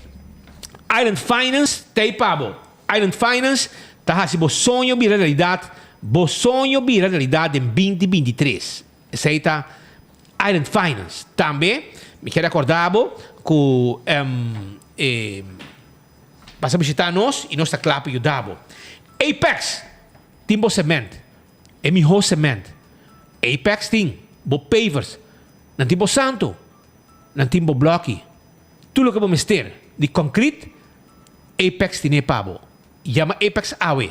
Island Finance ta ei pa bo. Island Finance ta hasi bo soño bira realidat, bo soño bira realidat den binti 23. Esei ta Island Finance. Tambe mi kier acorda bo cu e pasa bishita nos y nos ta cla pa yuda bo. Apex tin bo cement, e miho cement. Apex tin bo pavers, nan tin bo santo, nan tin bo bloki. Tur loke bo mester di concrete, Apex tine pa bo. Yama Apex awe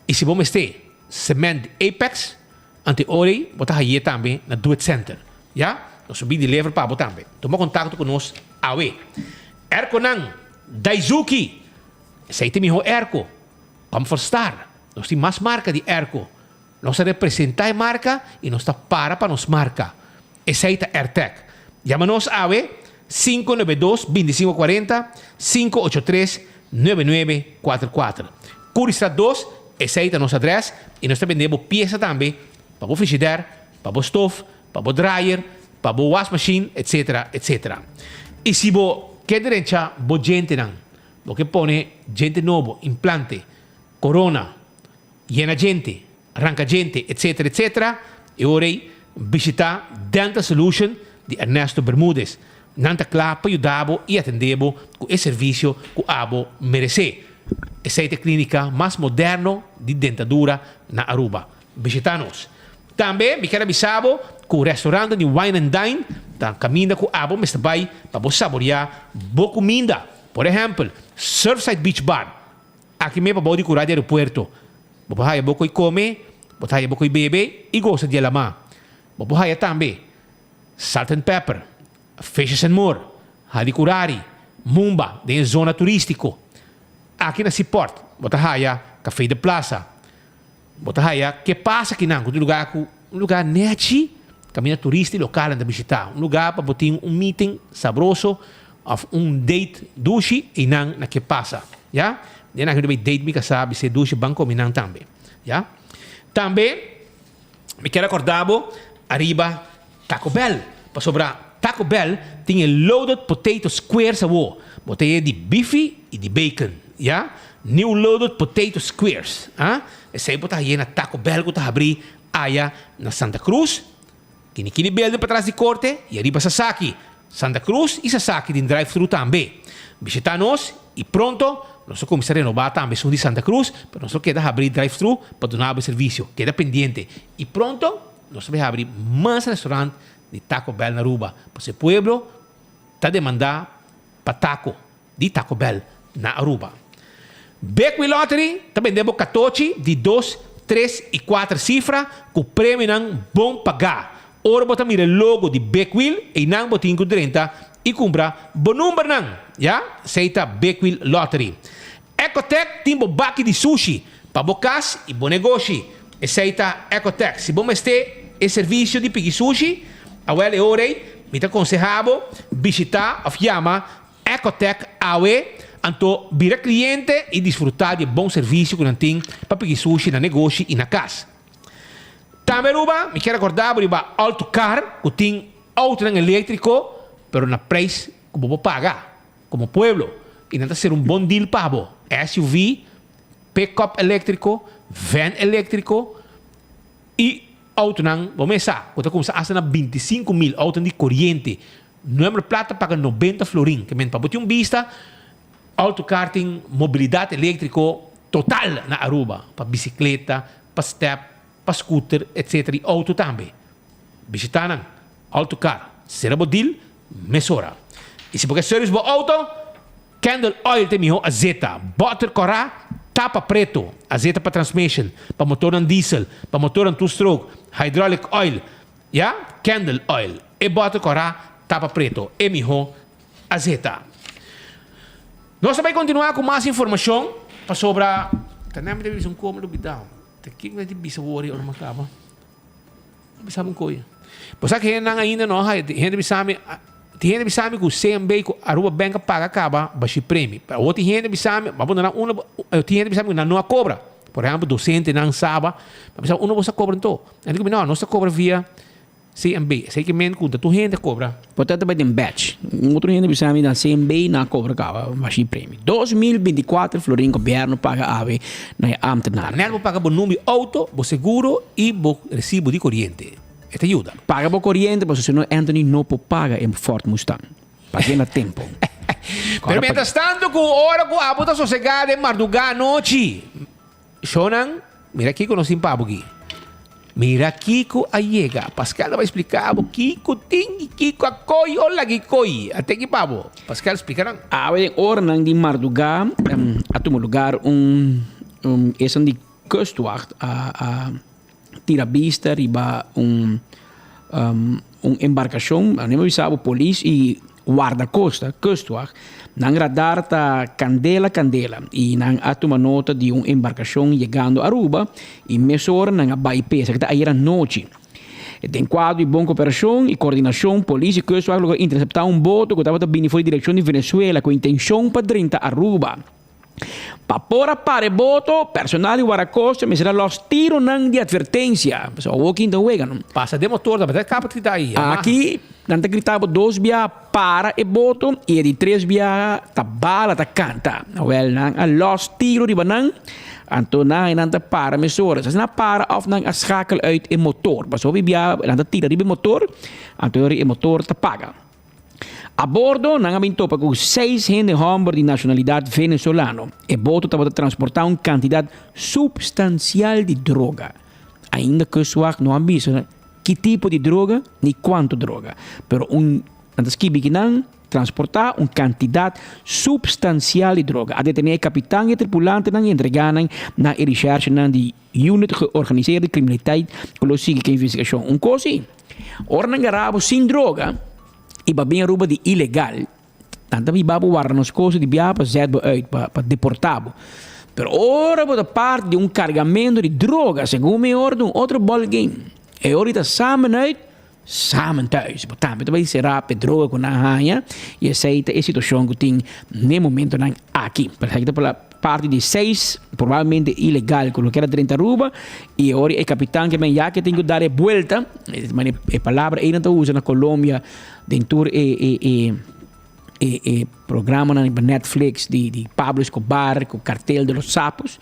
y si bo mester cement di Apex, Ante ora bo ta haye tambe na Do It Center. Ya? Nos ta bin deliver pa bo tambe. Tuma kontakto ku nos awe. Erkonan Daizuki! Esei ta e mihó erko. Comfort Star. Nos tin mas marka di erko. Nos ta representá e marka i nos ta para pa nos marka. Esei ta Airtec. Yama nos awe, 592 25 40, 583 9944. Curiestraat 2, esei ta nos adres i nos ta bende bo piesa tambe pa bo frigider, pa bo stof, pa bo dryer, pa bo wasmachine, etc. Etc. I si bo ke drecha bo djentenan, bo ke pone djente nobo, implante, corona, yena djente, ranka djente, etc. Etc. E ora ei bishita Dental Solution di Ernesto Bermudez. Nan ta kla pa yuda bo i atendé bo ku e servisio ku abo meresé. Esei ta e klínika mas moderno di dentadura na Aruba. Bishita nos. Tambe mi kier a bisa bo ku restaurantnan di Wine and Dine ta kaminda ku abo mester bai pa bo saboriá bo kuminda. Por ehèmpel, Surfside Beach Bar, aki me pabou di kura di aeropuerto. Bo por haya bo koi kome, bo ta haya bo koi bebe i gosa di e lamá. Bo por haya tambe Salt and Pepper, Fishes and More, Hadicurari, Mumba den e zona turístiko. Aki na Seaport bo ta haya Café de Plaza. Bo ta haya Ke Pasa Kinan ku ta un lugá ku un lugá nèchi kaminda turista i lokalnan ta bishitá. Un lugá pa bo tin un meeting sabroso òf un date dushi einan na Ke Pasa. Ya. Den aki mi ta bai date mi kasá bis'é dushi ban komi nan tambe. Ya. Tambe mi kier akorda bo ariba Taco Bell, pasobra Taco Bell tin e loaded potato squares awo. Bo ta e di bifi i di bacon. Ya. New loaded potato squares. A. Esei bo ta haye na Taco Bell ku ta habrí aya na Santa Cruz. Kinikini building patras di korte i ariba Sasaki. Santa Cruz i Sasaki tin drive thru tambe. Bishita nos i pronto nos lo kuminsá renobá tambe esun di Santa Cruz, pero nos lo keda habrí drive thru pa duna bo e servisio. Keda pendiente i pronto nos ta bai habri mas restaurant di Taco Bell na Aruba, pasobra e pueblo ta demandá pa taco di Taco Bell na Aruba. Big Wheel Lottery ta bende bo katochi di dos, tres i kuater sifra ku premionan bon pagá. Ora bo ta mira e logo di Big Wheel, einan bo tin ku drenta i kumpra bo numbernan. Ya, esei ta Big Wheel Lottery. Ecotec tin bo baki di sushi pa bo kas i bo negoshi. Esei ta Ecotec. Si bo mester e servisio di piki sushi, awel e ora ei mi ta konsehá bo bishitá òf yama Ecotec awe, anto bira cliente y disfruta di e bon servicio cu nan tin pa piki sushi na negoshi y na cas. Tambe Aruba, mi kier recorda bo riba Autocar cu tin autonan electrico pero na prijs cu bo por paga como pueblo. I nan ta ser un bon deal pa bo. SUV, pick-up eléktriko, van eléktriko i outonan, bo mes sa, ku ta kuminsá asta na 25 mil, outonan di koriente. Number plata paga 90 florin. Ke men pa bo tin un bista, Autocar tin mobilidat eléktriko total na Aruba, pa bisikleta, pa step, pa scooter, etc. I outo tambe. Bishita nan, Autocar, sera bo deal mesora. I si bo ke service bo outo, Candle Oil ta e miho azeta. Boter kòrá, tapa preto, azeta pa transmission, pa motornan diesel, pa motornan two stroke, hydraulic oil, ya, Candle Oil. E boter kòrá, tapa preto, e miho azeta. Nos ta bai kontinuá ku mas informashon pasobra ta nan mi ta bisa un kos mi lubidá. Ta kiko mi ta bisa wor ora mi a kaba? Mi bisa un kos. Bo sa ku hendenan ainda no haya hende bisa mi tin hende bisa mi ku CMB ku Aruba Bank a paga kaba bashi premi. Pero awor tin hende bisa mi bo a pone nan unda tin hende bisa mi ku nan no a kobra. Por ehèmpel dosentenan Saba mi a bisa unda bo sa kobra anto? Nan di ku mi no nos ta kobra via CMB, esei ke men ku ta tur hende kobra. Por ta tabata den batch. Un otro hende bisa mi na CMB nan a kobra kaba mashi premi. 2024 florin gobierno paga awe na e ambtenaar. Net bo paga bo number di auto, bo seguro y bo recibo di coriente. E ta yuda. Paga bo coriente pasobra si no Anthony no por paga e Ford Mustang. Pag'e na tempo. Pero mientras tanto cu ora cu abo ta sosega den marduga anochi. Shownan, mira kiko nos tin pa bo aki. Mira kiko a yega. Pascal ta bai splika bo kiko tin i kiko a koi o lagi koi. A teki pa bo. Pascal, splika nan. Awe den oranan di mardugá a tuma lugar un esan di kustwacht a a tira bista riba un un embarkashon, a mi bisa bo polis i wardakosta, kustwacht, nan radar ta kandela kandela i nan a tuma nota di un embarkashon yegando Aruba i mesora nan a bai p'e, esaki ta ayer anochi. Den kuadro di bon koperashon i kordinashon, polis i kustwacht logra interseptá un boto ku tabata bini for di direkshon di Venezuela ku intenshon pa drenta Aruba. Pa por a para e boto, personal di Guardacosta mester a los tironan di advertencia. Pasobra awor kin ta wega no. Pasa den motor ta bata kapa grita ahi. Aki nan ta grita bo dos bia para e boto y e di tres bia ta bala ta canta. Awel nan a los tiro riba nan, anto nan e nan ta para mesora. Sa si nan a para of nan a schakel uit e motor. Pasobra hopi bia nan ta tira riba e motor, anto e motor ta paga. A bordo nan a bin topa ku seis hende hòmber di nashonalidat venezolano. E boto tabata transportá un kantidat supstansial di droga. Ainda Kustwacht no a bisa ki tipo di droga ni kuantu droga, pero un nan ta skibi ki nan transportá un kantidat supstansial di droga. A detené e kapitan i e tripulantenan i entregá nan na e rishèrshenan di Unit Georganiseerde Criminaliteit ku lo sigui ku e investigashon. Un kos si. Ora nan gara bo sin droga y ba bin Aruba di ilegal, nan ta biba bo warda nos cosa di bia pa zet bo uit, pa pa deporta bo. Pero ora bo ta parti di un cargamento di droga, segun mi ora ta un otro ball game. E ora ta samen uit, samen thuis. Bo tambe ta bai sera p'e droga cu nan haña y esey ta e situacion cu tin n'e momentonan aki. Pero esaki ta pa la Parti di seis, probablemente ilegal, cu lo kier a drenta Aruba, y ora e capitan ke men ya ke tin cu dar e buelta, e palabra ey nan ta usa na Colombia den tur e e e e e programanan riba Netflix di di Pablo Escobar cu Cartel de los Sapos,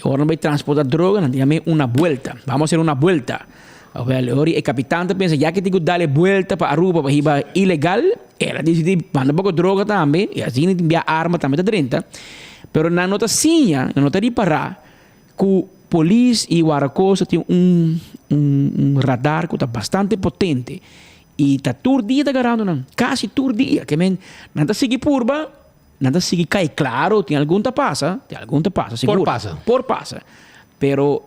ora nan bay transporta droga nan ta yama una buelta, vamos a hacer una buelta. Awel, ora e capitan ta pensa ya ke tin cu dar e buelta pa Aruba pa hiba ilegal, el a dicidi manda poco droga tambe, y asina tin bia arma tambe ta drenta. Pero nan no ta siña, nan no ta ripara cu polis y guardacosta tin un un un radar cu ta bastante potente y ta tur dia ta garando nan, casi tur dia. Ke men nan ta sigui purba, nan ta sigui cay. Claro, tin algun ta pasa, tin algun ta pasa, sigur. Por pasa. Por pasa. Pero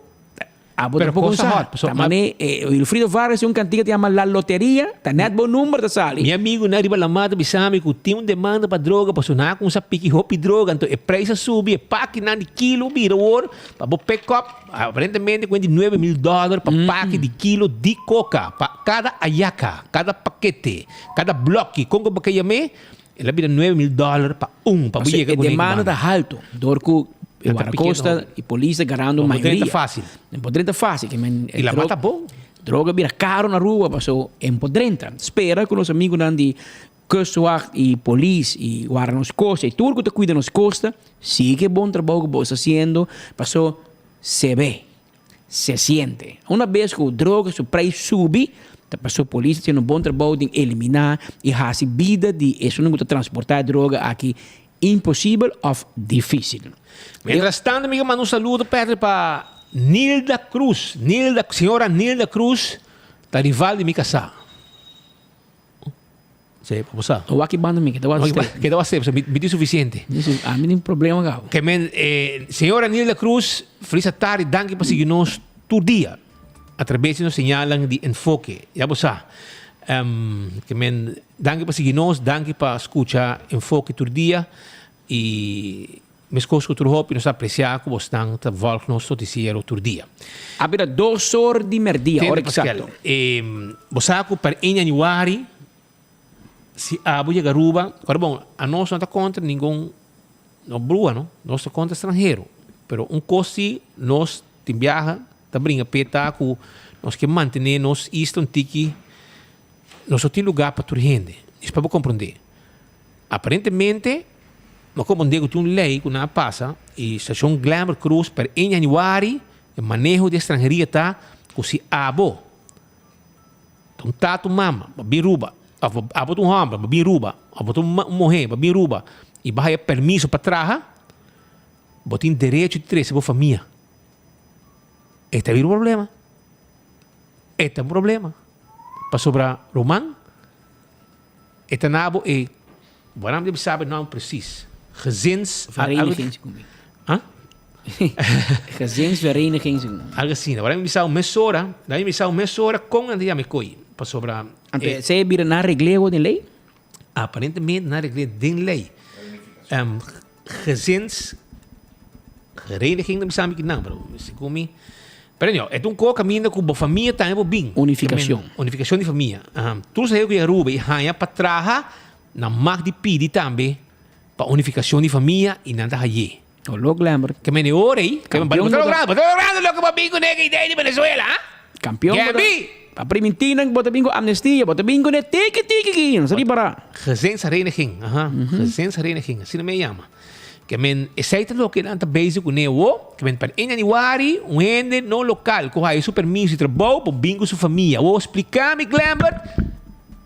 Abo Pero tampoco cosa sa. hot, paso- Ta mane, eh, Wilfrido Vargas tin un cantica te llama La Loteria, ta net bo number ta sali. Mi amigo na riba lamá ta bisa mi ku tin un demanda pa droga pasobra nan a kumsa piki hopi droga anto e prijs a subi e pakinan di kilo bira awor pa bo pick up aparentemente kuenta di 9000 dòler pa paki di kilo di koka pa kada ayaka kada pakete kada bloki kon ku bo ke yam'é el a bira 9000 dòler pa un pa bo Pasobra yega e ku hende demanda banda. ta halto dor ku E Nan ta pikia guardacosta no. y polis ta garando Bo drenta mayoria. fácil. Nan por drenta fácil. Ke men, Y la mata bon. Droga bira caro na Aruba, paso en por drenta. Spera cu nos amigunan di. Kustwacht y polis y warda nos costa y tur cu ta cuida nos costa, sigui e bon trabou cu bo sta haciendo paso se ve, se siente. Una bes cu droga su prijs subi ta paso polis ta haciendo un bon trabou den elimina y haci bida di esunnan cu ta transporta e droga aki imposibel of dificil. Mientras tanto mi ke manda un saludo Patrick pa Nilda Cruz, Nilda, señora Nilda Cruz ta rival di mi casá. Sí, bo sa. Wak ki banda mi, ke ta wak step. Ke ta wak step, mi tin suficiente. A mi tin problema gabo. Ke men, eh, señora Nilda Cruz, feliz tarde, danki pa sigui nos tur dia. A través di nos señalan di Enfoke. Ya bo sa. Um, ke men, danki pa sigui nos, danki pa scucha Enfoke tur dia. Y Meskos ku tur hopi nos ta apresiá ku bosnan ta vòlg nos notisiero tur dia. A bira dos or di merdia, ora Tende Paskel, eksakto. e bo sa ku per ein januari si abo yega Aruba, ora bon, anos no ta kontra ningun no brua no, nos ta kontra stranhero, pero un kos si nos tin biaha ta bringa p'e ta ku nos ke mantené nos isla un tiki, nos no tin lugá pa tur hende, es pa bo komprondé. Aparentemente, no comprende cu tin un ley cu nan a pasa y Stacion Glenbert Croes per een januari e maneho di estranheria ta cu si abo ta un tata un mama bo bin Ruba of abo ta un homber bo bin Ruba of bo ta un muher bo bin Ruba y bo haya permiso pa traha bo tin derecho di trece bo famia. E ta bira un problema. E ta un problema pasobra ruman. E ta na bo e, waarom di sabi naam precies? Gezins... Vereniging. Huh? Gezinsvereniging. Algo asina. Waarom mi sa un mesora, dan mi sa un mesora con nan ta yama e koi. Pasobra... Anto esei bira nan regleo den ley? Aparentemente nan regleo den ley. Um, gezins Vereniging ta bisa mi ki nan, pero segun mi. Pero anyhow, e ta un ko kaminda ku bo famia tambe por bin. Unifikashon. Unifikashon di famia. Tur sa ku Aruba i haña pa traha, nan mag di pidi tambe pa unifikashon di famia i nan ta hay'é. Olo Glenbert. Ke men e ora ei, ke men Kampion bo ta bo ta. logrando, bo ta logrando loke bo a bin kuné ku idea di Venezuela, ha? Kampion bo ta. Gaby! Pa primintí nan ku bo ta bin ku amnestia, bo ta bin kuné tiki tiki ki, no sa ripará. Gezinshereniging, aha, gezinshereniging, asina mi a yama. Ke men esei ta loke nan ta bezig kuné awor, ke men pa e januari un hende no lokal ku haya su permiso di trabou por bin ku su famia. Awor splika mi Glenbert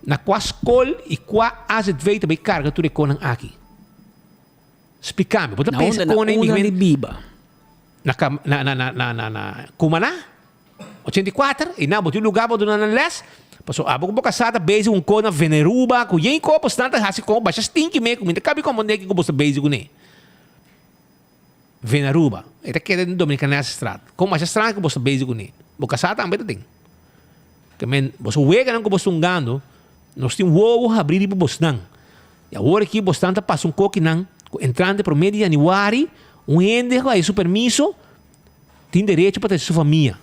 na kua skol i kua azv ta bai karga tur e konan aki. Splika mi, bo ta Na pensa unda, na konen mi unda di biba? Na na na na na na Cumaná? 84, i nan bo tin lugar pa duna nan les, pasobra abo ku bo kasá ta bezig un kos na Veneruba ku yen kos bosnan ta hasi kon basha stinki me ku mi ta kabi komprondé kiko bos ta bezig kuné. Veneruba, e ta keda den Dominicanesstraat, kon basha strange ku bos ta bezig kuné. Bo kasá tambe ta den. Ke men boso weganan ku bos ta hungando, nos tin wowo habrí riba bosnan. I awor aki bosnan ta pasa un kokinan ku entrante promé di yanüari un hende ku haya su permiso, Tin derecho pa trese su famia.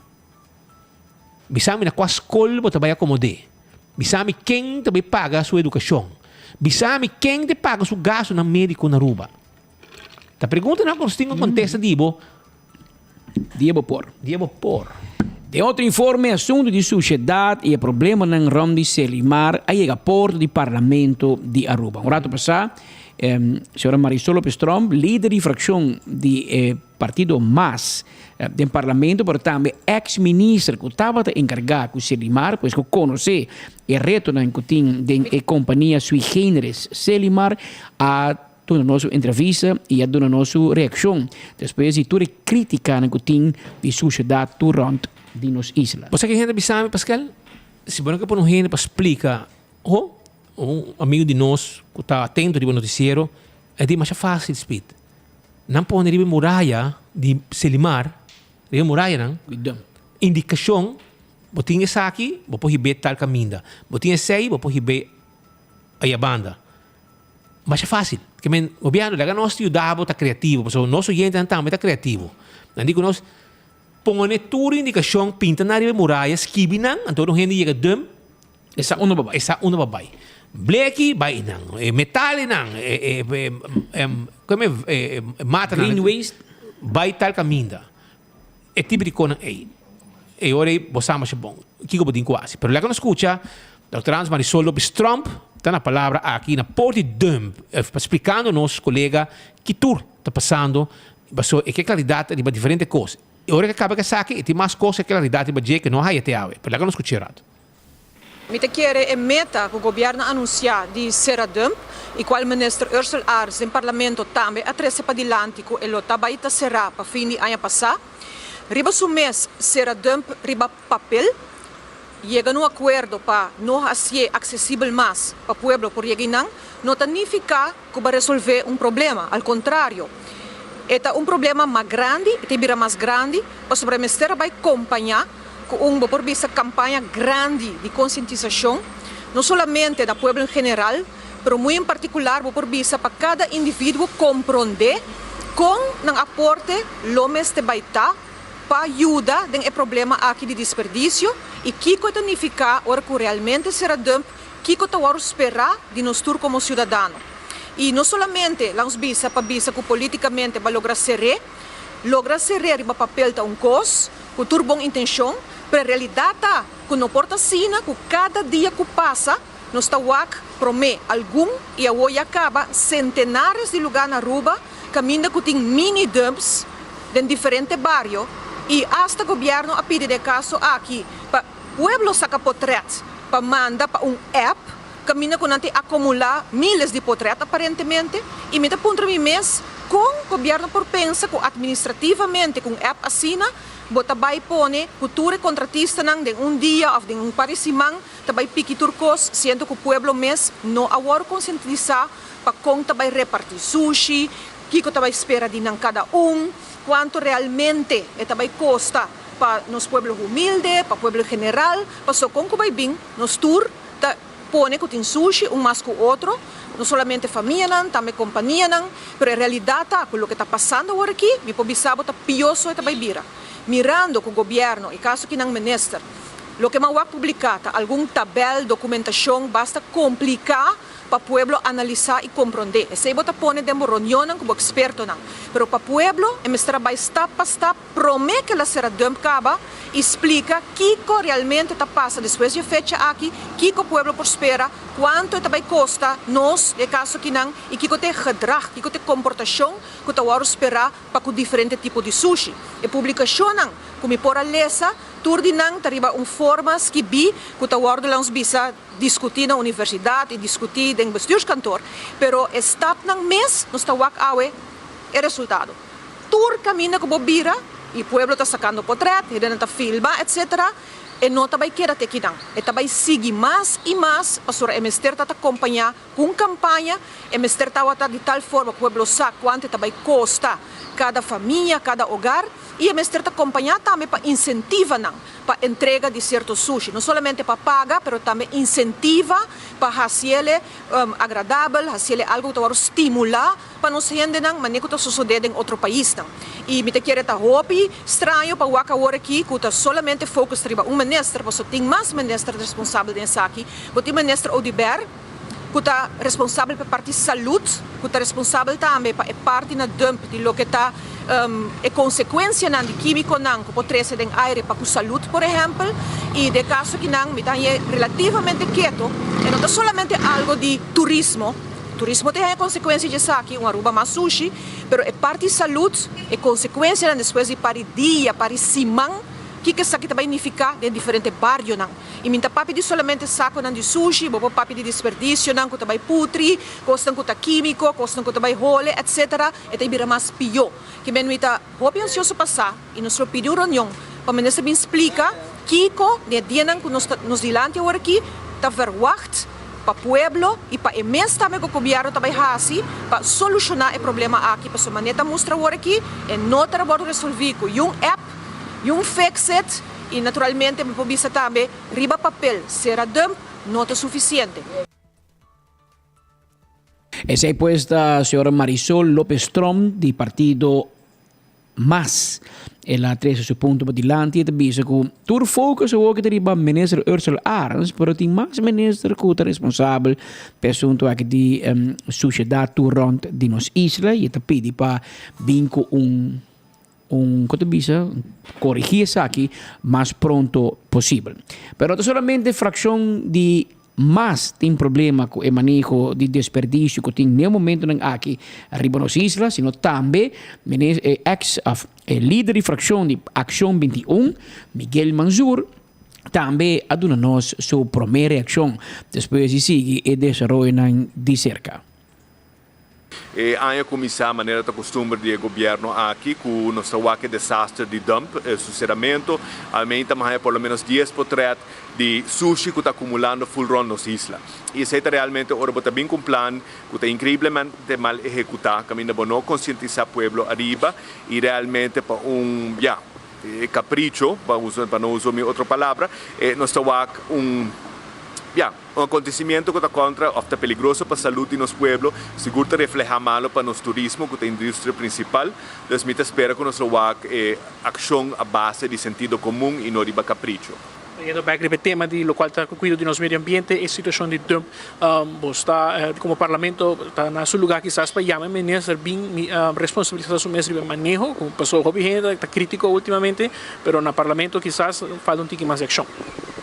Bisa mi na kua skol bo ta bai akomod'é. Bisa mi ken ta bai paga su edukashon. Bisa mi ken ta paga su gastunan médiko na Aruba. Ta preguntanan ku nos tin ku kontesta di bo. Dia bo por. Dia bo por. Den otro informe asuntu di sushedat i e problemanan rond di Selimar a yega porto di Parlamento di Aruba. Un rato pasá señora Marisol Lopez Tromp, lider di frakshon di e Partido mas den Parlamento pero tambe ex minister cu tabata encarga cu Selimar, pues cu conoce e retonan cu tin den e compania sui generis Selimar, a duna nos un entrevista y a duna nos su reaccion despues di tur e criticanan cu tin di suciedad tur rond di nos isla. Bo sa ki hende bisa mi, Pascal? Si bo no ke pone un hende pa splica, ho, un amigo di nos cu ta atento riba noticiero, e di masha facil, Speed. Nan pone riba e muraya di Selimar, riba e murayanan, indikashon, bo tin esaki, bo por hib'é tal kaminda. Bo tin esei, bo por hib'é aya banda. Masha fásil. Ke men, gobièrnu, laga nos yuda bo ta kreativo, pasobra nos oyentenan tambe ta kreativo. Nan di ku nos, pone tur indikashon, pinta nan riba e muraya, skibi nan, anto ora un hende yega dum, E sa unda bo bai. E sa unda bo bai. Bleki bai nan, e metalenan, e e e como e e matanan. Green waste. Bai tal caminda. E tipo di conan ey. E ora ey bo sa masha bon kiko bo tin cu haci. Pero laga nos scucha Doctor Hans Marisol Lopez Tromp. ta na palabra aki na por di dump splikando nos kolega ki tur ta pasando paso e ke klaridat riba diferente kos. E ora ke kaba ke esaki e tin mas kos ke klaridat riba dje ke no haya te awe. Pero laga nos skucha e rato. Mi ta kere e meta ku gobièrnu a anunsiá di sera dump i kual minister Ursell Arends den parlamento tambe a trese padilanti ku e lo ta bai ta será pa fin di aña pasá. Riba su mes sera dump riba papel, yega na un akuerdo pa no hasié aksesibel mas pa pueblo por yega einan, no ta nifiká ku bo a resolvé un problema. Al kontrario, e ta un problema mas grandi, e ta bira mas grandi pasobra e mester a bai kompañá ku un, bo por bisa, kampaña grandi di konsientisashon, no solamente na pueblo en general, pero muy en partikular bo por bisa pa kada individuo komprondé kon nan aporte lo mester bai ta pa yuda den e problema aki di disperdisio i kiko e ta nifiká ora ku realmente sera dump, kiko ta wòrdu sperá di nos tur komo siudadano. I no solamente la nos bisa pa bisa ku polítikamente bo a logra ser'é, logra ser'é riba papel ta un kos, ku tur bon intenshon, pero e realidat ta ku no por ta asina ku kada dia ku pasa nos ta wak promé algun i awor ya kaba sentenares di lugá na Aruba kaminda ku tin mini dumps den diferente bario i asta gobièrnu a pidi den e kaso aki pa pueblo saka potrèt pa manda pa un app kaminda ku nan tin akumulá miles di potrèt aparentemente i mi ta puntra mi mes kon gobièrnu por pensa ku administrativamente ku un app asina bo ta bai pone ku tur e kontratistanan den un dia òf den un par di siman ta bai piki tur kos siendo ku pueblo mes no a wòrdu konsientisá pa kon ta bai repartí sushi, kiko ta bai spera di nan kada un, kuantu realmente e ta bai kosta pa nos pueblo humilde, pa pueblo en general, paso kon ku bai bin nos tur ta pone ku tin sushi un mas ku otro, no solamente famianan, tambe kompanianan, pero e realidat ta ku loke ta pasando awor aki, mi por bisa bo ta pió so e ta bai bira. Mirando ku gobièrnu, e kaso ki nan minister, loke m'a wak publiká ta algun tabèl, dokumentashon basta kompliká pa pueblo analisá i komprondé. Esei bo ta pone den bo reunionnan ku bo ekspertonan. Pero pa pueblo e mester a bai stap pa stap promé ku el a sera dump kaba i splika kiko realmente ta pasa despues di e fecha aki, kiko pueblo por spera, kuantu e ta bai kosta nos den e kaso akinan i kiko ta e gedrag, kiko ta e komportashon ku ta wòrdu sperá pa ku diferente tipo di sushi. E publikashonnan ku mi por a lesa, tur di nan ta riba un forma skibí ku ta wòrdu laga nos bisa diskutí na universidat i diskutí den bestuurskantoor, pero e stapnan mes nos ta wak awe e resultado. Tur kaminda ku bo bira i pueblo ta sakando potrèt, hendenan ta filma etc. E no ta bai keda te kinan. E ta bai sigui mas i mas pasobra e mester ta ta kompañá ku un kampaña, e mester tabata di tal forma ku pueblo sa kuantu e ta bai kosta kada famia, kada hogar i e mester ta kompañá tambe pa insentiva nan pa entrega di sierto sushi, no solamente pa paga pero tambe insentiva pa hasiele agradabel, hasiele algo ku ta wòrdu stimulá pa nos hendenan manera ku ta sosodé den otro paisnan. I mi ta kere ta hopi straño pa wak awor aki ku ta solamente focus riba un minister, pasobra tin mas minister responsabel den esaki. Bo tin minister Oduber ku ta responsabel pa e parti salud, ku ta responsabel tambe pa e parti na dump di loke ta e konsekuensianan di kímikonan ku por trese den aire pa ku salud por ehèmpel. I den e kaso akinan mi ta hañ'é relativamente keto, e no ta solamente algo di turismo, Turismo ta haña konsekuensia di esaki, un Aruba mas sushi, pero e parti salud, e konsekuensianan despues di par di dia, par di siman, kiko esaki ta bai nifiká den diferente barionan. I mi ta papia di solamente sakonan di sushi, bo por papia di desperdisionan ku ta bai putri, kosnan ku ta kímiko, kosnan ku ta bai hole, etcetera, e ta bira mas pió. Kimen mi ta hopi ansioso pa sa i nos lo pidi un reunion pa minister bin splika kiko den e dianan ku nos ta nos dilanti awor aki ta verwagt pa pueblo i pa e mes tambe ku gobièrnu ta bai hasi pa solushoná e problema aki pasobra manera ta mustra awor aki e no ta wòrdu resolví ku yun app, yun fix it i naturalmente mi por bisa tambe riba papel sera dump no ta sufisiente. Esei pues ta señora Marisol Lopez Tromp di partido mas. El a trece su punto padilanti y ta bisa cu tur focus awor ta riba minister Ursula Arends, pero tin mas minister cu ta responsabel pa e asunto aki di suciedad tur rond di nos isla y e ta pidi pa bin cu un un cu ta bisa corigi esaki mas pronto posibel. Pero no ta solamente fraccion di. mas tin problema ku e maneho di desperdisio ku tin n'e momentonan aki riba nos isla, sino tambe e ex of e lider di frakshon di Akshon 21, Miguel Manzur, tambe a duna nos su promé reakshon despues di sigui e desaroyonan di serka. E aña cuminsa manera ta custumber di e gobierno aki cu nos ta wak e desaster di dump, e suceramento. Almeen ta mahaya por lo menos dies potret di sushi cu ta acumulando full rond nos isla. Y esey ta realmente ora bo ta bin cu un plan cu ta increiblemente mal ehecuta, caminda bo no concientisa pueblo ariba y realmente pa un, ya, capricho, pa usa, pa no usa mi otro palabra, nos ta wak un, ya. Un acontecimiento cu ta contra of ta peligroso pa salud di nos pueblo, sigur ta refleha malo pa nos turismo cu ta industria principal. Dus mi ta spera cu nos lo wak e accion a base di sentido comun y no riba capricho. Yendo bek riba e tema di locual ta cu cuido di nos medio ambiente, e situacion di dump, bo sta como parlamento ta na su lugar kisas pa yama e minister bin responsabilisa su mes riba e maneho, pasobra hopi hende ta critico ultimamente, pero na parlamento kisas falta un tiki mas di accion.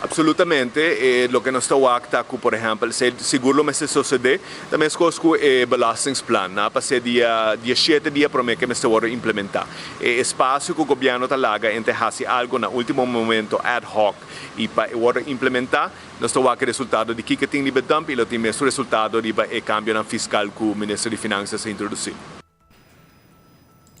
Absolutamente, e loke nos ta wak ta ku por ehèmpel esei sigur lo mester sosodé, ta meskos ku e belastingsplan na pas'é dia dieshete dia promé ku e mester wòrdu implementá. E espasio ku gobièrnu ta laga entre hasi algu na último momento ad hoc i pa e wòrdu implementá, nos ta wak e resultado di kiko tin riba e dump i lo tin mesun resultado riba e kambionan fiskal ku Minister di Finansas a introdusí.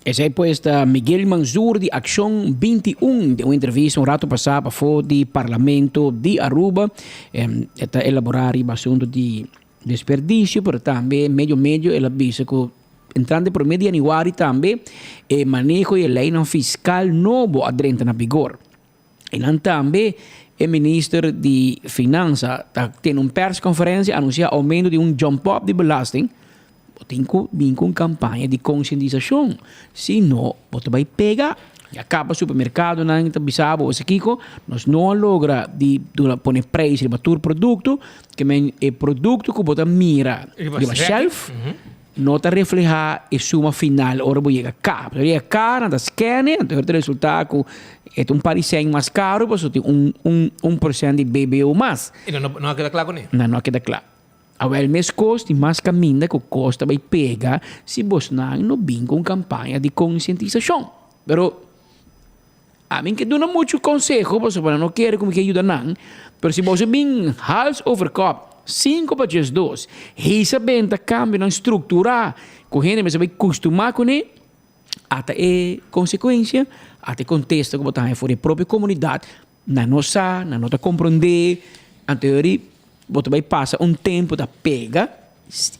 Esei pues ta Miguel Manzur di Accion 21 den un entrevista un rato pasá pafó di Parlamento di Aruba. E ta elaborá riba asuntu di desperdicio, pero tambe medio medio el a bisa ku entrante promé di yanüari tambe e maneho i e leinan fiskal nobo a drenta na vigor. I nan tambe e minister di Finansa ta tene un persconferencia anuncia aumento di un jump up di belasting. Bo tin cu bin cu un campaña di concientisacion. Si no, bo ta bay pega. Ya caba supermercadonan ta bisa bo ose kico, nos no a logra di duna pone prijs riba tur producto, ke men e producto cu bo ta mira riba shelf, No ta reflehá e suma final ora bo yega ka. Ora bo yega ka, nan ta scan e, anto ta resultá ku e ta un par di sèn mas karu pasobra tin un un un porshènt di BBO mas. I nan no a keda kla kuné? Nan no a keda kla. Awèl meskos tin mas kaminda ku kos ta bai pega si bosnan no bin ku un kampaña di konsientisashon. Pero ami ke duna muchu konseho pasobra nan no kere ku mi ke yuda nan, pero si boso bin hals over kop, sinku pa djesdos, hisa benta kambionan strukturá ku hende mester bai kustumá kuné, ata e konsekuensia, ata e kontesta ku bo ta haña for di e propio komunidat, nan no sa, nan no ta komprondé, anto yori bo ta bai pasa un tempu ta pega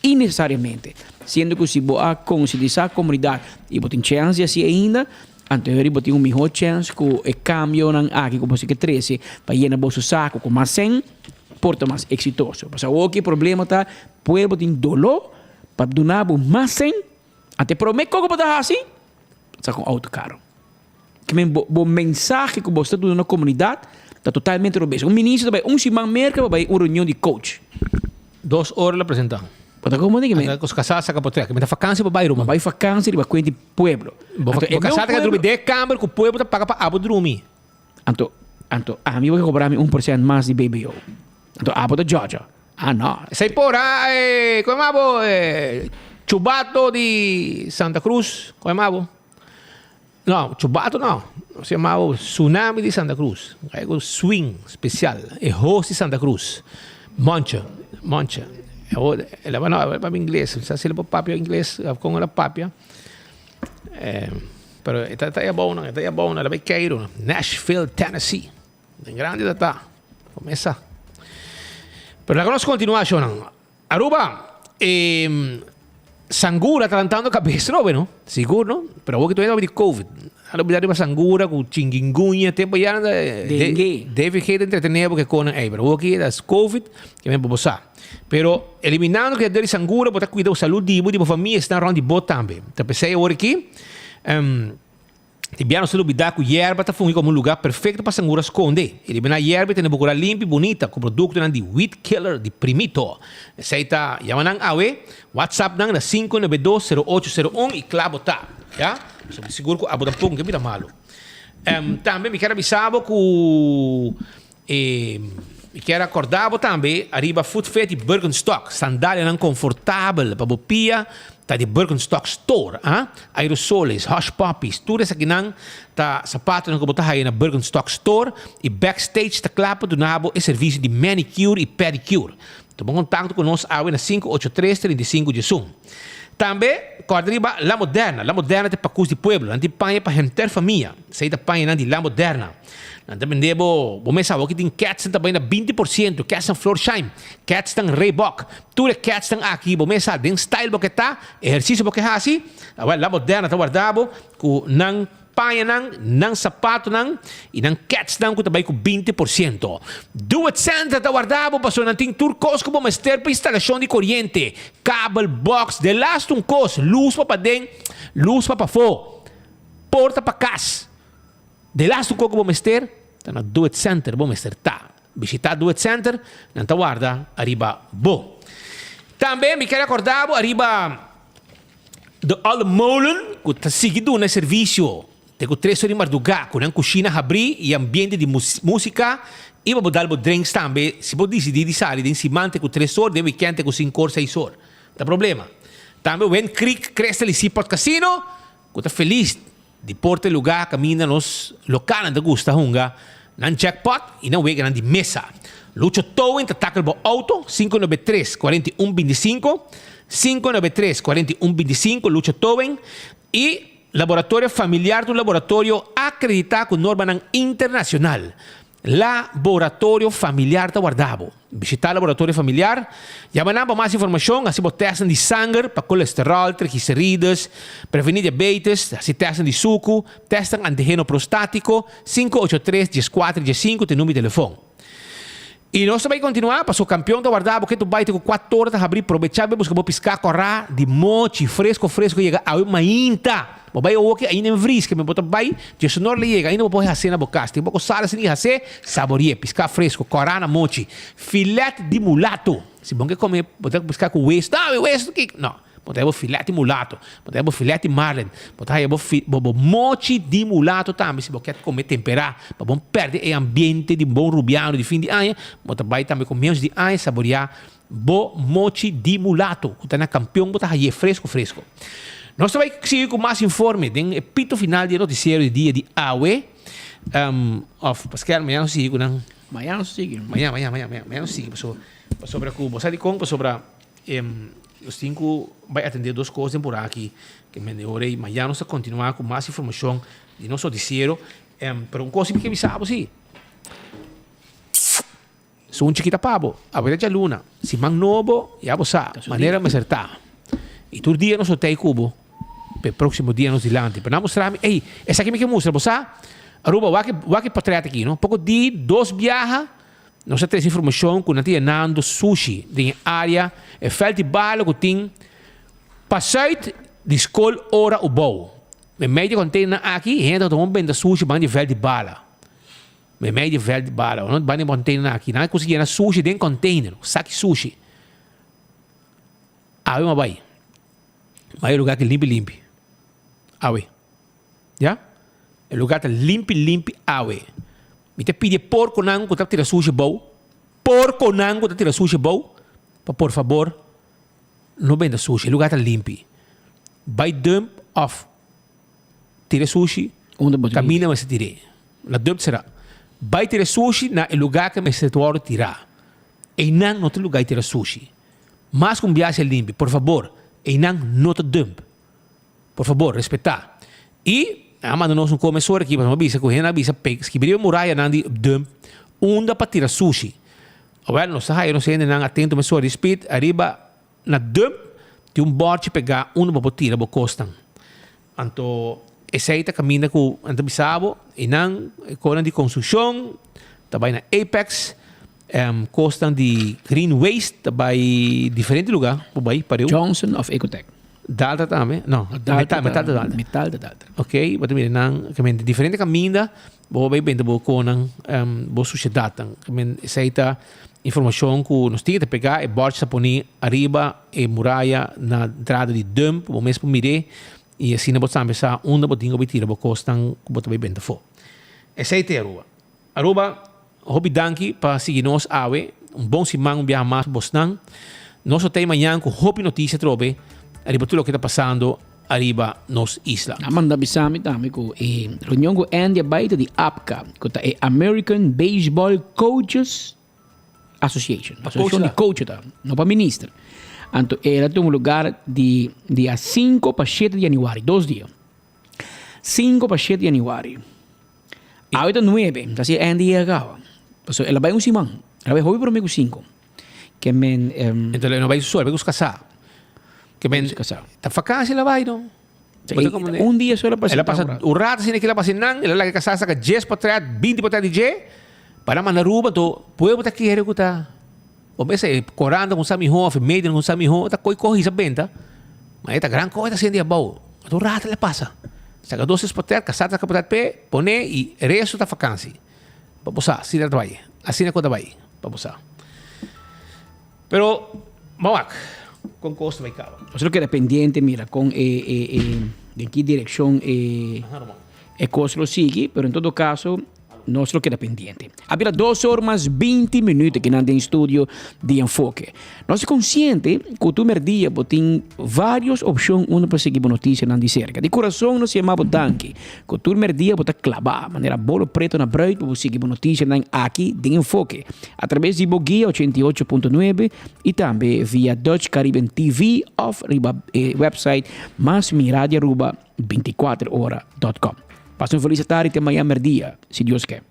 innesesariamente, siendo ku si bo a konsientisá komunidat i bo tin chèns di hasi ainda, anto yori bo tin un mihó chèns ku e kambionan aki ku bo si ke trese pa yena boso saku ku mas sèn por ta mas eksitoso. Pasobra awoki e problema ta pueblo tin doló pa duna bo mas sèn, anto e promé kos ku bo ta hasi ta saka un outo karo. Ke men bo bo mensahe ku bo sta duna na komunidat ta totalmente robes. Un minister ta bai un siman merka pa bai un reunion di coach. Dos ora lo presenta. Bo ta komo di ke men. Anda ku su kasá saka potrèt. Ke men ta fakansi pa bai ruman. Bai fakansi riba kuent di pueblo. Bo Anto e bo kasá meu ta pueblo. drumi den e kamber ku pueblo ta paga pa abo drumi. Anto anto ami bo ke kobra mi un porshènt mas di BBO. Anto abo ta djòdjò. Ah no. Esei por a eh koe mabo eh Chubato di Santa Cruz koe mabo. No, Chubato no. Nos yamabo Tsunami di Santa Cruz. Algo swing special. E host di Santa Cruz. Moncho, Moncho. El a no, el a papia ingles. No sa si el por papia ingles con el a papia. Pero e ta e abou nan, e ta e abou nan. El a bay Cairo, Nashville, Tennessee. Den grandi ta ta. Comesa. Pero laga nos continua shownan. Aruba, e sangura ta lantando cabes trobe no, sigur no, pero awor ki todavia di covid, a lo bida riba sangura cu chinguinguña, tempo ya nan ta Dengue. David G ta entretene bo ke konan ey, pero awor ki ta covid, ke men bo bo sa. Pero eliminando ke di sangura bo ta cuida bo salud di bo, di bo famia esnan rond di bo tambe. Ta pesey awor aki, Di bia nos ta lubidá ku yerba ta fungi komo un lugá perfekto pa sangura skonde. Eliminá yerba i tene bo kurá limpi i bunita ku produktonan di Weed Killer di Primito. Esei ta, yama nan awe, WhatsApp nan na 592 0801 i kla bo ta. Ya? So mi sigur ku abo tampoko no ke bira malu. Tambe mi kier a bisa bo ku e. Mi kier a corda bo tambe ariba Footfit di Birkenstock, sandalianan confortabel pa bo pia ta di Birkenstock Store, ah. Aerosoles, Hush Puppies, tur esakinan ta sapatonan ku bo ta haya na Birkenstock Store i Backstage ta kla pa duna bo e servisio di manicure i pedicure. Tuma kontakto ku nos awe na 583 35 diesun. Tambe kòrda riba La Moderna. La Moderna ta e pakus di pueblo. Nan tin paña pa henter famia. Esei ta pañanan di La Moderna. Nan ta bende bo, bo mes awo ki tin kètsnan ta bai na 20%, kètsnan Florsheim, kètsnan Reebok. Tur e kètsnan aki bo mes sa den style bo ke ta, ehersisio bo ke hasi, awel La Moderna ta warda bo ku nan pañanan, nan sapatonan i nan kètsnan ku ta bai ku 20%. Do It Center ta warda bo pasobra nan tin tur kos ku bo mester pa instalashon di koriente, kabel, box, delaste un kos, lus pa paden, lus pa pafó, porta pa kas. De lastu koko bo mester ta na Do It Center bo mester ta. Bishita Do It Center, nan ta warda ariba bo. Tambe mi kier akorda bo ariba De Olde Molen ku ta sigui duna e servisio te ku tres or di mardugá ku nan kushina habrí i ambiente di musika i pa bo dal bo drinks tambe si bo disidí di sali den siman te ku tres or den wikènt te ku sinku or seis or. Ta problema. Tambe Wind Creek Crystal i Seaport Casino ku ta felis Di por ta e lugá kaminda nos lokalnan ta gusta hunga nan jackpot i nan weganan di mesa. Lucho Towing ta takel bo outo, 593 41 25, 593 41 25, Lucho Towing. I Laboratorio Familiar ta un laboratorio akreditá ku normanan internashonal. Laboratorio Familiar ta warda bo. Bishita Laboratorio Familiar. Yama nan pa mas informashon, hasi bo tèstnan di sanger pa kolesteròl, trigliserides, prevení diabetes, hasi tèstnan di suku, tèstnan antigeno prostátiko, 583 14 15 ta e number di telefòn. I nos ta bai kontinuá, paso kampion ta warda bo ke tu bai te ku kuator ta habrí, probechá bai buska bo piská kòrá di mochi, fresko fresko yega awe mainta. Bo bai owoki ainda en vries ke men bo ta bai djesonor le yega ainda bo por hase na bo kas tin poko sal asina i hase saborié piská fresko kòrá na mochi filet di mulato si bon ke kome bo ta piská ku wesu no mi wesu kiko no bo ta haya bo filet di mulato bo ta haya bo filet di marlin bo ta haya bo bo mochi di mulato tambe si bo ke kome temperá pa bon pèrdè e ambiente di bon rubiano di fin di aña bo ta bai tambe komienso di aña saboriá Bo mochi di mulato ku ta na kampion bo ta haye fresco fresco. Nos ta bai sigui ku mas informe den e pito final di e noticiero di dia di awe. Um, of Pascal, mañana nos sigui ku nan. Mañana nos sigui. Mañana, mañana, mañana, mañana, mañana nos sigui paso pasobra ku bo sa dikon pasobra em nos tin ku bai atende dos kos den por aki ke mende ora ei mañana nos ta kontinua ku mas informashon di nos noticiero. Em, pero un kos si mi ke bisa bo si. Sun chikita pa bo, awe ta djaluna, siman nobo, ya bo sa, manera mester ta. I tur dia nos lo tei ku bo p'e próksimo dia nos dilanti. Pero nan mustra mi, ey, esaki mi ke mustra, bo sa, Aruba, wak e, wak e portret aki, no? Poko di dos biaha nos a trese informashon ku nan ta yenando sushi den e área, e vèlt di bala ku tin pasùit di skol ora ubou. Meimei di e kònteinernan aki, hende ta tuma benta sushi banda di e vèlt di bala. Meimei di veld di bala, no banda di container aki. Nan a cusi yena sushi den container, saki sushi. Awe ma bai. Bai e lugar ki limpi limpi. Awe. Ya? E lugar ta limpi limpi awe. Mi ta pidi e porconan cu ta tira sushi bou, porconan cu ta tira sushi bou, pa por fabor no benta sushi. E lugar ta limpi. Bai dump of Tira e sushi kaminda mester tir'é. Na dump sera. Bai tira e sushi na e lugá ke mester wòrdu tirá. Einan no ta lugá di tira sushi. Mas ku un biaha limpi, por fabor, einan no ta dump. Por fabor, respetá. I nan a manda nos un komesor aki pasobra mi a bisa ku hende a bisa p'e skibi riba e murayanan di dump unda pa tira sushi. Awèl nos ta haya nos hendenan atento mesora di spit ariba Na dump tin un bòrchi pegá unda bo por tira bo kosnan. Anto esei ta kaminda ku nan ta bisa bo i nan e kosnan di konstrukshon ta bai na Apex, kosnan di green waste ta bai diferente lugá por bai pareu. Johnson of Ecotec? Daltra tambe? No, metal metal ta daltra. Metal ta daltra. Ok, bo ta mira nan diferente kaminda Bo bay benta bo konan bo sushedatnan. Esei ta informashon ku nos tin ta pega e bòrchi ta poni ariba e muraya na entrada di dump bo mes por mir'é i asina bo tambe sa unda bo tin ku bay tira bo kosnan ku bo ta bay benta afó. Esei ta e Aruba. Aruba. Hopi danki pa sigui nos awe. Un bon siman un biaha mas pa bosnan. Nos lo ta ei mañan ku hopi notisia atrobe ariba tur loke ta pasando ariba nos isla. A manda bisa mi tambe ku e reunion ku Andy a bai ta di ABCA, ku ta e American Baseball Coaches Association. Asosiashon di coach ta, no pa minister. Anto el a tuma lugar di dia sinku pa shete di januari, dos dia. Sinku pa shete di januari. Awe ta nuebe, ta si Andy a caba. Pasobra el a bai un siman, el a bai hopi prome cu cinco. Ke men. Enton el no bai su sol, el bai cu su casá. Ke men, ta vakantie el a bai no. Un dia so el a pasa. El a pasa un rato asina, el a pasa nan, el a laga e casá saca dies potret, binti potret di dje, pa nan manda Aruba, anto pueblo ta kere cu ta. Bo mester e korant ku sa mihó òf e media ku sa mihó ta koi kohe hisa benta. Ma e ta gran kos e ta hasiendo di abou. Anto un rato le pasa. Saka dos tres potret, kasá ta saka potret p'e, pon'é i resto ta fakansi. Pa bo sa, asina ta bai. Asina ku ta bai, pa bo sa. Pero, bo wak kon kos ta bai kaba. Nos lo keda pendiente mira kon e e e den ki direkshon e e kos lo sigui, pero en todo kaso Nos lo keda pendiente. A bira dos or mas binti minuut akinan den studio di Enfoke. Nos ta konsiente ku tur merdia bo tin varios opshon unda pa sigui bo notisianan di serka. Di kurason nos yama bo danki ku tur merdia bo ta klabá manera bolo preto na bruid pa bo sigui bo notisianan aki den Enfoke atrabes di bo guia 88.9 i tambe via Dutch Caribbean TV òf riba e website masmiradiaruba 24 ora dot com. Pasa un feliz tarde te mañana merdia, si Dios ke.